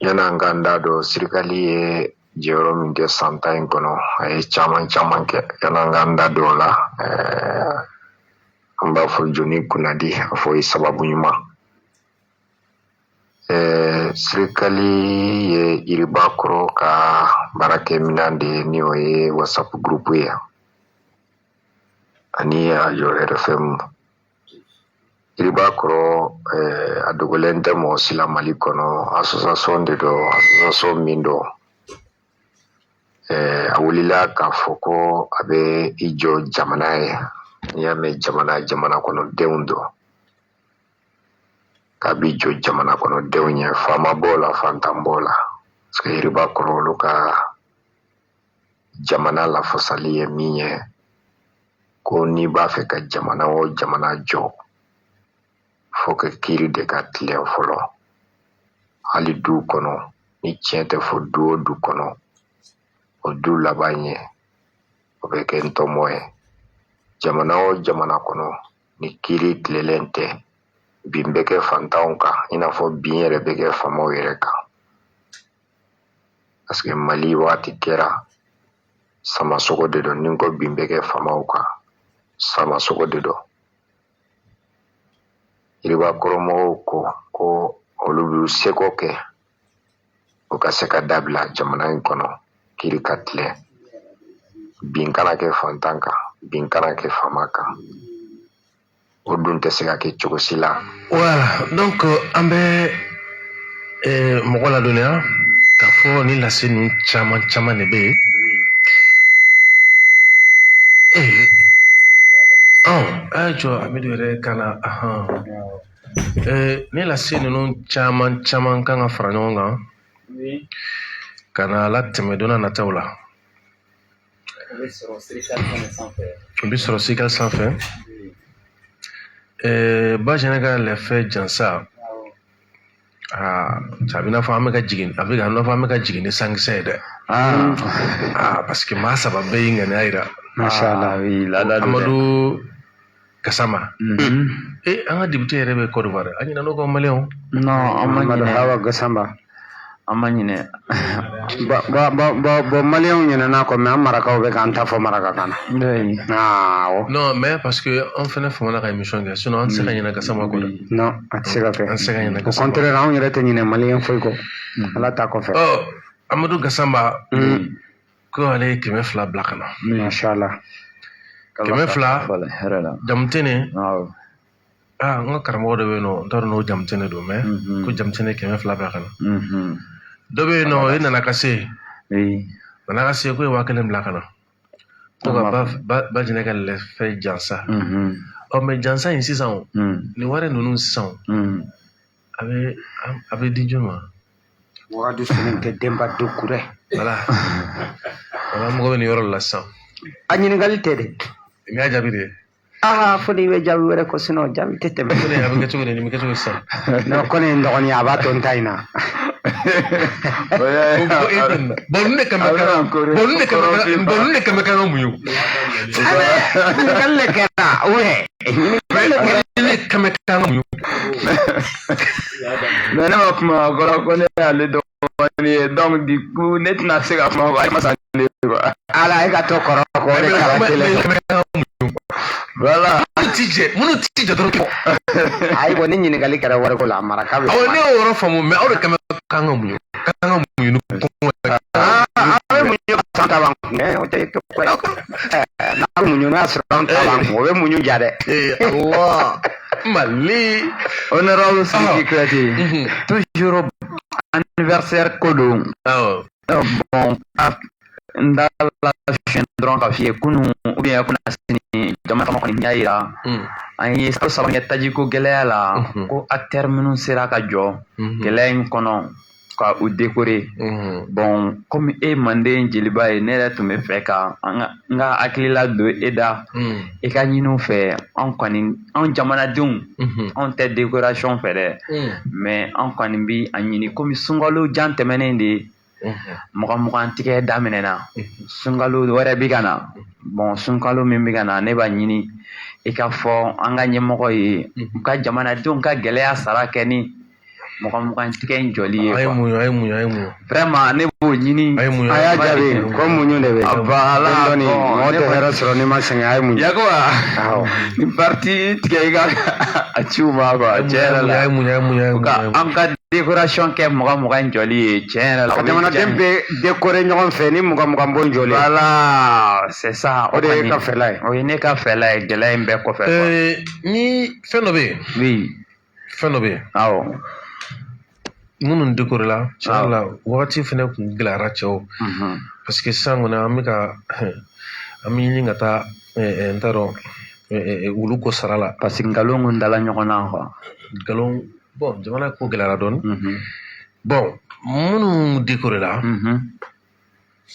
yan'an k'an da don Sirikali ye jɔyɔrɔ min kɛ san 10 in kɔnɔ, a ye caman caman kɛ, yan'an k'an da don o la, an b'a fɔ joni kunnadi, a fɔ ye sababu ɲuman. Sirikali ye Yiribakɔrɔ ka baarakɛminɛn de ye, ni o ye WhatsApp groupe ye ani arajo RFM. Yiribakɔrɔ, a dogolen tɛ mɔgɔ si la Mali kɔnɔ, association de don, association min don, a wulila k'a fɔ ko a bɛ i jɔ jamana ye. N'i y'a mɛn jamana, jamana kɔnɔdenw don, k'a b'i jɔ jamana kɔnɔdenw ye, faama b'o la, fantan b'o la, parce que Yiribakɔrɔ, olu ka jamana lafasali ye min ye, ko n'i b'a fɛ ka jamana o jamana jɔ, fo ka kiiri de ka tilen fɔlɔ. Hali du kɔnɔ, ni tiɲɛ tɛ fɔ du o du kɔnɔ, o du laban ye o bɛ kɛ ntɔmɔ ye. Jamana o jamana kɔnɔ, ni kiiri tilelen tɛ, bin bɛ kɛ fantanw kan, i n'a fɔ bin yɛrɛ bɛ kɛ faamaw yɛrɛ kan, parce que Mali waati kɛra samasogo de don. Ni ko bin bɛ kɛ faamaw kan, samasogo de don. Yiribakɔrɔmɔgɔw ko ko olu b'u seko kɛ o ka se ka dabila jamana in kɔnɔ, kiiri ka tilen, bin kana kɛ fantan kan, bin kana kɛ faama kan. O dun tɛ se ka kɛ cogo si la. Voilà, donc an bɛ mɔgɔ ladɔnniya k'a fɔ ni lase ninnu caman caman de bɛ yen. Ee, a ye jɔ Amidu yɛrɛ ka na ahan. Ni lase ninnu caman caman kan ka fara ɲɔgɔn kan ka na latɛmɛ don n'a nataw la. O bɛ sɔrɔ Sirikali fɛnɛ sanfɛ. O bɛ sɔrɔ Sirikali sanfɛ. Bajɛnɛ ka lɛfɛ jansa, aa, a bɛ n'a fɔ an bɛ ka jigin, a bɛ ka n'a fɔ an bɛ ka jigin ni sankisɛ ye dɛ. Aa, parce que maa saba bɛɛ y'i ŋaniya yira. Masha Allah. Oui, laada don dɛ. Amadu Gasama. An ka député yɛrɛ bɛ Côte d'Ivoire. An ɲinɛ n'o kɔ, maliyɛnw. Non, an ma Mamadu ɲinɛ. Hawa Gasamba. An ma ɲinɛ. Bon, maliyɛnw ɲinɛna kɔ, mais an marakaw bɛ k'an ta fɔ marakakan na. Oui. Awɔ. Non, mais parce que an fɛnɛ famana ka émission kɛ, sinon an tɛ se ka ɲinɛ Gasama kɔ dɛ. Non, a tɛ se ka kɛ. An tɛ se ka ɲinɛ Au Gasama. contraire, anw yɛrɛ tɛ ɲinɛ maliyɛn foyi kɔ. Ala ta kɔfɛ. Ɔ, Amadu Gasama ko ale ye 200 bila ka na. Masha Allah. 200. Fɔlɔ hɛrɛ la. Jamutene. Awɔ. Aa, n ka karamɔgɔ dɔ bɛ yen nɔ, n t'a dɔn n'o Jamutene don, mais ko Jamutene 200 bila ka na. Dɔ bɛ yen nɔ, o ye Nana ka se. Nana ka se ko ye 1000 bila ka na. Ko ka ba Bajɛnɛ ka lɛfɛ jansa. Ɔ, mais jansa in sisan o, nin wari ninnu sisan o, a bɛ di jɔn ma? Wagadu Soninke Denba Doucouré. Voilà. Voilà, an mago bɛ nin yɔrɔ de la sisan. A ɲininkali tɛ dɛ. Nin y'a jaabi de ye. Aa, fo n'i bɛ jaabi wɛrɛ ko, sinon jaabi tɛ tɛmɛ. Ko ne a bɛ kɛ cogo di? Nin bɛ kɛ cogo di sisan? Non, ko ne ye n dɔgɔnin ye, a b'a to n ta in na. Ko e tɛ nin na. Bon, ninnu de kan bɛ kan. Bon, ninnu de kan bɛ kan. Bon, ninnu de kan bɛ kan ka muɲu. Ɲininkali de kɛra, ouais. Ɲininkali de kɛra. Ninnu de kan bɛ kan ka muɲu. Mais ne ma kuma a kɔrɔ ko ne y'ale dɔgɔnin ye, donc du coup ne tɛna se ka kuma quoi, ale ma sa ne quoi. Ala e ka to kɔrɔ kɔ, o de kɛra kelen ye. Voilà. Minnu ti jɛ dɔrɔn. Ayi, bon, ni ɲininkali kɛra wariko la, maraka bɛ. Awɔ, ne y'o yɔrɔ faamu, mais aw de kan bɛ kan ka muɲu. Kan ka muɲu ni kɔngɔ ye. Aa, an bɛ muɲu ka san ta b'an kun. O tɛ ko ye. N'a bɛ muɲu, n'a sɔrɔ an ta b'an kun, o bɛ muɲu ja dɛ. Ee Allah. Mali. Honorable Sidiki Kouyaté, toujours anniversaire ko don. Awɔ. Bon, n da la fiɲɛ dɔrɔn ka f'i ye, kunun ou bien kunasini, jamana kɔnɔ kɔni y'a yira an ye kalo 3 kɛ tajiko gɛlɛya la, ko acteur minnu sera ka jɔ gɛlɛya in kɔnɔ, ka u décorer. Bon, comme e manden jeliba ye, ne yɛrɛ tun bɛ fɛ ka n ka hakilila don e da, i ka ɲini u fɛ. Anw kɔni, anw jamanadenw, anw tɛ décoration fɛ dɛ, mais an kɔni bi a ɲini, komi sunkalo jan tɛmɛnen de 20 20 tigɛ daminɛna, sunkalo wɛrɛ bi ka na. Bon, sunkalo min bi ka na, ne b'a ɲini i ka fɔ an ka ɲɛmɔgɔ ye, u ka jamanadenw ka gɛlɛya sara kɛ ni 20 20 tigɛ in jɔli ye. A ye muɲu, a ye muɲu, a ye muɲu. Vraiment, ne b'o ɲini. A ye muɲu. A y'a jaabi ko muɲu de bɛ. Voilà. Dɔɔni, mɔgɔ tɛ hɛrɛ sɔrɔ n'i ma sɛgɛn. A ye muɲu. Yakuba, ni parti tigɛ i ka a ci u ma quoi, tiɲɛ yɛrɛ la. A ye muɲu, a ye muɲu, a ye muɲu. Ka an ka décoration kɛ 20 20 jɔli ye, tiɲɛ yɛrɛ la. Ka jamanaden bɛɛ décorer ɲɔgɔn fɛ ni 20 20 bon jɔli. Voilà, c'est ça. O de ye ka fɛla ye. O ye ne ka fɛla ye gɛlɛya in bɛɛ kɔfɛ quoi. Ni fɛn dɔ bɛ yen. Oui. Fɛn dɔ bɛ yen. Awɔ. Minnu décoré la, tiɲɛ yɛrɛ la, wagati fɛnɛ kun gɛlɛyara cɛw. Parce que sisan kɔni, an bɛ ka an bɛ ɲini ka taa, n t'a dɔn, wulu ko sara la. Parce que nkalon kun dala ɲɔgɔn na quoi. Nkalon, bon, jamana ko gɛlɛyara dɔɔni. Bon, minnu décoré la,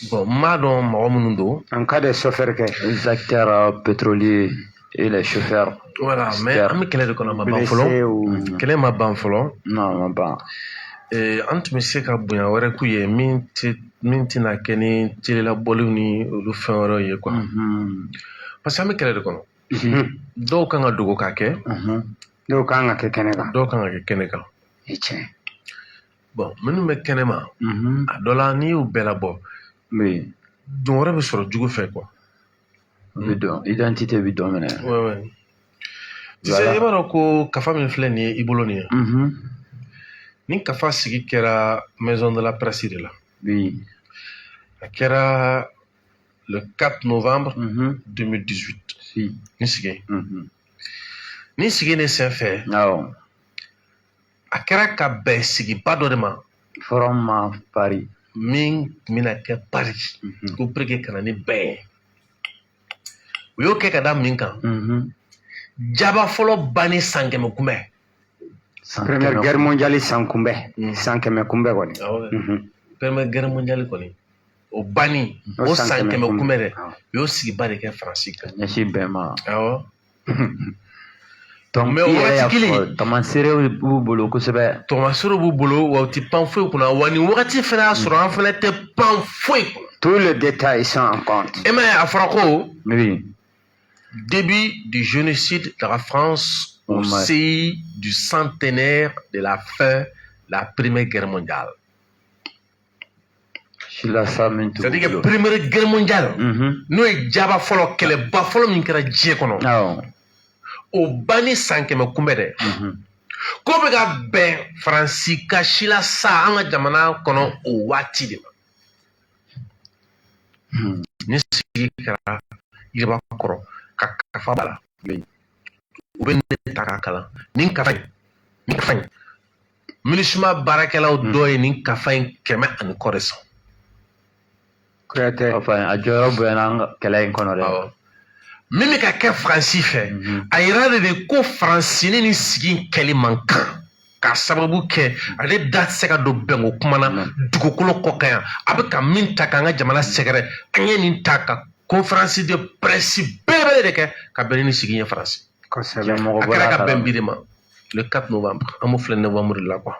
bon, n m'a dɔn mɔgɔ minnu don. En cas de chauffeur kɛ. Les acteurs pétroliers et les chauffeurs. Voilà, mais an bɛ kɛlɛ de kɔnɔ, a ma ban fɔlɔ. Kɛlɛ ma ban fɔlɔ. Non, a ma ban. An tun bɛ se ka bonya wɛrɛ k'u ye min tɛ min tɛna kɛ ni telelabɔliw ni olu fɛn wɛrɛw ye quoi. Parce que an bɛ kɛlɛ de kɔnɔ. Dɔw kan ka dogo ka kɛ. Dɔw kan ka kɛ kɛnɛ kan. Dɔw kan ka kɛ kɛnɛ kan. E tiɲɛ. Bon, minnu bɛ kɛnɛ ma, a dɔ la, n'i y'u bɛɛ labɔ, don wɛrɛ bɛ sɔrɔ jugu fɛ quoi. Bɛ dɔn, identité bɛ dɔn minɛ. Ouais. Tu sais, i b'a dɔn ko kafa min filɛ nin ye i bolo nin ye. Ni kafa sigi kɛra maison de la presse de la. A kɛra le 4 novembre 2018. Ni sigi. Ni sigi ne senfɛ. Awɔ. A kɛra ka bɛn sigiba dɔ de ma. Forum à Paris. Min tun bɛna kɛ Paris. Ko pour que ka na ni bɛn ye. U y'o kɛ ka da min kan. Jaba fɔlɔ banni san 100 kunbɛn. Première guerre mondiale san kunbɛn. San 100 kunbɛn kɔni. Première guerre mondiale kɔni. O banni o san 100 kunbɛn dɛ. U y'o sigiba de kɛ Faransi kan. Ɲɛsin bɛn ma. Awɔ. Donc mais o i yɛrɛ wagati y'a kelen, fɔ, tamaserew b'u bolo kosɛbɛ. Tamaserew b'u bolo wa, u ti pan foyi kunna wa. Nin wagati fana y'a sɔrɔ an fana tɛ pan foyi kunna. Tous les détails sont en compte. E m'a ye, a fɔra ko Oui. Début du génocide de la France au CI du centenaire de la fin de la Première Guerre mondiale. Silasa min t'u C'est-à-dire que bolo. Première Guerre mondiale, n'o ye jaba fɔlɔ, kɛlɛba fɔlɔ min kɛra diɲɛ kɔnɔ, o banni san 100 kunbɛn dɛ, ko bɛ ka bɛn Faransi ka sila sa an ka jamana kɔnɔ o waati de ma. Ni sigi kɛra yiriba kɔrɔ ka kafa b'a la, u bɛ ne ta k'a kalan. Nin kafa in, nin kafa in, MINUSMA baarakɛlaw dɔ ye nin kafa in 100 ani kɔ de san. Kuyatɛ. Enfin, a jɔyɔrɔ bonyana an ka kɛlɛ in kɔnɔ dɛ. Awɔ. Min bɛ ka kɛ Faransi fɛ, a yira de ko Faransi ni nin sigi in kɛli man kan, k'a sababu kɛ ale da tɛ se ka don bɛnko kuma na dugukolo kɔ kan yan. A bɛ ka min ta k'an ka jamana sɛgɛrɛ, an ye nin ta ka conférence de presse belebele de kɛ ka bɛn ni nin sigi in ye Faransi. Kosɛbɛ. Mɔgɔ A bɔra kɛra a ka bɛn kalama. bi de ma, le 4 novembre. An b'o filɛ novembre de la quoi.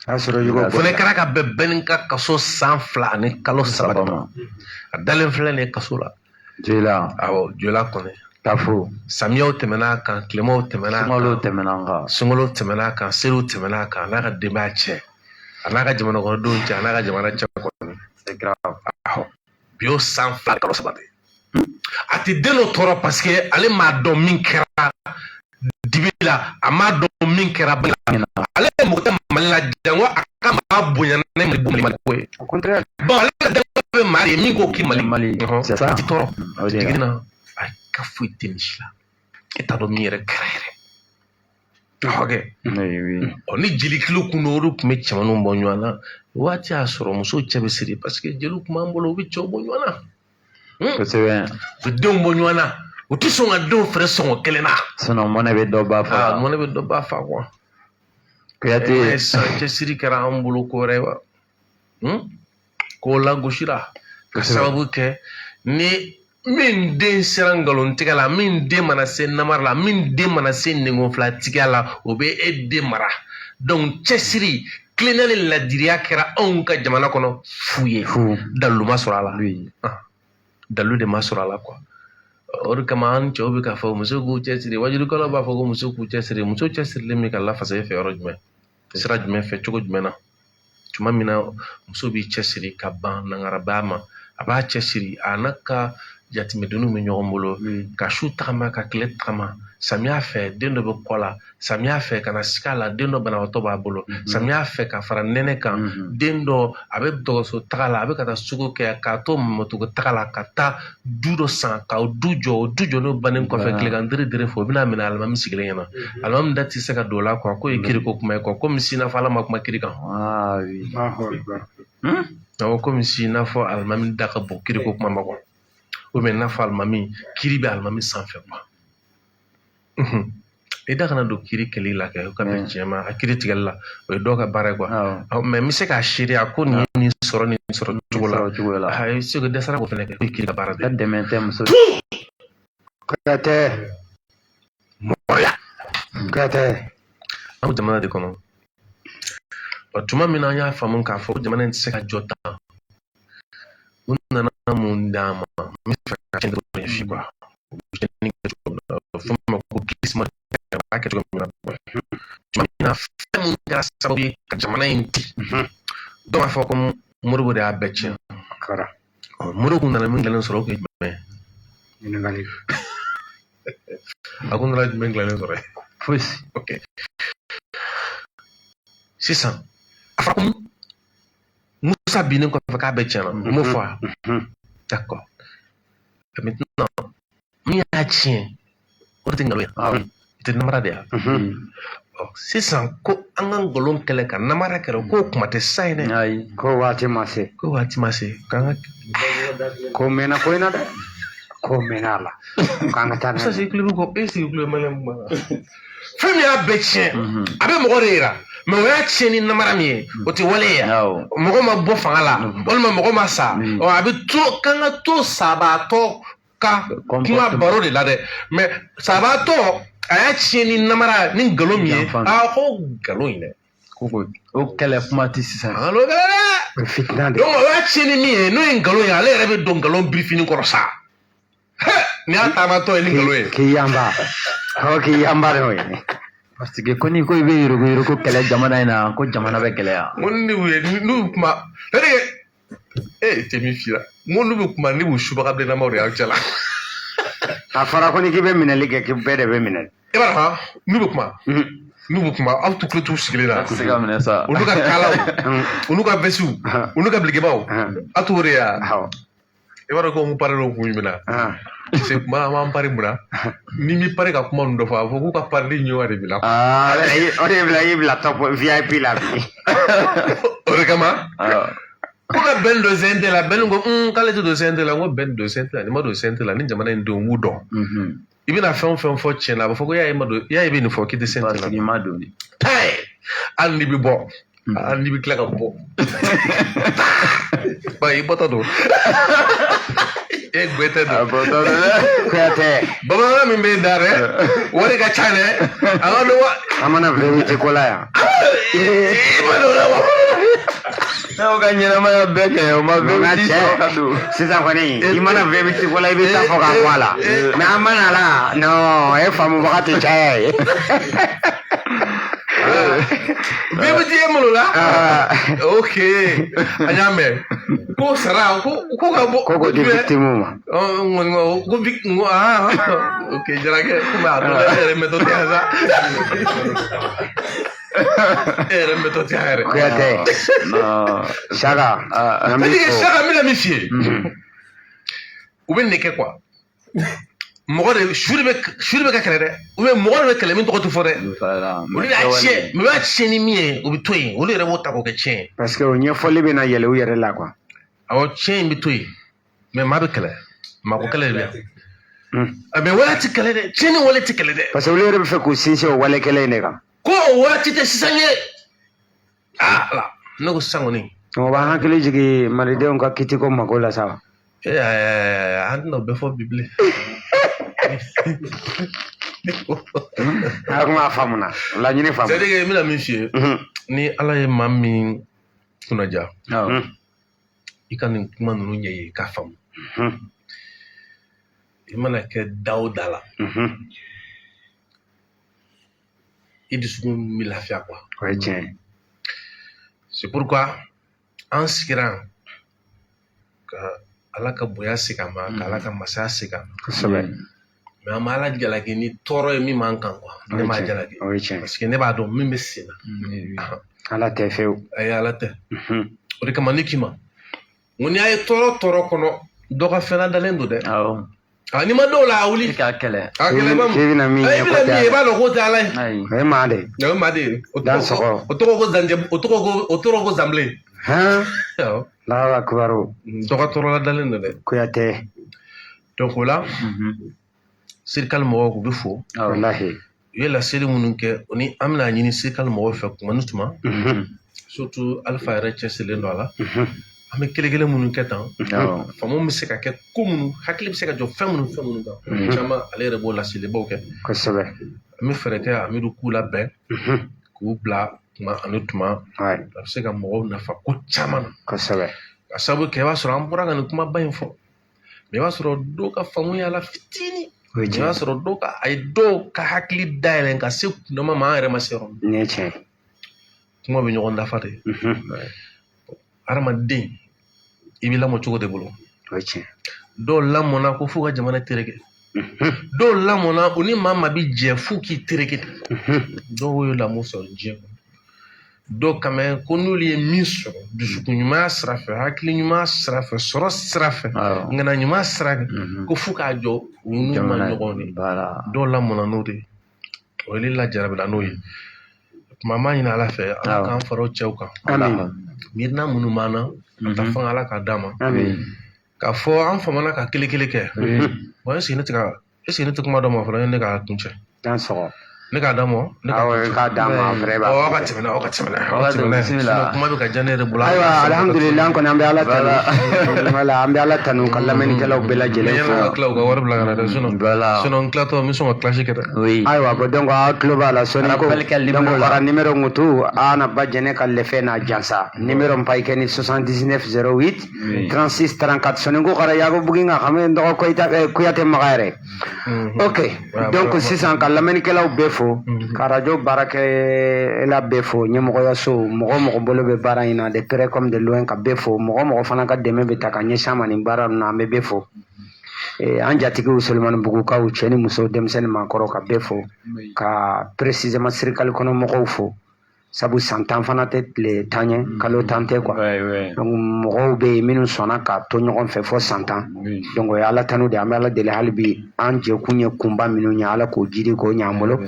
A y'a sɔrɔ jugu O fana kɛra ka bɛn bɛn ka kaso san 2 ani kalo 3 de ma. A dalen filɛ nin ye kaso la. Joyila. Awɔ, Joyila kɔni. Tafo. Samiyaw tɛmɛna a kan, tilemaw tɛmɛna a kan. Sunkalo tɛmɛna an kan. Sunkalo tɛmɛna a kan, seliw tɛmɛna a kan, a n'a ka denbaya cɛ, a n'a ka jamana kɔnɔdenw cɛ, a n'a ka jamana cɛ kɔni. C'est grave. Awɔ, bi y'o san 2 kalo 3 de ye. A tɛ den dɔ tɔɔrɔ parce que ale m'a dɔn min kɛra dibi la, a m'a dɔn min kɛra ba la. Ale mɔgɔ tɛ Mali la jango a ka maa bonya ni Mali Mali ko ye. Au contraire. Bon, ale ka danaya bɛ maa de ye min ko k'i Mali. Mali, c'est ça. A ti tɔɔrɔ. O de la. Jigin na, a ka foyi tɛ nin si la. E t'a dɔn min yɛrɛ kɛra yɛrɛ. Hakɛ ɔ, ni jelikilo kun don, o de tun bɛ cɛmanninw bɔ ɲɔgɔn na. Waati y'a sɔrɔ musow cɛ bɛ siri, parce que jeliw tun b'an bolo, u bɛ cɛw bɔ ɲɔgɔn na. Kosɛbɛ. U bɛ denw bɔ ɲɔgɔn na, u tɛ sɔn ka denw feere sɔngɔ kelen na. Sinon mɔnɛ bɛ dɔ ba fa. Mɔnɛ bɛ dɔ ba fa quoi. Kuyate. Sisan cɛsiri kɛra an bolo ko wɛrɛ wa, ko lagosira ka sababu kɛ ni min den sera nkalontigɛ la, min den mana se namara la, min den mana se nɛnkɔnfilatigiya la, o bɛ e den mara. Donc cɛsiri, tilennenya ni ladiriya kɛra anw ka jamana kɔnɔ fu ye. Dalilu ma sɔrɔ a la, dalilu de ma sɔrɔ a la quoi. O de kama an cɛw bɛ k'a fɔ muso k'u cɛsiri, wajulukɛlaw b'a fɔ ko muso k'u cɛsiri. Muso cɛsirilen bɛ ka lafasa e fɛ yɔrɔ jumɛn, sira jumɛn fɛ, cogo jumɛn na? Tuma min na muso b'i cɛsiri ka ban nangarabaya ma, a b'a cɛsiri, a n'a ka jatimɛdenninw bɛ ɲɔgɔn bolo, ka su tagama, ka tile tagama, samiya fɛ den dɔ bɛ kɔ la, samiya fɛ ka na sigi a la, den dɔ banabaatɔ b'a bolo, samiya fɛ ka fara nɛnɛ kan, den dɔ a bɛ dɔgɔtɔrɔso taga la, a bɛ ka taa sugu kɛ, k'a to motogo taga la, ka taa du dɔ san, ka du jɔ. O du jɔ n'o bannen kɔfɛ, tilegan dere dere fɛ, o bɛna minɛ alimami sigilen ɲɛna. Alimami da tɛ se ka don o la quoi, k'o ye kiriko kuma ye quoi, komi si n'a fɔ Ala ma kuma kiri kan. Awɔ, komi si n'a fɔ alimami da ka bon kiriko kuma ma quoi, ou bien n'a fɔ alimami kiri bɛ alimami sanfɛ quoi. I da kana don kiri kɛli la kɛ ka bɛn tiɲɛ ma, a kiri tigɛli la, o ye dɔw ka baara ye quoi. Mais n bɛ se k'a seereya ko nin ye nin sɔrɔ nin sɔrɔ cogo la, i bɛ se ka dɛsɛra k'o fɛnɛ kɛ, k'o ye kiri ka baara de ye. Dɛmɛ tɛ muso. Kuyatɛ. Mɔgɔya. Kuyatɛ. An bɛ jamana de kɔnɔ. Tuma min na an y'a faamu k'a fɔ ko jamana in tɛ se ka jɔ tan, u nana mun d'an ma? N bɛ fɛ ka tiɲɛni dɔ ɲɛf'i quoi. U bɛ tiɲɛni kɛ cogo min na, a bɛ fɔ min ma ko glissement, a b'a kɛ cogo min na. Tuma min na fɛn mun kɛra sababu ye ka jamana in ci, dɔw b'a fɔ ko Modibo de y'a bɛɛ tiɲɛ. Modibo kun nana min dilannen sɔrɔ, o kun ye jumɛn ye? Ɲininkali. A kun nana jumɛn dilannen sɔrɔ yen? Fosi. Ok. Sisan a fɔra ko Musa binnen kɔfɛ k'a bɛɛ tiɲɛna, u m'o fɔ wa? D'accord. Maintenant min y'a tiɲɛ, o de tɛ nkalon ye, o tɛ namara de ye. Sisan ko an ka nkalon kɛlɛ ka namara kɛlɛ, k'o kuma tɛ sa ye dɛ. Ko waati ma se. Ko waati ma se k'an ka. Ko mɛnna ko in na dɛ. Ko mɛnna a la. K'an ka taa n'a ye. Musa sigi kulo bɛ kɔ, e sigi kulo bɛ maliyɛn kuma la. Fɛn min y'a bɛɛ tiɲɛ, a bɛ mɔgɔ de yira, mais o y'a tiɲɛ ni namara min ye, o tɛ wale ye. Mɔgɔ ma bɔ fanga la, walima mɔgɔ ma sa, a bɛ to k'an ka to sabaatɔ ka kuma baro de la dɛ. Mais sabaatɔ a y'a tiɲɛ ni namara ni nkalon min ye, a ko nkalon in dɛ. O kɛlɛ kuma tɛ sisan. Nkalon kɛlɛ dɛ. Donc o y'a tiɲɛ ni min ye, n'o ye nkalon ye, ale yɛrɛ bɛ don nkalon birifini kɔrɔ sa. Ni y'a taamatɔ ye ni nkalon ye. K'i yanba. Awɔ, k'i yanba de o ye. Parce que ko n'i ko i bɛ yurugu yurugu kɛlɛ jamana in na, ko jamana bɛ gɛlɛya. N ko ni u ye n'u bɛ kuma, c'est-à-dire que e tɛ min f'i la, n ko n'u bɛ kuma, ne b'u subaga bilenamaw de y'aw cɛla. A fɔra ko ni k'i bɛ minɛli kɛ, k'i bɛɛ de bɛ minɛ. E b'a dɔn, n'u bɛ kuma, n'u bɛ kuma, aw tu kulo t'u sigilen na. A tɛ se ka minɛ sa. Olu ka kalaw, olu ka vɛsiw, olu ka bilikibaw, aw t'o de ye wa? I b'a dɔn ko mun pari don kun jumɛn na? Parce que kuma an b'an pari mun na? Ni m'i pari ka kuma ninnu dɔ fɔ, a fɔ k'u ka parili ɲɔgɔn de b'i la. O de bila i bila top VIP la bi. O de kama ko ka bɛn don CNT la, bɛn ko k'ale tɛ don CNT la. N ko bɛn don CNT la, ni ma don CNT la, ni jamana in denw b'u dɔn. I bɛna fɛn o fɛn fɔ tiɲɛ na, a bɛ fɔ ko y'a ye ma don, y'a ye bɛ nin fɔ k'i tɛ CNT la. Parce que i ma don de. Hali n'i bɛ bɔ, hali n'i bɛ tila ka bɔ, ba i bɔtɔ don, e gbɛtɛ don. A bɔtɔ don dɛ. Kuyatɛ. Bamanankan min bɛ da dɛ, o de ka ca dɛ, a ka dɔn wa. An mana vérité ko la yan. I ma don la wa. N'aw ka ɲɛnamaya bɛɛ kɛ, o ma vérité sɔrɔ ka don. Sisan kɔni, i mana vérité ko la, i bɛ taa fɔ ka bɔ a la. Mais an mana la, non, e faamubaga tɛ caya ye. Vérité ye malo la. Ok, an y'a mɛn ko sara ko ko ka bɔ. Ko di victime ma. N ko ko n ko aa, ok, jarakɛ, komi a dɔ la, e yɛrɛ mɛtɔ tɛ yan sa. E yɛrɛ mɛtɔ tɛ yan yɛrɛ. Kuyatɛ. Saka. An b'i fo. Saka, n bɛna min f'i ye. U bɛ nin de kɛ quoi. Mɔgɔ de su de bɛ ka kɛlɛ dɛ, ou bien mɔgɔ de bɛ kɛlɛ min tɔgɔ tɛ fɔ dɛ. Olu y'a tiɲɛ, mais u y'a tiɲɛ ni min ye, o bɛ to yen, olu yɛrɛ b'o ta k'o kɛ tiɲɛ ye. Parce que o ɲɛfɔli bɛ na yɛlɛ u yɛrɛ la quoi. Awɔ, tiɲɛ in bɛ to yen, mais maa bɛ kɛlɛ, maa ko kɛlɛ de bɛ yan. Mais wale tɛ kɛlɛ dɛ, tiɲɛ ni wale tɛ kɛlɛ dɛ. Parce que olu yɛrɛ bɛ fɛ k'u sinsin o wale kɛlɛ in de kan. Ko o waati tɛ sisan ye. Aa ala, ne ko sisan kɔni. O b'an hakili jigin malidenw ka kiti ko mako la sa. An tɛna o bɛɛ fɔ bi bilen. A kuma faamuna, laɲini faamu. C'est à dire que n bɛna min f'i ye, ni Ala ye maa min kunnaja, i ka nin kuma ninnu ɲɛ ye k'a faamu. I mana kɛ da o da la, i dusukun bɛ lafiya quoi. O ye tiɲɛ ye. C'est pourquoi an sigira ka Ala ka bonya segin a ma, ka Ala ka masaya segin a ma. Kosɛbɛ. Mais an ma Ala jalaki ni tɔɔrɔ ye min b'an kan quoi. Ne m'a jalaki. O ye tiɲɛ. Parce que ne b'a dɔn min bɛ sen na. Ala tɛ fewu. Ayi, Ala tɛ. O de kama ne k'i ma, n ko n'i y'a ye tɔɔrɔ kɔnɔ, dɔ ka fɛn ladalen don dɛ. Awɔ. A n'i ma dɔw la, a wuli. I k'a kɛlɛ. A kɛlɛ ma. K'i bɛna min ye, ye, ko tɛ Ala ye. I b'a dɔn k'o tɛ Ala ye. O ye maa de ye. O ye maa de ye. Dan sɔgɔ. O tɔgɔ ko zanjɛ, o tɔgɔ ko zanbilen. Han. Awɔ. Allahu akibaru. Dɔ ka tɔɔrɔ ladalen don dɛ. Kuyate. Donc o la, SIRICAL mɔgɔw u bɛ fo. Walahi. U ye laseli minnu kɛ, o ni an bɛna ɲini SIRICAL mɔgɔw fɛ tuma ni tuma. Surtout Alpha yɛrɛ cɛsirilen don a la. An bɛ kelen kelen minnu kɛ tan, faamu bɛ se ka kɛ ko minnu, hakili bɛ se ka jɔ fɛn minnu kan, caman ale yɛrɛ b'o laselibaw kɛ. Kosɛbɛ. An bɛ fɛɛrɛ kɛ Amidu k'u labɛn, k'u bila tuma ani tuma. A bɛ se ka mɔgɔw nafa ko caman na. Kosɛbɛ. Ka sababu kɛ, i b'a sɔrɔ an bɔra ka nin kumaba in fɔ, mais i b'a sɔrɔ dɔw ka faamu y'a la fitinin. I b'a sɔrɔ dɔw ka, a ye dɔw ka hakili dayɛlɛ ka se kundama ma, an yɛrɛ ma se yɔrɔ min. Nin ye tiɲɛ ye. Kuma bɛ ɲɔgɔn dafa de. Hadamaden, i b'i lamɔ cogo de bolo. O ye tiɲɛ. Dɔw lamɔna ko f'u ka jamana tereke. Dɔw lamɔna u ni maa bi jɛ f'u k'i tereke. Dɔw ye lamɔ sɔrɔ diɲɛ kɔnɔ. Dɔw kan bɛ ko n'olu ye min sɔrɔ dusukun ɲuman sira fɛ, hakili ɲuman sira fɛ, sɔrɔ sira fɛ, ŋana ɲuman sira fɛ, ko f'u k'a jɔ u n'u ma ɲɔgɔn de. Dɔw lamɔna n'o de ye. O ye lajarabila n'o ye. Tuma m'a ɲini Ala fɛ, Ala k'an fara o cɛw kan. Miirina minnu b'an na, ka taa fanga Ala k'a d'a ma. K'a fɔ an famana ka kelen kelen kɛ. Bon, est-ce que ne tɛ kuma dɔ ma fɔlɔ, ne k'a kuncɛ. Dan sɔgɔ. Ne k'a d'a ma. Awɔ, k'a d'a ma vraiment. Aw ka tɛmɛ n'a, aw ka tɛmɛ n'a, aw ka tɛmɛ n'a. Sinon kuma bɛ ka diya ne yɛrɛ bolo. Ayiwa, alhamdulilayi, an kɔni an bɛ Ala tanu. Voilà, an bɛ Ala tanu ka lamɛnnikɛlaw bɛɛ lajɛlen fo. Ne yɛrɛ ka tila u ka wari bila ka na dɛ, sinon n tilatɔ n bɛ sɔn ka clash kɛ dɛ. Ayiwa, bon donc aw tulo b'a la sɔnni ko donc fara numéro ŋutu a na ba jɛnɛ ka lɛfɛ n'a jansa numéro n payi kɛ ni 79 08 36 34 sɔnni ko kara yago bugin ka xame dɔgɔ koyita Kuyate maga yɛrɛ. Ok, donc sisan ka lamɛnnikɛlaw bɛɛ fo, ka radio baarakɛla bɛɛ fo, ɲɛmɔgɔyaso mɔgɔ mɔgɔ bolo bɛ baara in na de près comme de loin ka bɛɛ fo, mɔgɔ mɔgɔ fana ka dɛmɛ bɛ ta ka ɲɛsin an ma nin baara ninnu na, an bɛ bɛɛ fo. An jatigiw Solomanibugukaw, cɛ ni muso, denmisɛnnin maakɔrɔ ka bɛɛ fo, ka précisément SIRICAL kɔnɔ mɔgɔw fo, sabu san 10 fana tɛ tile 10 ye, kalo 10 tɛ quoi. Donc mɔgɔw bɛ yen minnu sɔnna ka to ɲɔgɔn fɛ fo san 10. Donc o ye Ala tanu de ye, an bɛ Ala deli hali bi an jɛkun ye kunba minnu ye, Ala k'o jidi k'o ɲɛ an bolo.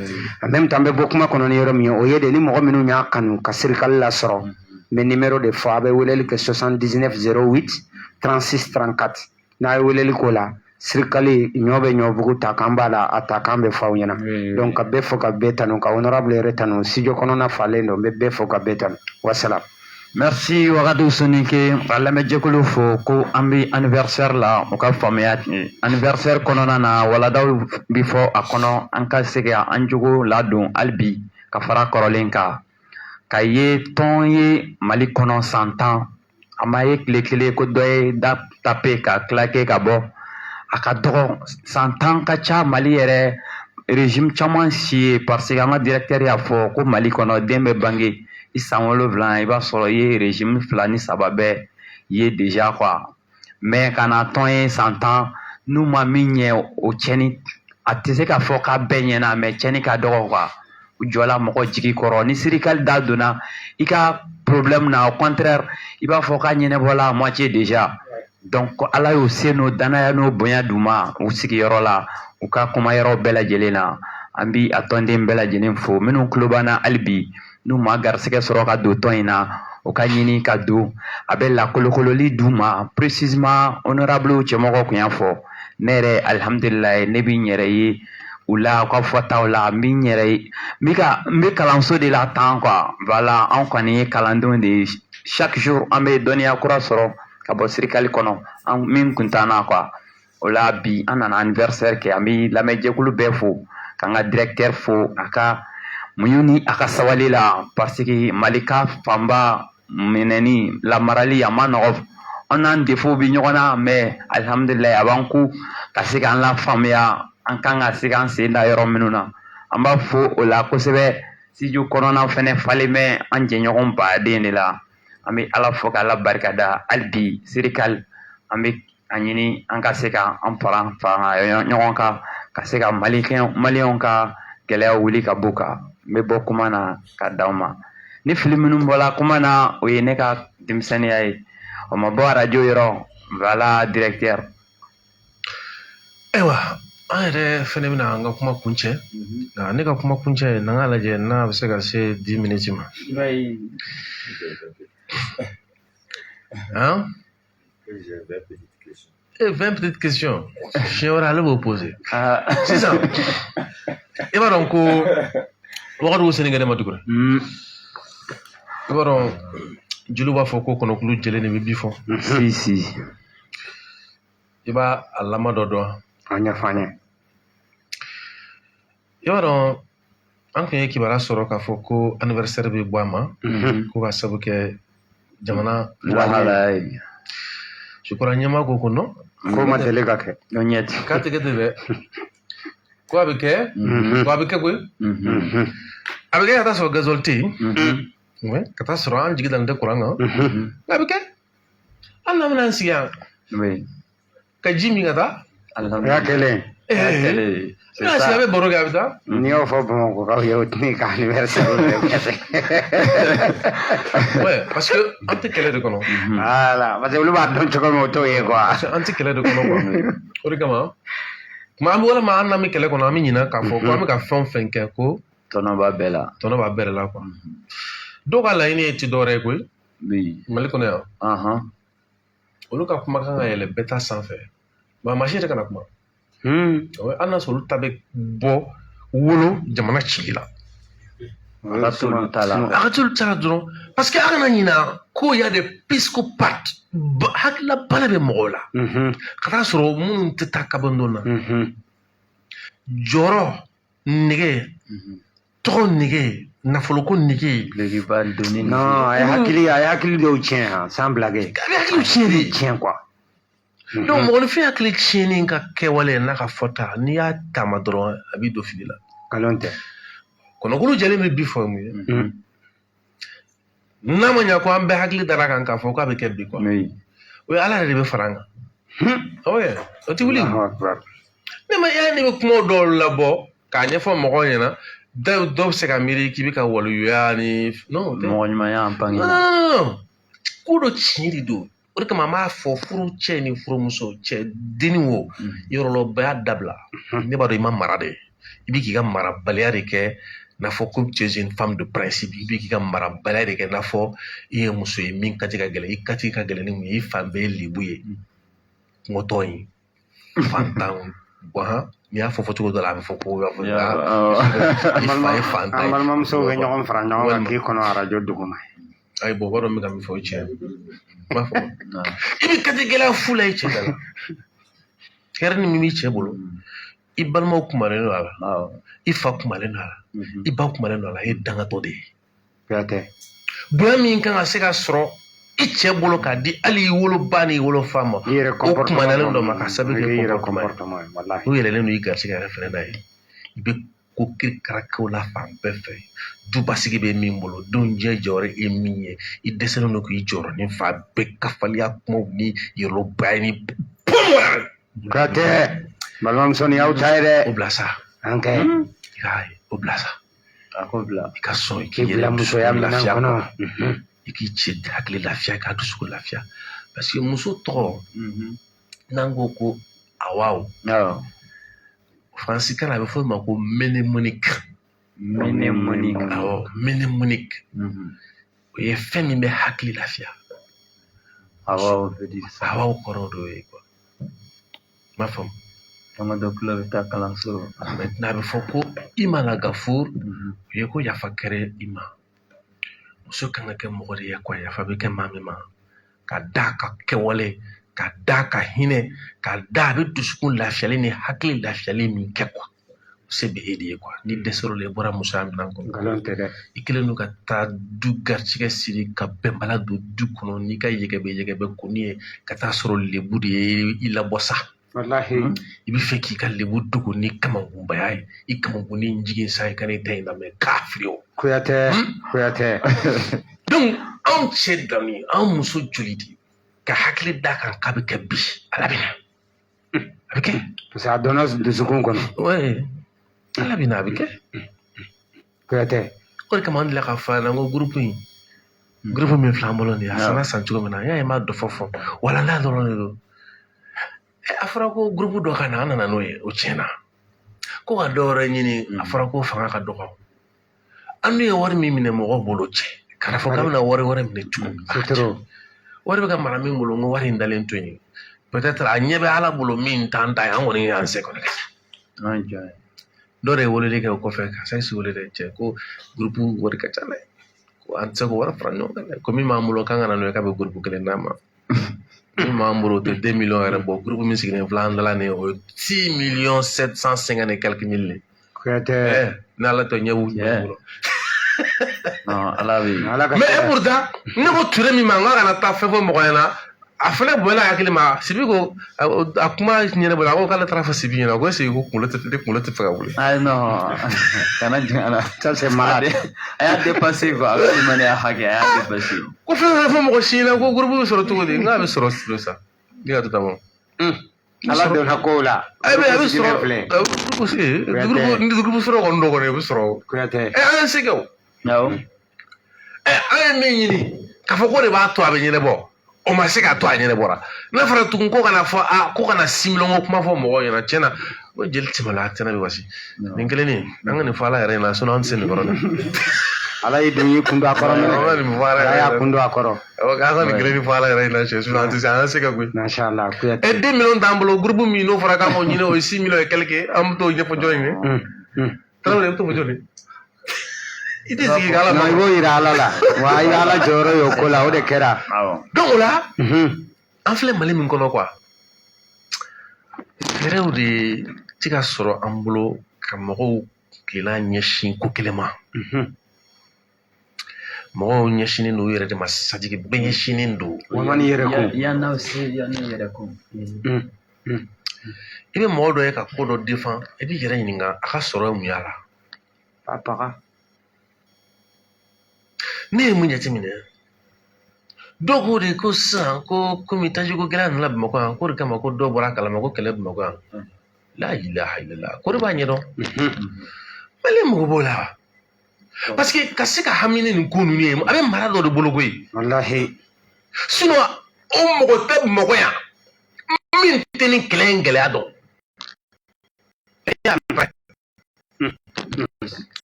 En même temps an bɛ bɔ kuma kɔnɔ ni yɔrɔ min ye, o ye de ni mɔgɔ minnu y'a kanu ka SIRICAL lasɔrɔ, n bɛ numéro de fɔ, a bɛ weleli kɛ 79 08 36 34. N'a ye weleli k'o la, SIRICAL ɲɔ bɛ ɲɔbugu ta k'an b'a la, a ta k'an bɛ fɔ aw ɲɛna. Donc ka bɛɛ fo ka bɛɛ tanu, ka honorable yɛrɛ tanu, studio kɔnɔna falen don, n bɛ bɛɛ fo ka bɛɛ tanu. Wasalam. Merci Wagadu Soninke, ka lamɛnjɛkulu fo ko an bɛ anniversaire la, o ka faamuya anniversaire kɔnɔna na waladaw bi fɔ a kɔnɔ, an ka se ka an jogo ladon hali bi ka fara kɔrɔlen kan, ka ye tɔn ye Mali kɔnɔ san 10, a ma ye tile kelen ko dɔ ye da tape ka claquer ka bɔ, a ka dɔgɔ san 10 ka ca Mali yɛrɛ régime caman si ye, parce que an ka directeur y'a fɔ ko Mali kɔnɔ den bɛ bange i san 7, i b'a sɔrɔ i ye régime 2 ni 3 bɛɛ ye déjà quoi. Mais ka na tɔn ye san 10, n'u ma min ɲɛ o tiɲɛni, a tɛ se k'a fɔ k'a bɛɛ ɲɛna, mais tiɲɛni ka dɔgɔ quoi. U jɔla mɔgɔ jigi kɔrɔ, ni SIRICAL da donna i ka problème na, au contraire i b'a fɔ k'a ɲɛnabɔla à moitié déjà. Donc Ala y'o se n'o danaya n'o bonya d'u ma u sigiyɔrɔ la, u U ka kuma yɔrɔ bɛɛ lajɛlen na, an bi a tɔnden bɛɛ lajɛlen fo. Minnu tulo b'an na hali bi, n'u ma garisɛgɛ sɔrɔ ka don tɔn in na, u ka ɲini ka don. A bɛ lakolokololi d'u ma. Précisément, honorable cɛmɔgɔ tun y'a fɔ. Ne yɛrɛ, alihamudulilayi, ne bɛ n yɛrɛ ye u la, u ka fɔtaw la. N bɛ n yɛrɛ ye, n bɛ ka n bɛ kalanso de la tan quoi. Voilà, an kɔni ye kalandenw de ye. Chaque jour an bɛ dɔnniya kura sɔrɔ ka bɔ sirikali kɔnɔ, an min kun t'an na quoi. O la bi an nana anniversaire kɛ. An bɛ lamɛnjɛkulu bɛɛ fo, k'an ka directeur fo a ka muɲu ni a ka sabali la, parce que Mali ka fanba minɛni lamarali a ma nɔgɔ. An n'an défaut bɛ ɲɔgɔn na, mais alihamudulilayi, a b'an ku ka se k'an lafaamuya an kan ka se k'an sen da yɔrɔ minnu na. An b'a fo o la kosɛbɛ. Studio kɔnɔna fɛnɛ falen bɛ an jɛɲɔgɔn baden de la. An bɛ Ala fo k'Ala barika da. Hali bi sirikali, an bɛ a ɲini an ka se ka an fara fara ɲɔgɔn kan ka se ka maliyɛnw ka gɛlɛyaw wuli ka b'u kan. N bɛ bɔ kuma na ka d'aw ma. Ni fili minnu bɔla kuma na, o ye ne ka denmisɛnninya ye, o ma bɔ arajo yɔrɔ. Voilà, directeur. Ayiwa, an yɛrɛ fɛnɛ bɛna an ka kuma kuncɛ, nka ne ka kuma kuncɛ, n'an k'a lajɛ n'a bɛ se ka se 10 minutes ma. Hein? Eh, 20 petites questions. Siɲɛ wɛrɛ ale b'o poser. Sisan, i b'a dɔn ko wagadu Senegal ma tuguni. I b'a dɔn jeliw b'a fɔ ko kɔnɔkulu jɛlen de bɛ bi fɔ. Si si. I b'a a lama dɔ dɔn. A ɲɛfɔ an ye. I b'a dɔn an tun ye kibaruya sɔrɔ k'a fɔ ko anniversaire bɛ bɔ a ma. Ko ka sabu kɛ jamana lahalaya ye. Je crois ɲɛmaa ko ko non. Ko ma deli ka kɛ. O ɲɛ ti. K'a tɛ kɛ ten dɛ. Ko a bɛ kɛ. Ko a bɛ kɛ koyi. A bɛ kɛ ka taa sɔrɔ gasoil tɛ yen. Ouais, ka taa sɔrɔ an jigi dalen tɛ courant kan. Nka a bɛ kɛ. Hali n'an bɛna an sigi yan. Ka ji min ka taa. O y'a kɛlen. Ee, n'a sigi a bɛ baro kɛ, a bɛ taa. N'i y'o fɔ Bamakɔkaw ye, o tɛn'i ka anniversaire kɛ. Ouais, parce que an tɛ kɛlɛ de kɔnɔ. Voilà, parce que olu b'a dɔn cogo min, o t'o ye quoi. Parce que an tɛ kɛlɛ de kɔnɔ quoi. O de kama, tuma an bɛ walima an n'an bɛ kɛlɛ kɔnɔ, an bɛ ɲinɛ k'a fɔ ko an bɛ ka fɛn o fɛn kɛ ko tɔnɔ b'a bɛɛ la. Tɔnɔ b'a bɛɛ de la quoi. Dɔw ka laɲini ye ti dɔwɛrɛ ye koyi. Mali kɔnɔ yan. Olu ka kumakan ka yɛlɛ bɛɛ ta sanfɛ. Maa si yɛrɛ kana kuma. Hali n'a sɔrɔ olu ta bɛ bɔ wolo jamana cili la. A ka t'olu ta la. A ka t'olu ta la dɔrɔn. Parce que a kana ɲina ko y a des psychopathes. Hakilila bana bɛ mɔgɔw la. Ka taa sɔrɔ minnu tɛ taa kabandon na. Jɔrɔ, nege, tɔgɔ nege, nafoloko nege. Dulokiba donni. Non, a ye hakili a ye hakili dɔw tiɲɛ han, sans blague. A bɛ hakiliw tiɲɛ de. Tiɲɛ quoi. Donc mɔgɔninfin hakili tiɲɛni ka kɛwale n'a ka fɔta, n'i y'a taama dɔrɔn, a b'i don fili la. Nkalon tɛ. Kɔnɔkulu jɛlen bɛ bi fɔ mun ye? N'a ma ɲa ko an bɛɛ hakili dara kan k'a fɔ k'a bɛ kɛ bi quoi. O ye Ala yɛrɛ de bɛ fara an kan. Awɔ, o tɛ wuli. Ne ma y'a ne bɛ kuma dɔw labɔ k'a ɲɛfɔ mɔgɔw ɲɛna, dɔw bɛ se ka miiri k'i bɛ ka waliyuya ni non. Mɔgɔ ɲumanya an bange. Non non non. Ko dɔ tiɲɛ de don. O de kama an b'a fɔ furu cɛ ni furumuso cɛ denni wo yɔrɔ la bɛɛ y'a dabila. Ne b'a dɔn i ma mara de. I bɛ k'i ka marabaliya de kɛ n'a fɔ ko tu es une femme de principe. I bɛ k'i ka marabaliya de kɛ n'a fɔ i ye muso ye min kati ka gɛlɛn, i kati ka gɛlɛn ni mun ye, i fan bɛɛ ye lebu ye. Kungotɔ in fantan guwan, n'i y'a fɔ fɔcogo dɔ la, a bɛ fɔ ko i fa ye fantan ye. An balimamusow bɛ ɲɔgɔn fara ɲɔgɔn kan k'i kɔnɔ arajo duguma. Ayi, bɔn, o b'a dɔn n bɛ ka min fɔ, o ye tiɲɛ ye. N b'a fɔ i bɛ kati gɛlɛya fu la i cɛ da la. Hɛrɛ ni min b'i cɛ bolo, i balimaw kumalen don a la, i fa kumalen don a la, i ba kumalen don a la, e ye dangatɔ de ye. Kuyatɛ. Bonya min kan ka se ka sɔrɔ i cɛ bolo k'a di hali i woloba ni i wolofa ma, I yɛrɛ o kumanalen dɔ ma ka sababu i kɛ yɛrɛ comportement comportement ye, walahi. N'u yɛlɛlen don i garisɛgɛ yɛrɛ fɛnɛ n'a ye, i bɛ ko kirikarakɛw la fan bɛɛ fɛ. Dubasigi bɛ min bolo, denw jɛ jɔyɔrɔ ye min ye, i dɛsɛlen don k'i jɔyɔrɔ ni fa bɛɛ kafaliya kumaw ni yɛrɛlɔbaya ni pɔmɔ. Kuyatɛ, balimamuso nin y'aw ta ye dɛ. O bila sa. An kɛ. I k'a ye, o bila sa. A ko bila. I ka sɔn i K'i k'i bila yɛrɛ musoya dusukun minɛn lafiya kɔnɔ. quoi. I k'i cɛ hakili lafiya, k'a dusukun lafiya. Parce que muso tɔgɔ, n'an ko ko awa o, Faransikan na, a bɛ fɔ o ma ko mnémonique. Mnémonique. Awɔ, mnémonique. O ye fɛn min bɛ hakili lafiya. Awɔ, on peut dire ça. Awaw kɔrɔ dɔ ye quoi. I m'a faamu? Don dɔ tulo bɛ taa kalanso. Maintenant, a bɛ fɔ ko i ma la gafur, o ye ko yafa kɛra i ma. Muso kan ka kɛ mɔgɔ de ye quoi, yafa bɛ kɛ maa min ma. Ka d'a ka kɛwale, ka d'a ka hinɛ, ka da a bɛ dusukun lafiyali ni hakili lafiyali min kɛ quoi. O se bɛ e de ye quoi. N'i dɛsɛr'o la, i bɔra musoya minɛn kɔnɔ. Nkalon tɛ dɛ. I kɛlen don ka taa du garijɛgɛ siri ka bɛnbala don du kɔnɔ n'i ka yɛgɛbɛ yɛgɛbɛ kɔni ye ka taa sɔrɔ lebu de ye i labɔ sa. Walahi. I bɛ fɛ k'i ka lebu dogo ni kamankunbaya ye, i kamankunni jigin sa, i ka n'i ta in lamɛn kafiri o. Kuyatɛ, Kuyatɛ. Donc anw cɛ danni, anw muso joli de ka hakili d'a kan k'a bɛ kɛ bi, Ala bɛ na. A bɛ kɛ. Parce que a donna dusukun kɔnɔ. Ouais. Ala bɛ na, a bɛ kɛ. Kuyatɛ. O de kama an delila k'a fɔ a ɲɛna ko groupe in, groupe min filɛ an bolo nin ye, a sanna san cogo min na, n y'a ye n b'a dɔ fɔ fɔ walanda dɔrɔn de don. A fɔra ko groupe dɔ ka na, an nana n'o ye, o tiɲɛna. Ko ka dɔ wɛrɛ ɲini, a fɔra ko fanga ka dɔgɔ. An dun ye wari min minɛ mɔgɔw bolo cɛ, kana fɔ k'an bɛna wari wɛrɛ minɛ tugun. C'est trop. Wari bɛ ka mara min bolo, n ko wari in dalen to yen. Peut-être a ɲɛ bɛ Ala bolo min t'an ta ye, an kɔni y'an se kɔni kɛ. Dɔ de ye weleli kɛ o kɔfɛ, karisa si wele dɛ cɛ, ko groupe wari ka ca dɛ. Ko an tɛ se k'o wari fara ɲɔgɔn kan dɛ. Ko min b'an bolo k'an ka na n'o ye k'a bɛ groupe kelen d'a ma. Min b'an bolo o tɛ 2 millions yɛrɛ bɔ, groupe min sigilen filɛ an dala nin ye, o ye 6 millions 750 et quelques mille de. Kuyatɛ. N'Ala tɛ ɲɛ b'u bolo. Non, Ala bɛ yen. Ala ka Mais et pourtant, ne ko Ture min ma, n k'a kana taa fɛn fɔ mɔgɔ ɲɛna, a fana bonyana hakili ma. Sibi ko a kuma ɲɛnabɔ, a ko k'ale taara fɔ Sibi ɲɛna, ko est-ce que ko kunkolo tɛ ne kunkolo tɛ fɛ ka wuli. Ah non, kana jigin a la. Ça c'est malade. A y'a dépassé quoi, a bɛ limaniya hakɛ, a y'a dépassé. Ko fɛn fɛn fɔ mɔgɔ si ɲɛna ko groupe bɛ sɔrɔ cogo di, n k'a bɛ sɔrɔ studio sa. Ne ka to ta bɔ. Ala donna kow la. A bɛ Sigilen sɔrɔ filɛ. Groupe groupe sɔrɔ kɔni dɔ kɔni, o bɛ sɔrɔ. Kuyatɛ. An ye se kɛ o. Awɔ. An ye min ɲini k'a fɔ ko de b'a to a bɛ ɲɛnabɔ, o ma se k'a to a ɲɛnabɔra. N'a fɔra tugun ko kana fɔ a ko kana similɔn ko kuma fɔ mɔgɔw ɲɛna, tiɲɛ na ko jeli tɛmɛna a tɛnɛ bɛ wasi. Nin kelen nin, an ka nin fɔ Ala yɛrɛ ɲɛna, sinon an tɛ se nin kɔrɔ dɛ. Ala y'i don y'i kun don a kɔrɔ minɛ. An ka nin fɔ Ala Ala yɛrɛ y'a ɲɛna. kun don a kɔrɔ. Awɔ, k'an ka nin kelen nin fɔ Ala yɛrɛ ɲɛna cɛ, sinon an tɛ se, an se ka koyi. Masha Allah, Kuyatɛ. 2 millions t'an bolo, groupe min n'o fɔra k'an k'o ɲini, o ye 6 millions et quelque, an bɛ t'o ɲɛfɔ jɔn ye? Tarawele, i bɛ t'o fɔ jɔn ye? I tɛ sigi k'Ala Non, i b'o yira Ala la. Wa i bɛ Ala jɔyɔrɔ ye o ko la, o de kɛra. Donc o la, an filɛ Mali min kɔnɔ quoi, fɛɛrɛw de ti ka sɔrɔ an bolo ka mɔgɔw tilenna ɲɛsin ko kelen ma. Mɔgɔw ɲɛsinnen don u yɛrɛ de ma, sajigi bɛɛ ɲɛsinnen don. Walima ni yɛrɛ kun. Yan n'aw se, yan n'u yɛrɛ kun. I bɛ mɔgɔ dɔ ye ka ko dɔ défend, i b'i yɛrɛ ɲininka a ka sɔrɔ ye mun y'a la. Papaga. Ne ye mun jateminɛ, dɔw ko de ko sisan ko komi tajiko gɛlɛya nana Bamakɔ yan, k'o de kama ko dɔw bɔra a kalama ko kɛlɛ Bamakɔ yan. La ilaha illallah, ko de b'a ɲɛdɔn. Maliyɛn mago b'o la wa? Parce que ka se ka hami ni nin ko ninnu ye, a bɛ mara dɔ de bolo koyi. Walahi. Sinon o mɔgɔ tɛ Bamakɔ yan min tɛ ni kɛlɛ in gɛlɛya dɔn.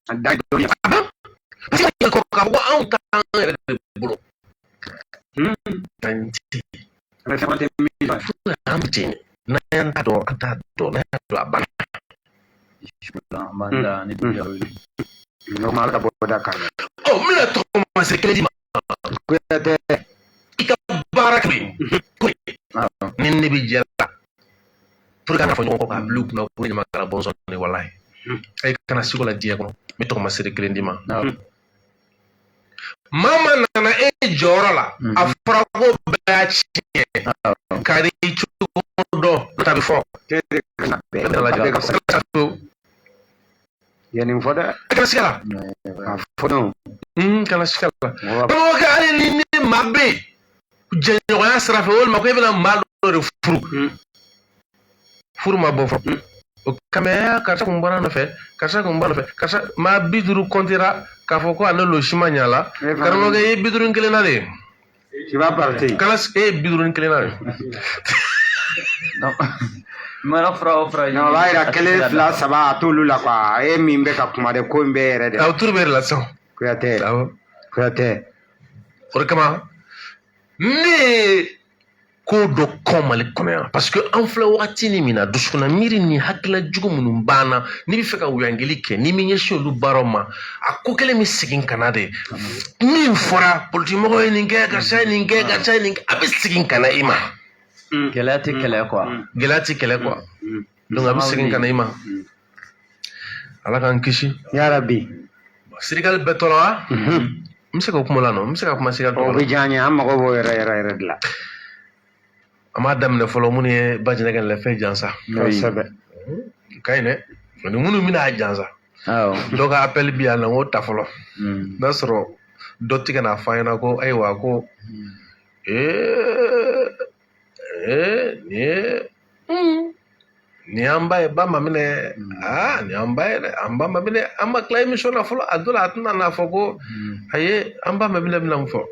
A da dɔnniya. Parce que k'a fɔ ko anw t'an yɛrɛ de bolo. An tɛ. A bɛ fɛn tɛ min dɔn. An bɛ ten. N'an y'an ta dɔn, an t'a dɔn, n'an y'a dɔn a banna. An b'an da ni dugu wuli. N'o ma Ala ka bɔda k'a ɲɛ. Ɔ, n bɛna tɔgɔmasɛ kelen d'i ma. Kuyatɛ. I ka baara kɛ ko ye. Ni ne bɛ jɛ la, pour que an ka fɔ ɲɔgɔn kɔ k'a bila u kunna ko ne ɲamakala bɔnsɔn de walahi. E kana siko la diɲɛ kɔnɔ, n bɛ tɔgɔmasere kelen d'i ma. Maa maa nana e jɔyɔrɔ la, a fɔra ko bɛɛ y'a tiɲɛ. Ka n'i cogo dɔn, n'o ta bɛ fɔ. A bɛɛ ka fisa. Ye nin fɔ dɛ. Kana siga la. A fɔ dɔn. Kana siga la. Karamɔgɔkɛ, hali ni ni maa bɛ yen jɛɲɔgɔnya sira fɛ, walima ko e bɛna maa dɔ de furu. Furu ma bɔ fɔlɔ. O kama karisa kun bɔra nɔfɛ, karisa kun bɔra nɔfɛ, karisa maa 50 kɔntera k'a fɔ ko ale lo si ma ɲa la. Karamɔgɔkɛ, i ye 51nan de ye. Tu vas partir. Kana, e ye 51nan de ye. Donc mana fura o fura. Non, o b'a yira kelen, fila, saba, a t'olu la quoi. E min bɛ ka kuma dɛ, ko in bɛɛ yɛrɛ de. Awɔ, turu bɛ yɛrɛ la sisan. Kuyatɛ. Awɔ. Kuyatɛ. O de kama ne ye ko dɔ kɔn Mali kɔnɔ yan, parce que an filɛ wagati ni min na, dusukunna miiri ni hakilila jugu minnu b'an na, n'i bɛ fɛ ka wuyangeli kɛ, n'i m'i ɲɛsin olu baaraw ma, a ko kelen bɛ segin ka na de. Min fɔra, politikimɔgɔw ye nin kɛ, karisa ye nin kɛ, karisa ye nin kɛ, a bɛ segin ka na i ma. Gɛlɛya tɛ kɛlɛ quoi. Gɛlɛya tɛ kɛlɛ quoi. Donc a bɛ segin ka na i ma. Ala k'an kisi. Yarabi. Sirikali bɛɛ tɔɔrɔ wa? N bɛ se ka kuma la nɔ, n bɛ se ka kuma sirikali O tɔgɔ bɛ la. diya an ye, an mago b'o yɛrɛ yɛrɛ yɛrɛ de la. An b'a daminɛ fɔlɔ minnu ye Bajinɛ ka lɛfɛ jansa. Kosɛbɛ. Ka ɲi dɛ, ani minnu bɛna a jansa. Awɔ. Dɔ ka appel bi yan nɔ, n k'o ta fɔlɔ. N'a sɔrɔ dɔ tɛ ka n'a fɔ an ɲɛna ko ayiwa ko ee ee nin ye nin y'an ba ye, ba maminɛ, aa nin y'an ba ye dɛ, an ba maminɛ, an ma tila émission na fɔlɔ, a dɔ la a tɛna n'a fɔ ko ayi, an ba maminɛ bɛna mun fɔ.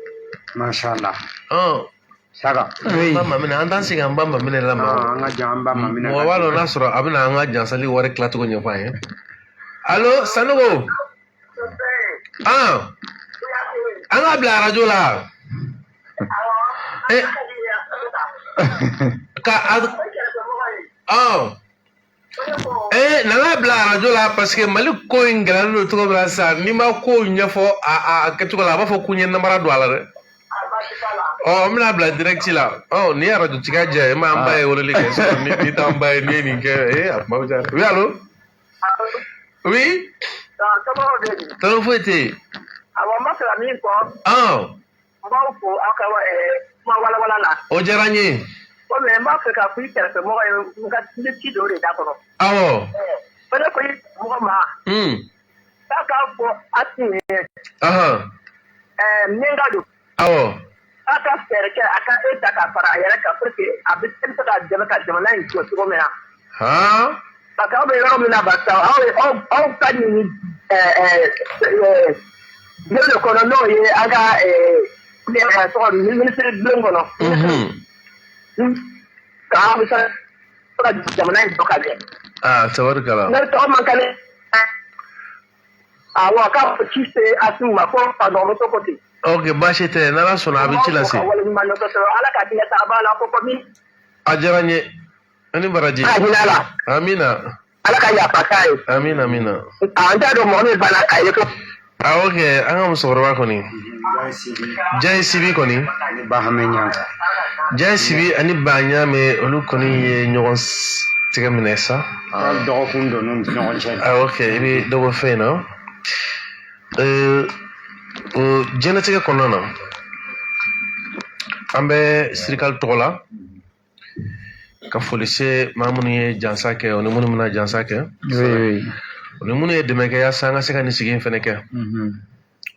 Masha Allah. Ɔn. Saka. An ba maminɛ, an t'an sigi an ba maminɛ la ma. An ka jan an ba maminɛ. Mɔgɔ b'a dɔn n'a sɔrɔ a bɛna an ka jansali wari tilacogo ɲɛfɔ an ye. Allo Sanogo. An ka bila arajo la. Ka a ɔn ee nana bila arajo la, parce que Mali ko in gɛlɛyalen don cogo min na sisan, n'i ma ko ɲɛfɔ a kɛcogo la, a b'a fɔ ko n ye namara don a la dɛ. Ɔ, n bɛna bila direct la. Ɔ, nin ye arajo tigiya jɛ ye, ma an ba ye weleli kɛ sinon ni t'an ba ye, n'i ye nin kɛ, ee a kuma bɛ caya. Oui, allo, oui. Tɔɔrɔ foyi tɛ yen. Awɔ, n b'a fɛ ka min fɔ. Ɔn. N b'aw fo aw ka kuma walawala la. O diyara n ye. Komi n b'a fɛ ka fɔ i kɛrɛfɛmɔgɔ ye, n ka n bɛ ci dɔw de da kɔnɔ. Awɔ. Ko ne ko i mɔgɔ ma. K'a k'a fɔ Asimi ye. Min ka don. Awɔ. K'a ka fɛɛrɛ kɛ a ka e ta ka fara a yɛrɛ kan pour que a bɛ se ka dɛmɛ ka jamana in jɔ cogo min na. Parce que aw bɛ yɔrɔ min na barisa aw aw ka nin bulon de kɔnɔ, n'o ye an ka tɔgɔ minisiri bulon kɔnɔ. K'aw bɛ se ka jamana in jɔ ka ɲɛ. Aa, tabarikala. Ne tɔgɔ man kɛnɛ. Awɔ, k'a fɔ ci se Asimi ma ko a dɔgɔmuso ko ten. Ok, baasi tɛ, n'Ala sɔnna a bɛ ci lase. Waleɲuman dɔn kosɛbɛ, Ala ka hinɛ ta a b'a la ko komi. A diyara n ye. Ani baraji. Ala hinɛ a la. Amina. Ala ka yafa k'a ye. Amina, amina. An t'a dɔn mɔgɔ min banna k'a ye ko. Awɔ kɛ, an ka musokɔrɔba kɔni. Jayi Sibi kɔni. Bahame ɲa. Jayi Sibi ani Baɲame, olu kɔni ye ɲɔgɔn tɛgɛ minɛ sa. An dɔgɔkun don n'u ni ɲɔgɔn cɛ. Awɔ kɛ, i bɛ dɔ bɔ fɛn in na. O diɲɛlatigɛ kɔnɔna na, an bɛ sirikali tɔgɔ la ka foli se maa minnu ye jansa kɛ, o ni minnu bɛna jansa kɛ, o ni minnu ye dɛmɛ kɛ yaasa an ka se ka nin sigi in fɛnɛ kɛ.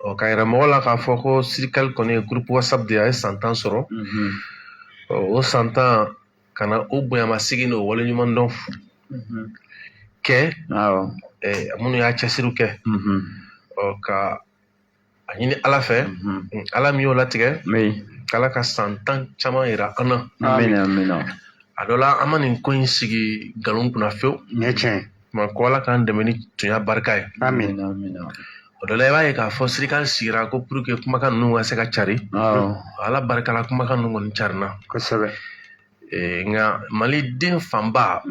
Ɔ, k'a yira mɔgɔ la k'a fɔ ko sirikali kɔni ye groupe WhatsApp de ye, a ye san 10 sɔrɔ. Ɔ, o san 10 ka na o bonyamasegin n'o waleɲuman dɔn kɛ minnu y'a cɛsiriw kɛ. Ɔ, ka a ɲini Ala fɛ, Ala min y'o latigɛ, k'Ala ka san 10 caman yira an na. Amina, amina. A dɔ la, an ma nin ko in sigi nkalon kunna fewu. Nin ye tiɲɛ. Ma ko Ala k'an dɛmɛ ni tunya barika ye. Amin. O dɔ la, i b'a ye k'a fɔ sirikali sigira ko pour que kumakan ninnu ka se ka cari. Ala barika la, kumakan ninnu kɔni carina. Kosɛbɛ. Nka Maliden fanba,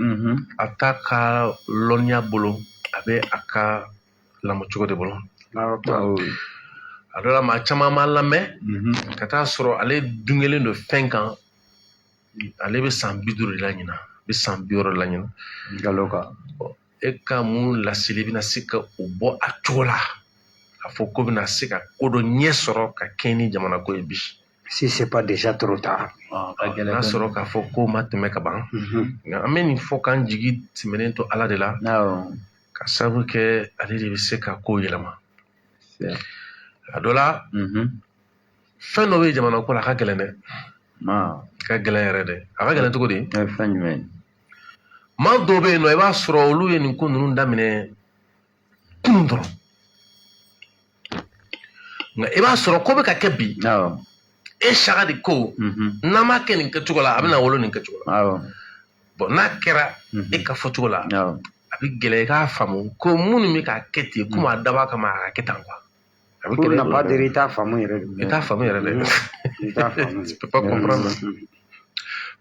a t'a ka lɔnniya bolo, a bɛ a ka lamɔcogo de bolo. A dɔ la, maa caman b'a lamɛn ka taa sɔrɔ ale dungelen don fɛn kan, ale bɛ san 50 de la ɲina, a bɛ san 60 de la ɲina. Nkalon kan. E ka mun laseli bɛna se ka o bɔ a cogo la, a fɔ ko bɛna se ka ko dɔ ɲɛ sɔrɔ ka kɛɲɛ ni jamana ko ye bi. Si c'est pas déjà trop tard. N'a sɔrɔ k'a fɔ ko ma tɛmɛ ka ban. Nka an bɛ nin fɔ k'an jigi tɛmɛnen to Ala de la. Ka sababu kɛ ale de bɛ se ka ko yɛlɛma. A dɔ la, fɛn dɔ bɛ jamana ko la, a ka gɛlɛn dɛ. A ka gɛlɛn yɛrɛ dɛ. A ka gɛlɛn cogo di? Fɛn jumɛn? Maa dɔw bɛ yen nɔ, i b'a sɔrɔ olu ye nin ko ninnu daminɛ kunun dɔrɔn. Nka i b'a sɔrɔ ko bɛ ka kɛ bi. E Saka de ko n'an m'a kɛ nin kɛcogo la, a bɛna wolo nin kɛcogo la. Bon, n'a kɛra e ka fɔcogo la, a bɛ gɛlɛya i k'a faamu ko minnu bɛ k'a kɛ ten, komi a dabɔ a kama a ka kɛ tan quoi. A bɛ Pour gɛlɛya ne pas dire i t'a faamu yɛrɛ de. I t'a faamu yɛrɛ dɛ. I t'a faamu. Tu peux pas comprendre.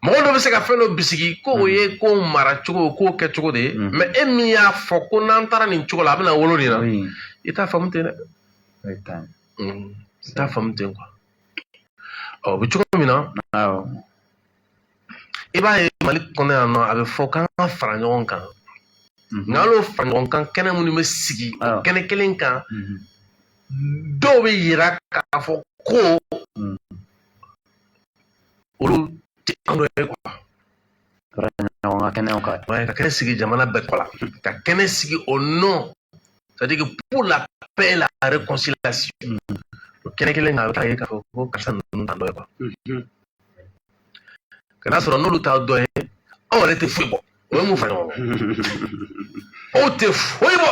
Mɔgɔ dɔ bɛ se ka fɛn dɔ bisigi ko o ye ko mara cogo, ko kɛ cogo de ye, mais e min y'a fɔ ko n'an taara nin cogo la, a bɛna wolo nin na, i t'a faamu ten dɛ. I t'a faamu ten quoi. Ɔ, o bɛ cogo min na, i b'a ye Mali kɔnɔ yan nɔ, a bɛ fɔ k'an ka fara ɲɔgɔn kan, nka hali o fara ɲɔgɔn kan kɛnɛ minnu bɛ sigi, o kɛnɛ kelen kan, dɔw bɛ yira k'a fɔ ko olu tɛ an dɔ ye quoi. Fara ɲɔgɔn kan kɛnɛw kan. Ouais, ka kɛnɛ sigi jamana bɛɛ tɔgɔ la, ka kɛnɛ sigi au nom, c'est-à-dire que pour la paix et la réconciliation, o kɛnɛ kelen kan, a bɛ taa ye k'a fɔ ko karisa ninnu t'an dɔ ye quoi. Ka n'a sɔrɔ n'olu t'a dɔ ye, anw yɛrɛ tɛ foyi bɔ. O ye mun fara ɲɔgɔn kan? Aw tɛ foyi bɔ.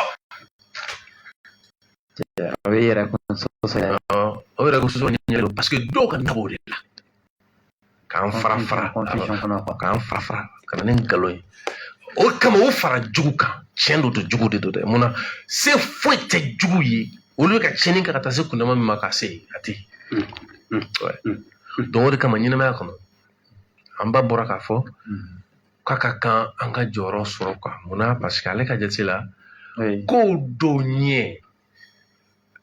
A bɛ yɛrɛ kun sɔsɔ yɛrɛ. O yɛrɛ ko sɔsɔ ɲɛ don, parce que dɔw ka na b'o de la k'an fara fara Confusion kɔnɔ quoi. K'an fara fara ka na ni nkalon ye. O kama o fara jugu kan, tiɲɛ don tɛ, jugu de don dɛ. Munna se foyi tɛ jugu ye? Olu bɛ ka tiɲɛni kɛ ka taa se kundama min ma ka se yen, a tɛ yen. Ouais. Donc o de kama ɲɛnamaya kɔnɔ, an ba bɔra k'a fɔ k'a ka kan an ka jɔyɔrɔ sɔrɔ quoi. Munna? Parce que ale ka jate la, kow dɔw ɲɛ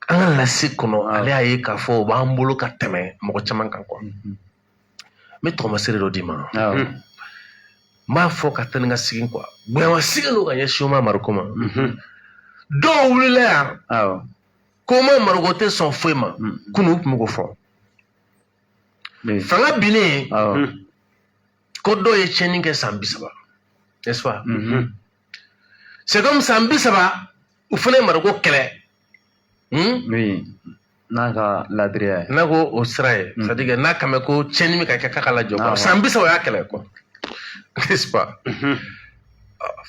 an ka lase kɔnɔ, ale y'a ye k'a fɔ o b'an bolo ka tɛmɛ mɔgɔ caman kan quoi. N bɛ tɔgɔmasere dɔ d'i ma. N b'a fɔ ka taa ni ka segin quoi. Bonyamasegin don ka ɲɛsin Umar Mariko ma. Dɔw wulila yan ko Umar Mariko tɛ sɔn foyi ma. Kunun u tun bɛ k'o fɔ. Fanga binnen ko dɔw ye tiɲɛni kɛ san 30, n'est-ce pas? C'est comme san 30 u fana ye Mariko kɛlɛ. Oui. N'a ka ladiriya ye. N'a ko o sira ye, c'est à dire que n'a kan mɛn ko tiɲɛni bɛ ka kɛ k'a ka lajɔ quoi. San 30 y'a kɛlɛ quoi, n'est-ce pas?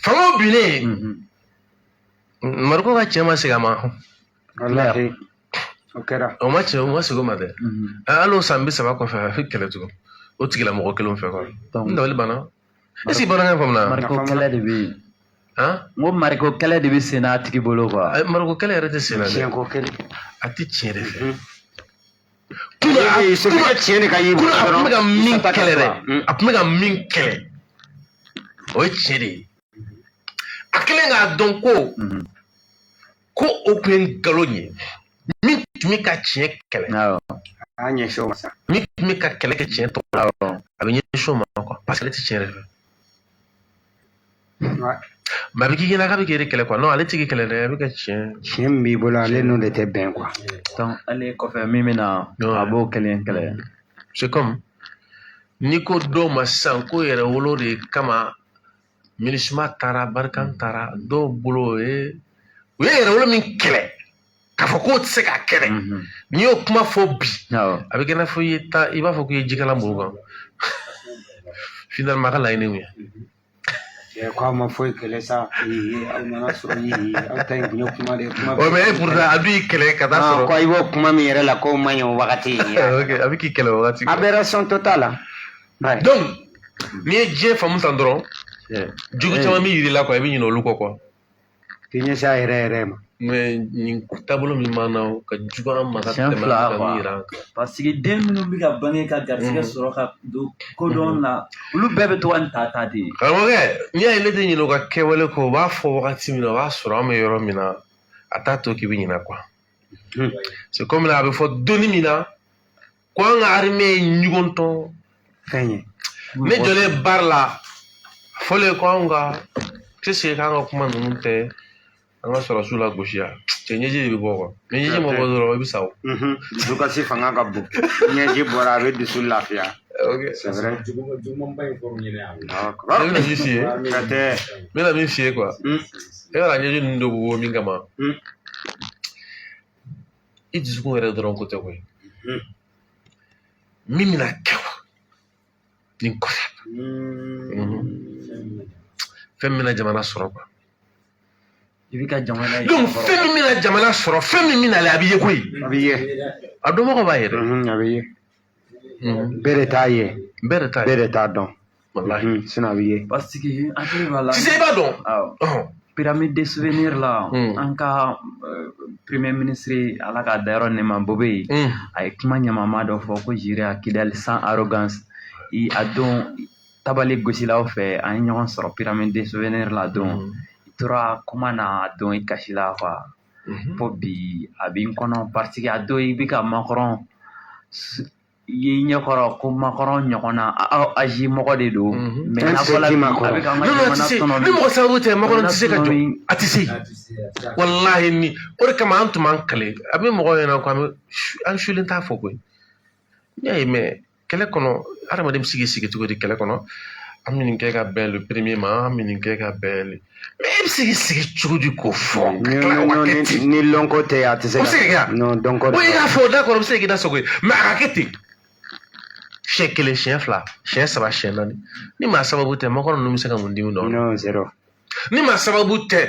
Fangaw binnen, Mariko ka cɛ ma segin a ma. Walahi, o kɛra. O ma cɛ, o ma segin o ma dɛ. Hali o san 30 kɔfɛ, a bɛ kɛlɛ tugun o tigilamɔgɔ kelen fɛ quoi. N dabali banna. Est ce que bamanankan faamuna? Mariko kɛlɛ de bɛ yen. Han? N ko mariko kɛlɛ de bɛ sen n'a tigi bolo quoi. Mariko kɛlɛ yɛrɛ tɛ sen na dɛ. Tiɲɛ ko kɛlɛ. A tɛ tiɲɛ de fɛ. Il suffit que tiɲɛ de ka y'i Kunun bolo a tun bɛ ka min dɔrɔn. kɛlɛ dɛ, a tun bɛ ka min kɛlɛ, o ye tiɲɛ de ye. A kɛlen k'a dɔn ko o tun ye nkalon ye, min tun bɛ ka tiɲɛ kɛlɛ, A y'a ɲɛsin o ma sa. min tun bɛ ka kɛlɛ kɛ tiɲɛ tɔgɔ la, a bɛ ɲɛsin o ma quoi, parce que ale tɛ tiɲɛ yɛrɛ fɛ. Mais a bɛ k'i ɲɛna k'a bɛ k'e de kɛlɛ quoi. Non, ale tɛ k'i kɛlɛ dɛ, a bɛ ka tiɲɛ. Tiɲɛ min b'i bolo, ale n'o de tɛ bɛn quoi. Donc ale kɔfɛ min bɛ na, a b'o kelen kɛlɛ. C'est comme n'i ko dɔw ma sisan ko yɛrɛ wolo de kama MINUSMA taara, Barkhane taara, dɔw bolo o ye u ye yɛrɛ wolo min kɛlɛ k'a fɔ k'o tɛ se k'a kɛlɛ. N'i y'o kuma fɔ bi, a bɛ kɛ i n'a fɔ i ye taa, i b'a fɔ k'i ye jikalan b'o kan. Finalement, a ka laɲini ye mun ye? Ko aw ma foyi kɛlɛ sa, ee, aw nana sɔrɔ ee, aw ta in tun ye kuma de ye kuma. Ouais, mais pourtant a dun y'i kɛlɛ ka taa sɔrɔ. Ko i b'o kuma min yɛrɛ la, k'o man ɲi o wagati. Ok, a bɛ k'i kɛlɛ o wagati. Aberration totale. Ouais. Donc n'i ye diɲɛ faamu tan dɔrɔn, jugu caman bɛ yir'i la quoi, i bɛ ɲinɛ olu kɔ quoi. K'i ɲɛsin a yɛrɛ yɛrɛ ma. Mais nin taabolo min b'an na, o ka jugu an ma ka Siɲɛ tɛmɛ fila an ka quoi. min yira an kan. Parce que den minnu bɛ ka bange ka garisɛgɛ sɔrɔ ka don kodɔn na, olu bɛɛ bɛ to ka nin ta ta de. Karamɔgɔkɛ, n'i y'a ye ne tɛ ɲinɛ u ka kɛwale kɔ, u b'a fɔ wagati min na, o b'a sɔrɔ an bɛ yɔrɔ min na, a t'a to k'i bɛ ɲinɛ quoi. C'est comme a bɛ fɔ donni min na ko an ka armée ye ɲɔgɔn Fɛn ye. Ne jɔlen baara la, a fɔlen ko anw ka tɛ k'an ka kuma ninnu tɛ an ka sɔrɔsiw la gosi yan, cɛ, ɲɛji de bɛ bɔ quoi. Ni ɲɛji ma bɔ dɔrɔn, i bɛ sa o. Dusukasi fanga ka bon. Ɲɛji bɔra, a bɛ dusu lafiya. Ok. C'est vrai. Jugumanba in fɔr'u ɲɛna yan. Ne bɛna min f'i ye, Ka tɛ. n bɛna min f'i ye quoi, e b'a ɲɛji ninnu de bɛ bɔ min kama, i dusukun yɛrɛ dɔrɔn ko tɛ koyi. Min bɛna kɛ o nin kɔfɛ, fɛn min bɛna jamana sɔrɔ quoi. I bɛ ka jamana ye. Donc fɛn min bɛna jamana sɔrɔ, fɛn min bɛna a bɛ ye koyi. A bɛ ye. A dɔnbagaw b'a ye dɛ. A bɛ ye. Bɛɛ de t'a ye. Bɛɛ de t'a ye. Bɛɛ de t'a dɔn. Walahi. Sinon a bɛ ye. Parce que hakili b'a la. Sisan i b'a dɔn. Awɔ. Pyramide des souvenirs la, an ka premier ministre, Ala k'a dayɔrɔ nɛɛma, Bobe, a ye kuma ɲamama dɔ fɔ ko j'irai à Kidal sans arrogance. I a don tabali gosilaw fɛ, an ye ɲɔgɔn sɔrɔ pyramide des souvenirs la don. I tora kuma na a don, i kasila quoi. Fo bi a b'i kɔnɔ parce que a don i bɛ ka Macron ye ɲɛkɔrɔ ko Macron ɲɔgɔnna aw âge mɔgɔ de don. Mais n'a fɔla bi a bɛ k'an ka jamana tɔnɔmi. Ni mɔgɔ sababu tɛ, Macron tɛ se ka jɔ, a tɛ se. Walahi ni o de kama an tun b'an kale a bɛ mɔgɔw ɲɛna ko an sulen t'a fɔ koyi. N y'a ye, mais kɛlɛ kɔnɔ hadamaden bɛ se k'i sigi cogo di kɛlɛ kɔnɔ? An bɛ nin kɛ ka bɛn le premier ma, an bɛ nin kɛ ka bɛn le, mais e bɛ se k'i sigi cogo di k'o fɔ ka tila k'o kɛ ten? Ni lɔnko tɛ, a tɛ se ka kɛ. Non, dɔnko. O i k'a fɔ o da kɔrɔ, o bɛ se k'i da sago ye, mais a ka kɛ ten. Siɲɛ kelen, siɲɛ fila, siɲɛ saba, siɲɛ naani, ni maa sababu tɛ, Macron ninnu bɛ se ka mun dimi dɔn? Non, zéro. Ni maa sababu tɛ,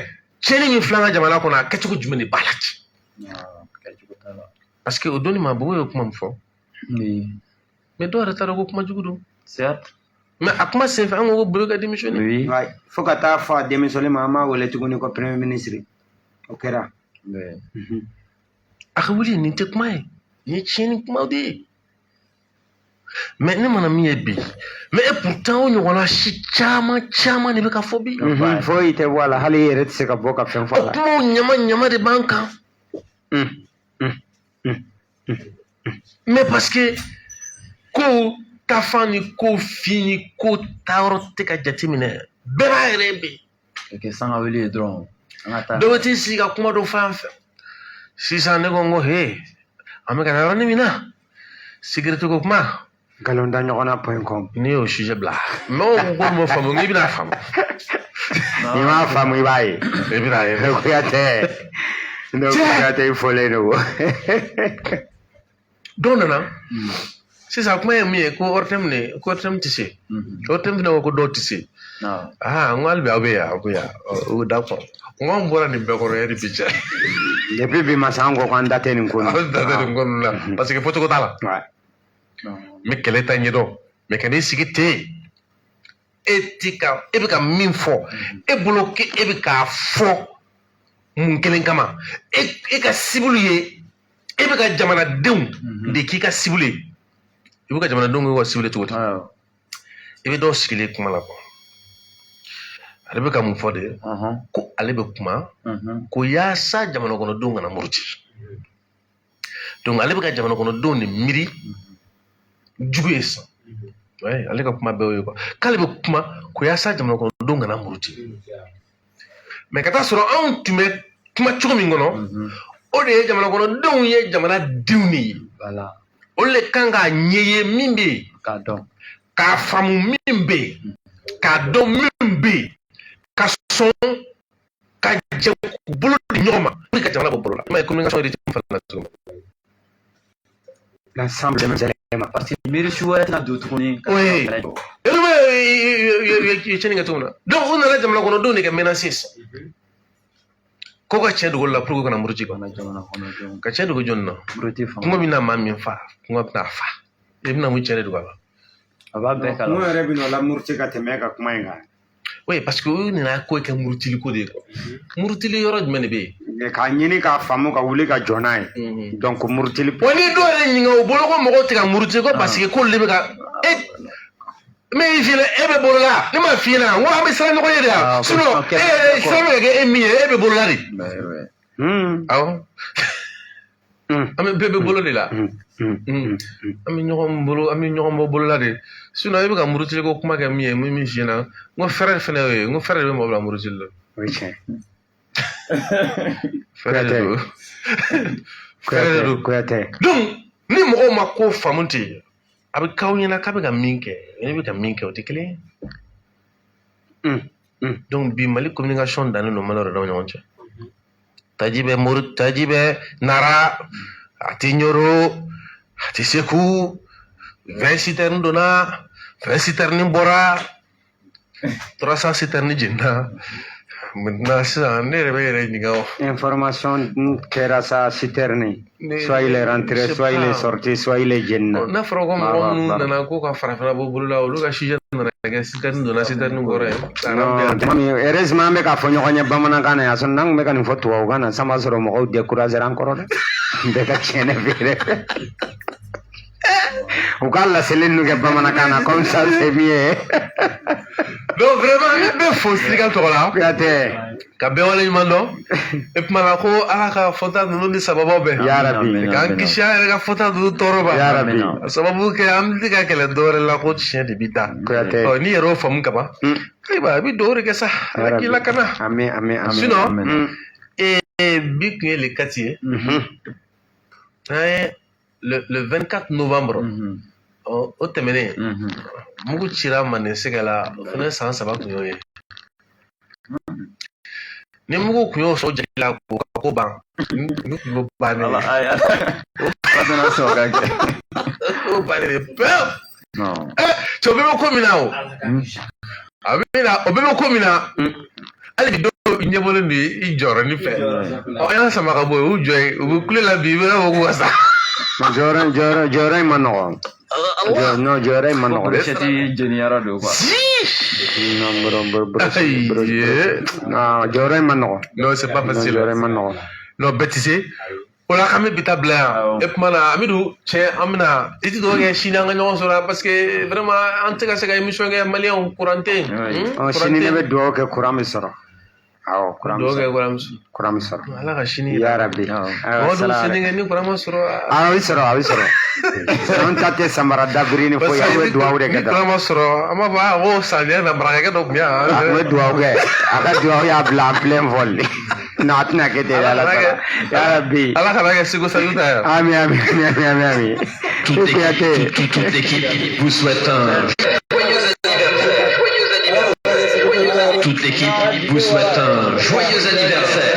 tiɲɛni min filɛ an ka jamana kɔnɔ, a kɛcogo jumɛn de b'a la ten? Parce que o don ni maa Bobo ye kuma min fɔ, mais dɔw yɛrɛ t'a dɔn ko kuma jugu don. Certes. Mais a kuma senfɛ, an ko ko Bobo ka démissionner. Oui. Fo ka taa fɔ a démissionner ma, an m'a wele tuguni ko premier ministre. O kɛra. A ka wuli, nin tɛ kuma ye, nin ye tiɲɛni kumaw de ye. Mais ne mana min ye bi, mais et pourtant o ɲɔgɔnna si caman caman de bɛ ka fɔ bi. Foyi tɛ bɔ a la, hali i yɛrɛ tɛ se ka bɔ ka fɛn fɔ a la. O kumaw ɲama ɲama de b'an kan. Mais parce que ko tafan ni ko fin ni ko taayɔrɔ tɛ ka jateminɛ, bɛɛ b'a yɛrɛ ye bi. Kɛ sanga wuli ye dɔrɔn an ka taa. Dɔ bɛ t'i sigi ka kuma dɔ fɔ an fɛ. Sisan ne ko n ko he, an bɛ ka taa yɔrɔnin min na, sécurité ko kuma. Nkalon da ɲɔgɔn na .com. N'i y'o sujet bila, mais o ko m'o faamu, n'i bɛna faamu. N'i m'a faamu, i b'a ye. I bɛna ye. Kuyatɛ. Ne Kuyatɛ, i fɔlen don. Dɔw nana. Sisan kuma ye min ye, ko ORTM de, ko ORTM tɛ se. ORTM fana ko ko dɔw tɛ se. Aa, n ko hali bi aw bɛ yan, aw bɛ yan. O d'accord. N ko an bɔra nin bɛɛ kɔrɔ yanni bi cɛ. Depuis bi masa an ko k'an da tɛ nin ko ninnu. An da tɛ nin ko ninnu la parce que fɔcogo t'a la. N bɛ kɛlɛ ta ɲɛdɔn, mais ka n'i sigi ten, e ti ka e bɛ ka min fɔ, e bolo k'e bɛ k'a fɔ mun kelen kama? E ka cible ye, e bɛ ka jamanadenw de k'i ka cible ye. I bɛ ka jamanadenw k'i ka cible cogo di? I bɛ dɔw sigilen kuma la quoi. Ale bɛ ka mun fɔ de? Ko ale bɛ kuma ko yaasa jamana kɔnɔdenw kana muruti. Donc ale bɛ ka jamana kɔnɔdenw de miiri jugu ye sisan. Ale ka kuma bɛɛ y'o ye quoi. K'ale bɛ kuma ko yaasa jamana kɔnɔdenw kana muruti. Mais ka taa sɔrɔ anw tun bɛ kuma cogo min kɔnɔ, o de ye jamana kɔnɔdenw ye jamanadenw de ye. Olu de kan k'a ɲɛ ye min bɛ yen. K'a dɔn. K'a faamu min bɛ yen. K'a dɔn min bɛ yen. Ka sɔn ka jɛ k'u bolo di ɲɔgɔn ma pour que ka jamana bɔ bolo la. I m'a ye communication rythme fana na cogo min. L'ensemble des éléments. Parce que miiri su wɛrɛ tɛna don tuguni. Oui. Olu bɛ tiɲɛni kɛ cogo min na. Donc u nana jamana kɔnɔdenw de kɛ menacer sisan. Ko ka tiɲɛ dogo la pour que kana muruti quoi. Ka tiɲɛ dogo jɔnni na? Kungo bɛna maa min fa, kungo bɛna fa. I bɛna mun tiɲɛ de dogo a la? A b'a bɛɛ kalama. Kungo yɛrɛ bɛna o la muruti ka tɛmɛ e ka kuma in kan. Oui, parce que u nana ko kɛ murutili ko de ye quoi. Murutili yɔrɔ jumɛn de bɛ yen? K'a ɲini k'a faamu ka wuli ka jɔ n'a ye. Donc murutili. Wa ni dɔw yɛrɛ ɲininka o bolo ko mɔgɔw tɛ ka muruti ko parce que k'olu de bɛ ka e mais i filɛ e bɛ bolo la, ne m'a f'i ɲɛna n ko an bɛ siran ɲɔgɔn ye de yan, sinon e siran bɛ ka kɛ e min ye, e bɛ bolo la de. Awɔ. An bɛ bɛɛ bɛ bolo de la. An bɛ ɲɔgɔn bolo, an bɛ ɲɔgɔn bɔ bolo la de. Sinon e bɛ ka murutili ko kuma kɛ min ye, min f'i ɲɛna, n ko fɛrɛ fɛnɛ y'o ye, n ko fɛrɛ de bɛ mɔgɔ bila murutili la. O ye tiɲɛ. Fɛrɛ de don. Fɛrɛ de don. Kuyatɛ. Donc ni mɔgɔw ma ko faamu ten, a bɛ k'aw ɲɛna k'a bɛ ka min kɛ, ne bɛ ka min kɛ, o tɛ kelen ye. Donc bi Mali communication dannen don maliyɛnw yɛrɛ ɲɔgɔn cɛ. Taji bɛ Mori, taji bɛ Nara, a tɛ Ɲoro, a tɛ Segu, 20 citernes donna, 20 citernes bɔra, 300 citernes jenina. Maintenant sisan ne yɛrɛ bɛ yɛrɛ ɲininka o. Information kɛra sa citerne. Soit il est rentré, soit il est sorti, soit il est jenina. N'a fɔra ko mɔgɔ minnu nana ko ka farafinna bɔ bolo la, olu ka sujet nana kɛ citerne donna citerne kɔrɔ ye. Non, heureusement an bɛ k'a fɔ ɲɔgɔn ye bamanankan na yan, sinon n'an tun bɛ ka nin fɔ tubabukan na sisan b'a sɔrɔ mɔgɔw découragé an kɔrɔ dɛ. Bɛɛ ka tiɲɛ ne feere. U ka laseli ninnu kɛ bamanankan na, comme ça c'est mieux. Donc vraiment ne bɛ fo Sirika tɔgɔ la. Kuyatɛ. Ka bɛɛ waleɲuman dɔn. E kuma la ko Ala ka fɔta ninnu ni sababu bɛn. Yarabi. K'an kisi an yɛrɛ ka fɔta ninnu tɔɔrɔ ma. Yarabi. A sababu kɛ an bɛ ka kɛlɛ dɔwɛrɛ la ko tiɲɛ de bɛ taa. Kuyatɛ. Ɔ n'i yɛrɛ y'o faamu kaban. Ayiwa i bɛ dugawu de kɛ sa. Ala k'i lakana. Amin amin amin. Sinon bi tun ye le 4 ye. An ye le 24 novembre. O tɛmɛnen mugu cira Manden sɛgɛ la, o fana san 3 tun y'o ye. Ni mugu tun y'o sɔrɔ jali la k'o ka ko ban, ni tun y'o bannen ye. Ala tɛna sɔn ka kɛ. O bannen de pewu. Cɛ o bɛɛ bɛ ko min na o. A bɛ na o bɛɛ bɛ ko min na. Hali bi dɔw ɲɛbɔlen don i jɔyɔrɔnin fɛ. Ɔ an y'a sama ka bɔ yen, u jɔ yen, u bɛ kule la bi, i bɛ fɔ k'u ka sa. Jɔyɔrɔ in ma nɔgɔn. Non, jɔyɔrɔ in ma nɔgɔn. Brochette jeniyɔrɔ don quoi. Non, non, jɔyɔrɔ in ma nɔgɔn. Non, c'est pas facile. Jɔyɔrɔ in ma nɔgɔn. Non, bɛɛ tɛ se. O la k'an bɛ bi ta bila yan. E kuma na Amidu, cɛ an bɛna i ti dugawu kɛ sini an ka ɲɔgɔn sɔrɔ parce que vraiment an tɛ ka se ka émission kɛ, maliyɛnw courant tɛ yen. Sini ne bɛ dugawu kɛ courant bɛ sɔrɔ. Awɔ, courant bɛ sɔrɔ. Courant bɛ sɔrɔ. Ala ka sini. Yarabi. Mɔgɔ dun sini kɛ ni courant ma sɔrɔ. A bɛ sɔrɔ, a bɛ sɔrɔ. An ta tɛ samara dabiri ni foyi, an bɛ dugawu de kɛ. Ni courant ma sɔrɔ, an b'a fɔ aa ko samiya na marakakɛ dɔ tun bɛ yan. A tun bɛ dugawu kɛ, a ka dugawu y'a bila en plein vol. Non, a tɛna kɛ ten, Ala sɔnna. Yarabi. Ala kana kɛ Segu Saju ta ye. Ami ami ami ami ami. Toute l'équipe vous souhaite un joyeux anniversaire. Toute l'équipe vous souhaite un joyeux anniversaire.